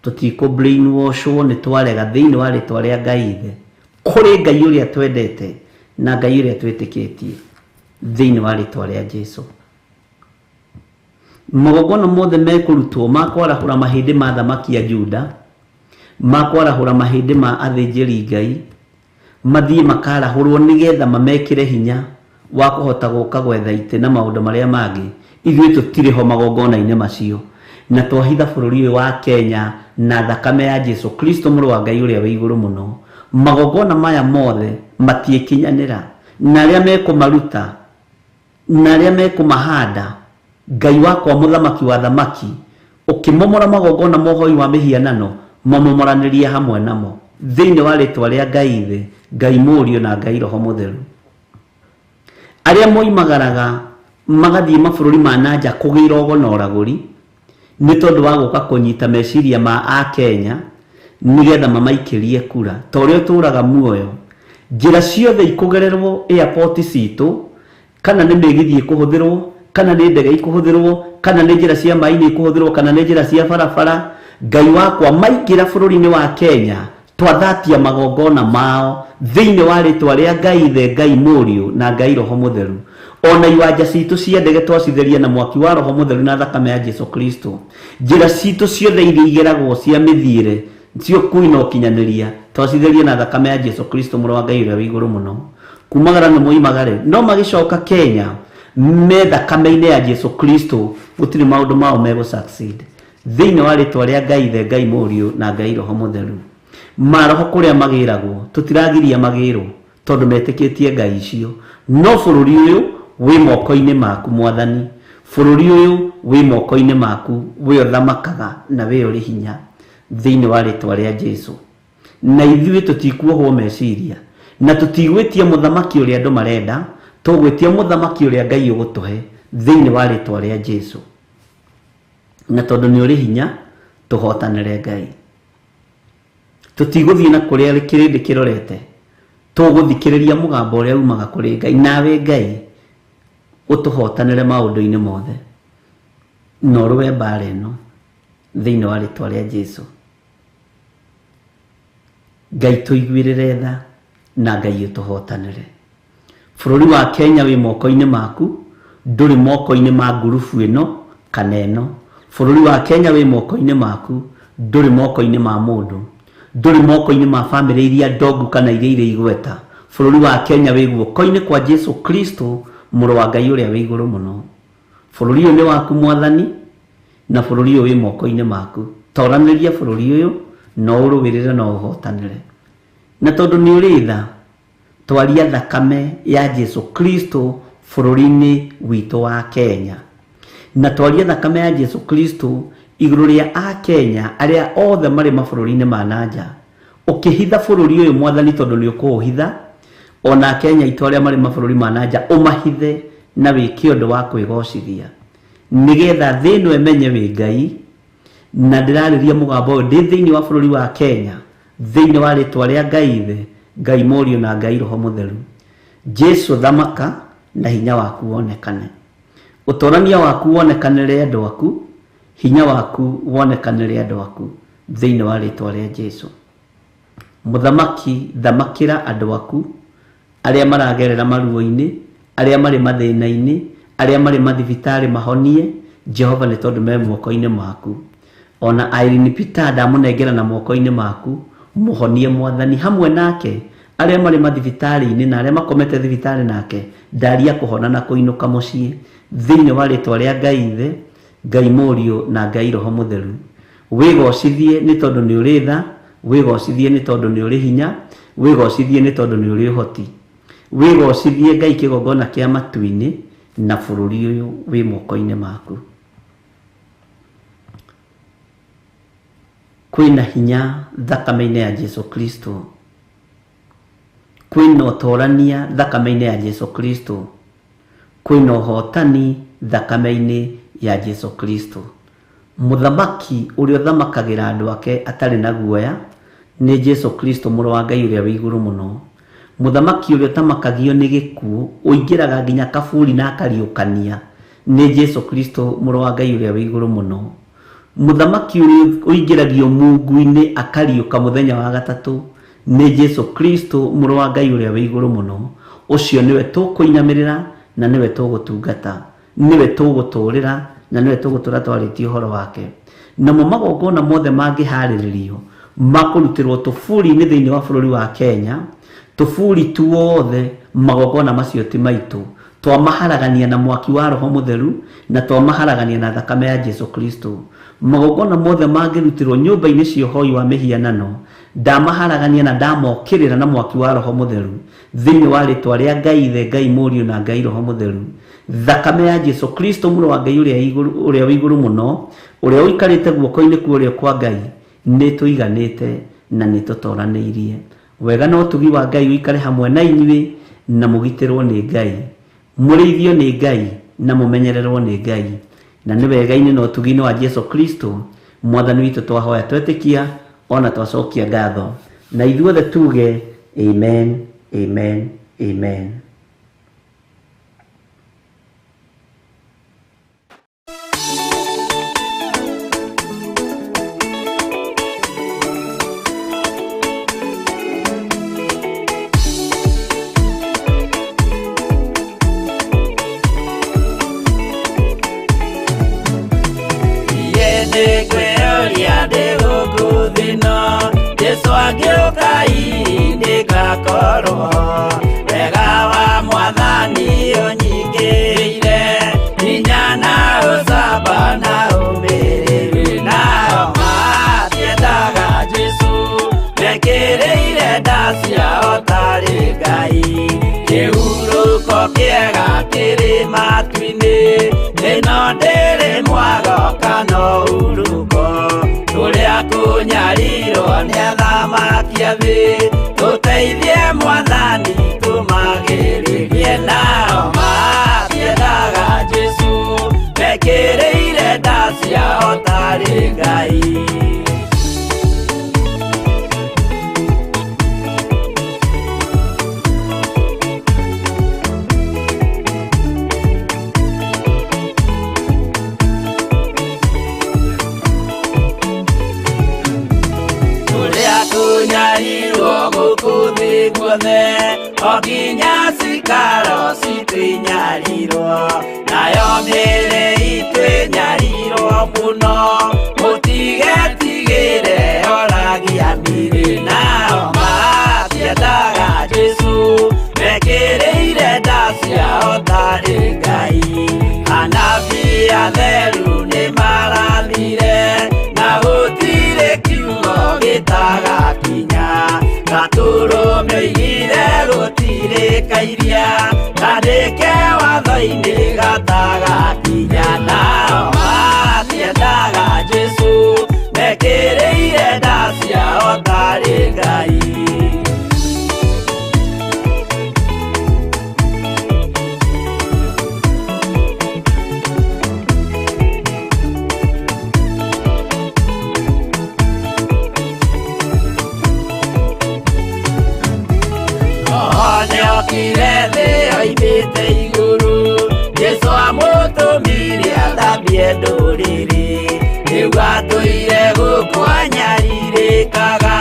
tũtikũ brainwashwo, nĩ twarega thĩinĩ wa rĩtwa rĩa Ngai Ithe, kũrĩ Ngai ũrĩa twendete na Ngai ũrĩa twĩtĩkĩtie thĩinĩ wa rĩtwa rĩa Jesu. Magongona mothe mekũrutwo ma kwarahũra mahĩndĩ ma thamaki ya Juda, ma kwarahũra mahĩndĩ ma athĩnjĩri Ngai, mathiĩ makarahũrwo nĩgetha mamekĩre hinya wa kũhota gũka gwetha itĩ na maũndũ marĩa mangĩ. Ithuĩ tũtirĩ ho magongona-inĩ macio, na twahitha bũrũri ũyũ wa Kenya na thakame ya Jesu Kristo mũrũ wa Ngai ũrĩa wĩ igũrũ mũno. Magongona maya mothe matiĩkinyanĩra, na arĩa mekũmaruta na arĩa mekũmahanda, Ngai wakwa mũthamaki wa thamaki, ũkĩmomora magongona mohoi wa mĩhianano, mamomoranĩrie hamwe namo thĩinĩ wa rĩtwa rĩa Ngai Ithe, Ngai Mũriũ na Ngai Roho Mũtheru. Arĩa moimagaraga magathiĩ mabũrũri ma nanja kũgĩra ũgo na ũragũri nĩ tondũ wa gũka kũnyita meciria ma Akenya nĩgetha mamaikĩrie kura, ta ũrĩa ũtũraga muoyo. Njĩra ciothe ikũgererwo airport citũ, kana nĩ mĩgithi ĩkũhũthĩrwo, kana nĩ ndege ikũhũthĩrwo, kana nĩ njĩra cia maĩ-inĩ ikũhũthĩrwo, kana nĩ njĩra cia barabara, Ngai wakwa maingĩra bũrũri-inĩ wa Kenya, twathatia magongona mao thĩinĩ wa rĩtwa rĩa Ngai Ithe, Ngai Mũriũ na Ngai Roho Mũtheru. Ona iwanja citũ cia ndege twacitheria na mwaki wa Roho Mũtheru na thakame ya Jesu Kristo. Njĩra citũ ciothe iria igeragwo cia mĩthiĩre cia ũkui na ũkinyanĩria twacitheria na thakame ya Jesu Kristo mũrũ wa Ngai ũrĩa wĩ igũrũ mũno. Kumagara nĩ moimagare, no magĩcoka Kenya me thakame-inĩ ya Jesu Kristo, gũtirĩ maũndũ mao megũ succeed thĩinĩ wa rĩtwa rĩa Ngai Ithe, Ngai Mũriũ na Ngai Roho Mũtheru. Maroho kũrĩa magĩragwo tũtiragiria magĩrwo tondũ metĩkĩtie Ngai icio, no bũrũri ũyũ wĩ moko-inĩ maku Mwathani, bũrũri ũyũ wĩ moko-inĩ maku, we ũthamakaga na we ũrĩ hinya thĩinĩ wa rĩtwa rĩa Jesu. Na ithuĩ tũtikuohwo meciria na tũtigwĩtia mũthamaki ũrĩa andũ marenda, tũgwĩtia mũthamaki ũrĩa Ngai ũgũtũhe thĩinĩ wa rĩtwa rĩa Jesu. Na tondũ nĩ ũrĩ hinya, tũhotanĩre Ngai. Tũtigũthiĩ na kũrĩa kĩrĩndĩ kĩrorete, tũgũthikĩrĩria mũgambo ũrĩa umaga kũrĩ Ngai. Nawe Ngai ũtũhotanĩre maũndũ-inĩ mothe, na ũrũe mbara ĩno thĩinĩ wa rĩtwa rĩa Jesu. Ngai tũiguĩrĩre tha na Ngai ũtũhotanĩre. Bũrũri wa Kenya wĩ moko-inĩ maku, ndũrĩ moko-inĩ ma ngurubu ĩno kana ĩno. Bũrũri wa Kenya wĩ moko-inĩ maku, ndũrĩ moko-inĩ ma mũndũ, ndũrĩ moko-inĩ ma bamĩrĩ iria ndongu kana iria irĩ igweta. Bũrũri wa Kenya wĩ guoko-inĩ kwa Jesu Kristo, mũrũ wa Ngai ũrĩa wĩ igũrũ mũno. Bũrũri ũyũ nĩ waku Mwathani, na bũrũri ũyũ wĩ moko-inĩ maku. Toranĩria bũrũri ũyũ na ũrũĩrĩre na ũhotanĩre. Na tondũ nĩ ũrĩ tha, twaria thakame ya Jesu Kristo bũrũri-inĩ witũ wa Kenya. Na twaria thakame ya Jesu Kristo igũrũ rĩa Akenya arĩa othe marĩ mabũrũri-inĩ ma nanja. Ũkĩhitha bũrũri ũyũ Mwathani tondũ nĩ ũkũũhitha, ona Akenya aitũ arĩa marĩ mabũrũri ma nanja ũmahithe na wĩke ũndũ wa kwĩgocithia, nĩgetha thĩ ĩno ĩmenye wĩ Ngai. Na ndĩrarĩria mũgambo ũyũ ndĩ thĩinĩ wa bũrũri wa Kenya, thĩinĩ wa rĩtwa rĩa Ngai Ithe, Ngai Mũriũ na Ngai Roho Mũtheru. Jesu thamaka na hinya waku wonekane, ũtorania waku wonekanĩre andũ aku, hinya waku wonekanĩre andũ aku, thĩinĩ wa rĩtwa rĩa Jesu. Mũthamaki, thamakĩra andũ aku arĩa maragerera maruo-inĩ, arĩa marĩ mathĩna-inĩ, arĩa marĩ mathibitarĩ, mahonie Jehova, nĩ tondũ me moko-inĩ maku. Ona Irene Peter ndamũnengera na moko-inĩ maku, mũhonie Mwathani. Hamwe nake arĩa marĩ mathibitarĩ-inĩ na arĩa makomete thibitarĩ nake, ndaria kũhona na kũinũka mũciĩ, thĩinĩ wa rĩtwa rĩa Ngai Ithe, Ngai Mũriũ na Ngai Roho Mũtheru. Wĩgocithie nĩ tondũ nĩ ũrĩ tha, wĩgocithie nĩ tondũ nĩ ũrĩ hinya, wĩgocithie nĩ tondũ nĩ ũrĩ ũhoti. Wĩgocithie Ngai kĩgongona kĩa matu-inĩ, na bũrũri ũyũ wĩ moko-inĩ maku. Kwĩna hinya thakame-inĩ ya Jesu Kristo, kwĩna ũtorania thakame-inĩ ya Jesu Kristo, kwĩna ũhotani thakame-inĩ ya Jesu Kristo. Mũthamaki ũrĩa ũthamakagĩra andũ ake atarĩ na guoya nĩ Jesu Kristo, mũrũ wa Ngai ũrĩa wĩ igũrũ mũno. Mũthamaki ũrĩa ũtamakagio nĩ gĩkuũ, ũingĩraga nginya kaburi na akariũkania, nĩ Jesu Kristo, mũrũ wa Ngai ũrĩa wĩ igũrũ mũno. Mũthamaki ũrĩa ũingĩragio mungu-inĩ akariũka mũthenya wa gatatũ nĩ Jesu Kristo, mũrũ wa Ngai ũrĩa wĩ igũrũ mũno. Ũcio nĩwe tũkũinamĩrĩra na nĩwe tũgũtungata, nĩwe tũgũtũrĩra na nĩwe tũgũtũra twarĩtie ũhoro wake. Namo magongona mothe mangĩharĩrĩrio makũrutĩrwo tũburi-inĩ thĩinĩ wa bũrũri wa Kenya, tũburi tuothe magongona macio ti maitũ, twamaharagania na mwaki wa Roho Mũtheru na twamaharagania na thakame ya Jesu Kristo. Magongona mothe mangĩrutĩrwo nyũmba-inĩ cia ũhoi wa mĩhianano, ndamaharagania na ndamokĩrĩra na mwaki wa Roho Mũtheru, thĩinĩ wa rĩtwa rĩa Ngai Ithe, Ngai Mũriũ na Ngai Roho Mũtheru. Thakame ya Jesu Kristo, mũrũ wa Ngai ũrĩa wĩ igũrũ mũno, ũrĩa ũikarĩte guoko-inĩ kwa ũrĩo kwa Ngai, nĩ tũiganĩte na nĩ tũtoranĩirie. Wega na ũtugi wa Ngai ũikare hamwe na inyuĩ, na mũgitĩrwo nĩ Ngai, mũrĩithio nĩ Ngai na mũmenyererwo nĩ Ngai. Na nĩ wega-inĩ na ũtugi-inĩ wa Jesu Kristo Mwathani witũ twahoya twetĩkia ona twacokia ngatho, na ithuothe tuge amen, amen, amen. Jesu angĩũka ndĩgakorwo wega wa Mwathani ũnyingĩrĩire, hinya na ũcamba na ũmĩrĩru, nao matiendaga Jesu mekĩrĩire nda ciao tarĩ Ngai. Kĩhurũko kĩega kĩrĩ matu-inĩ, ĩno ndĩrĩ mwago kana ũhurũko, tũrĩa kũnyarirwo nĩ athamaki a thĩ, tũteithie Mwathani tũmagĩrĩrie. Nao matiendaga Jesu mekĩrĩire nda ciao tarĩ Ngai. guothe o nginya cikaro citũ inyarirwo nayo mĩĩrĩ itũ ĩnyarirwo mũno mũtigetigĩre oragia mĩrĩ nao matiendaga Jesũ mekĩrĩire nda ciao tarĩ Ngai anabii atheru nĩmarathire na gũtirĩ kiugo gĩtagakinya gatũrũme oigire gũtirĩ kairia kandĩke watho-inĩ gatagakinya nao matiendaga Jesũ mekĩrĩire nda ciao tarĩ Ngai. Nĩokire thĩ oimĩte igũrũ Jesũ amũtũmire athambie ndũrĩrĩ rĩu atũire gũkũ anyarirĩkaga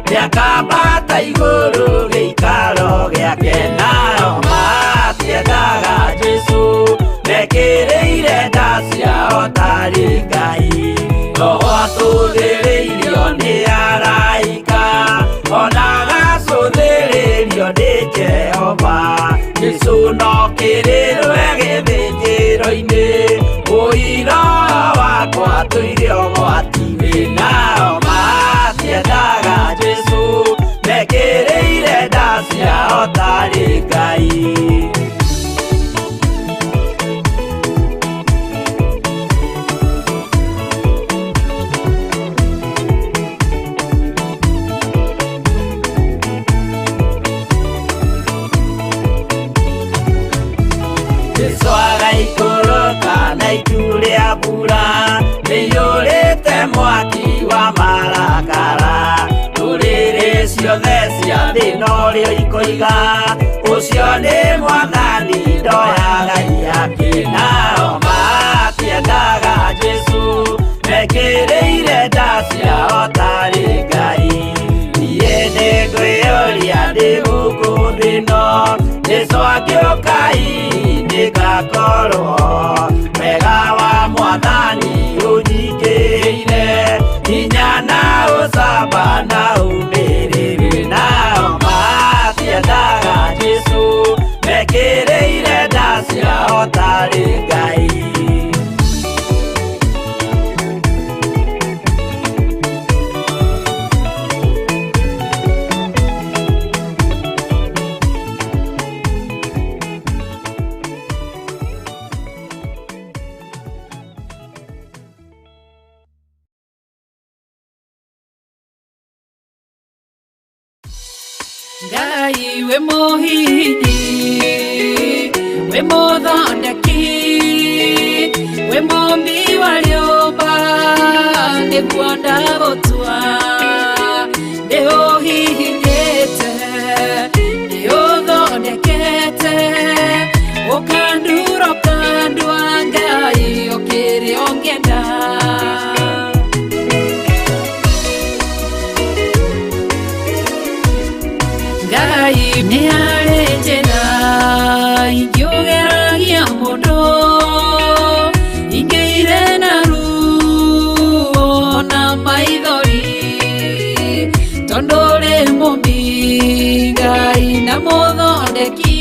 nĩakambata igũrũ gĩikaro gĩake nao matiendaga Jesũ mekĩrĩire nda ciao tarĩ Ngai Roho atũthĩrĩirio nĩ araika ona agacũthĩrĩrio nĩ Jehova Jesũ no kĩrĩrwe gĩthĩnjĩro-inĩ ũira wakwa tũire ũgwati-inĩ nao matiendaga Jesũ mekĩrĩire nda ciao tarĩ Ngai. Jesũ agaikũrũka na itu rĩa mbura rĩiyũrĩte mwaki wa marakara ndũrĩrĩ ciothe cia thĩ norĩo ikoiga ũcio nĩ mwathani ndoyaga ihaki nao matiendaga Jesũ mekĩrĩire nda ciao tarĩ Ngai niĩ nĩngwĩyũria ndĩ gũkũ thĩ ĩno Jesũ angĩũka hihi nĩngakorwo wega wa mwathani ũnyingĩrĩire hinya na ũcamba na ũmĩrĩru nao matiendaga Jesũ mekĩrĩire nda ciao tarĩ Ngai. Ngai we mũhihinyi we mũthondeki we mũmbi wa rĩũmba nĩguo ndagũtua nĩũhihinyĩte nĩũthondekete ũkandura ũkandua Ngai ũkĩrĩ ũngĩenda. Ngai nĩ harĩ njĩra ingĩũgeragia mũndũ ingĩire na ruo na maithori tondũ ũrĩ mũmbi Ngai na mũthondeki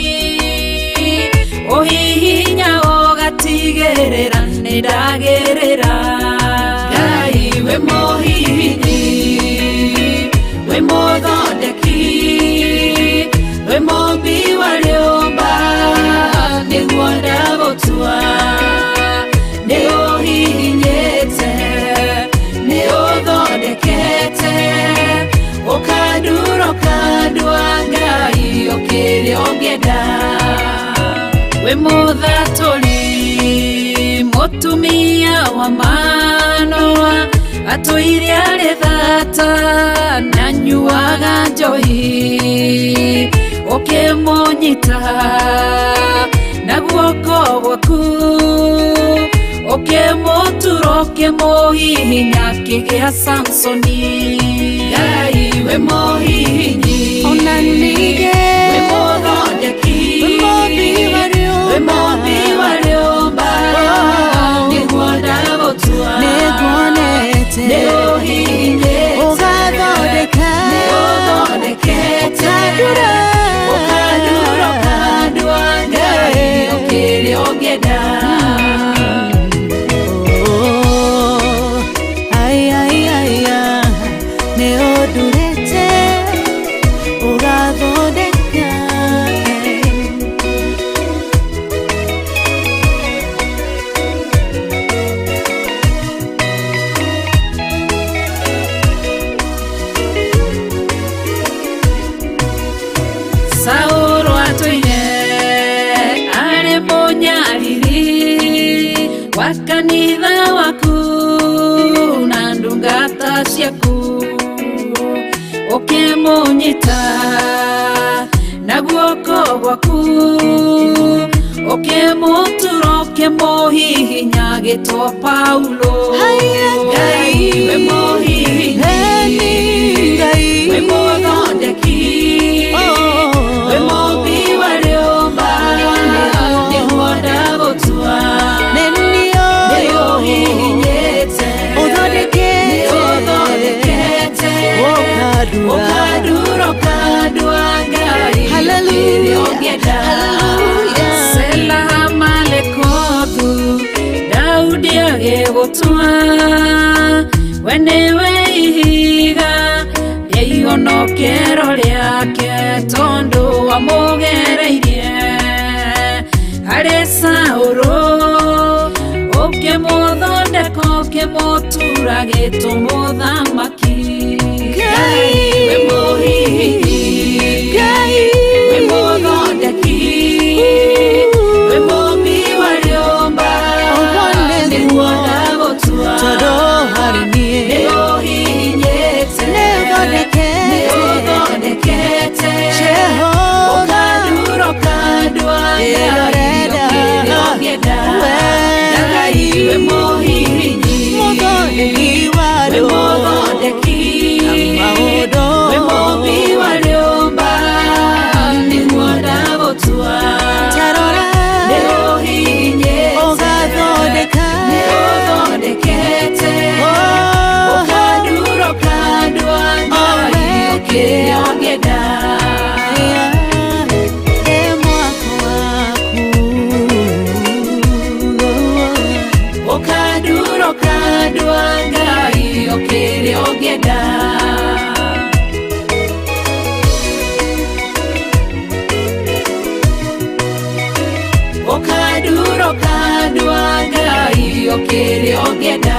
ũhihinya ũgatigĩrĩra nĩndagĩrĩra Ngai we mũhihinyi we mũthondeki we mũmbi wa rĩũmba nĩguo ndagũtua nĩũhihinyĩte nĩũthondekete ũkandura ũkandua Ngai ũkĩrĩ ũngĩenda we mũthatũri mũtumia wa Manoa atũire arĩ thata na nyuaga njohi ũkĩmũnyita na guoko gwaku ũkĩmũtura ũkĩmũhihinya akĩgĩa Samsoni Ngai we mũhihinyi Ona ningĩ Kanitha waku na ndungata ciaku ũkĩmũnyita na guoko gwaku ũkĩmũtura ũkĩmũhihinya gĩtwo Paulo. Ngai we mũhihinyi, we mũthondeki, we mũmbi wa rĩũmba, nĩguo ndagũtua. Nĩũhihinyĩte, nĩũthondekete, ũkandura ũkandua Ngai kĩrĩa ũngĩenda. Sela Malekothu Daudi agĩgũtua, we nĩwe ihiga rĩa ihonokero rĩake, tondũ wamũgereirie harĩ Saũlũ, ũkĩmũthondeka ũkĩmũtura gĩtũ mũthamaki. Ngai we mũhihinyi, we mũthondeki, we mũmbi wa rĩũmba, nĩguo ndagũtua. Nĩũhihinyĩte, nĩũthondekete, ũkandura ũkandua Ngai kĩrĩa ũngĩenda. Ngai we mũhihinyi, we mũthondeki, we mũmbi wa rĩũmba, nĩguo ndagũtua. Nĩũhihinyĩte, nĩũthondekete, ũkandura ũkandua Ngai kĩrĩa ũngĩenda. Ũkandura ũkandua Ngai kĩrĩa ũngĩenda. Ũkandura ũkandua Ngai kĩrĩa ũngĩenda.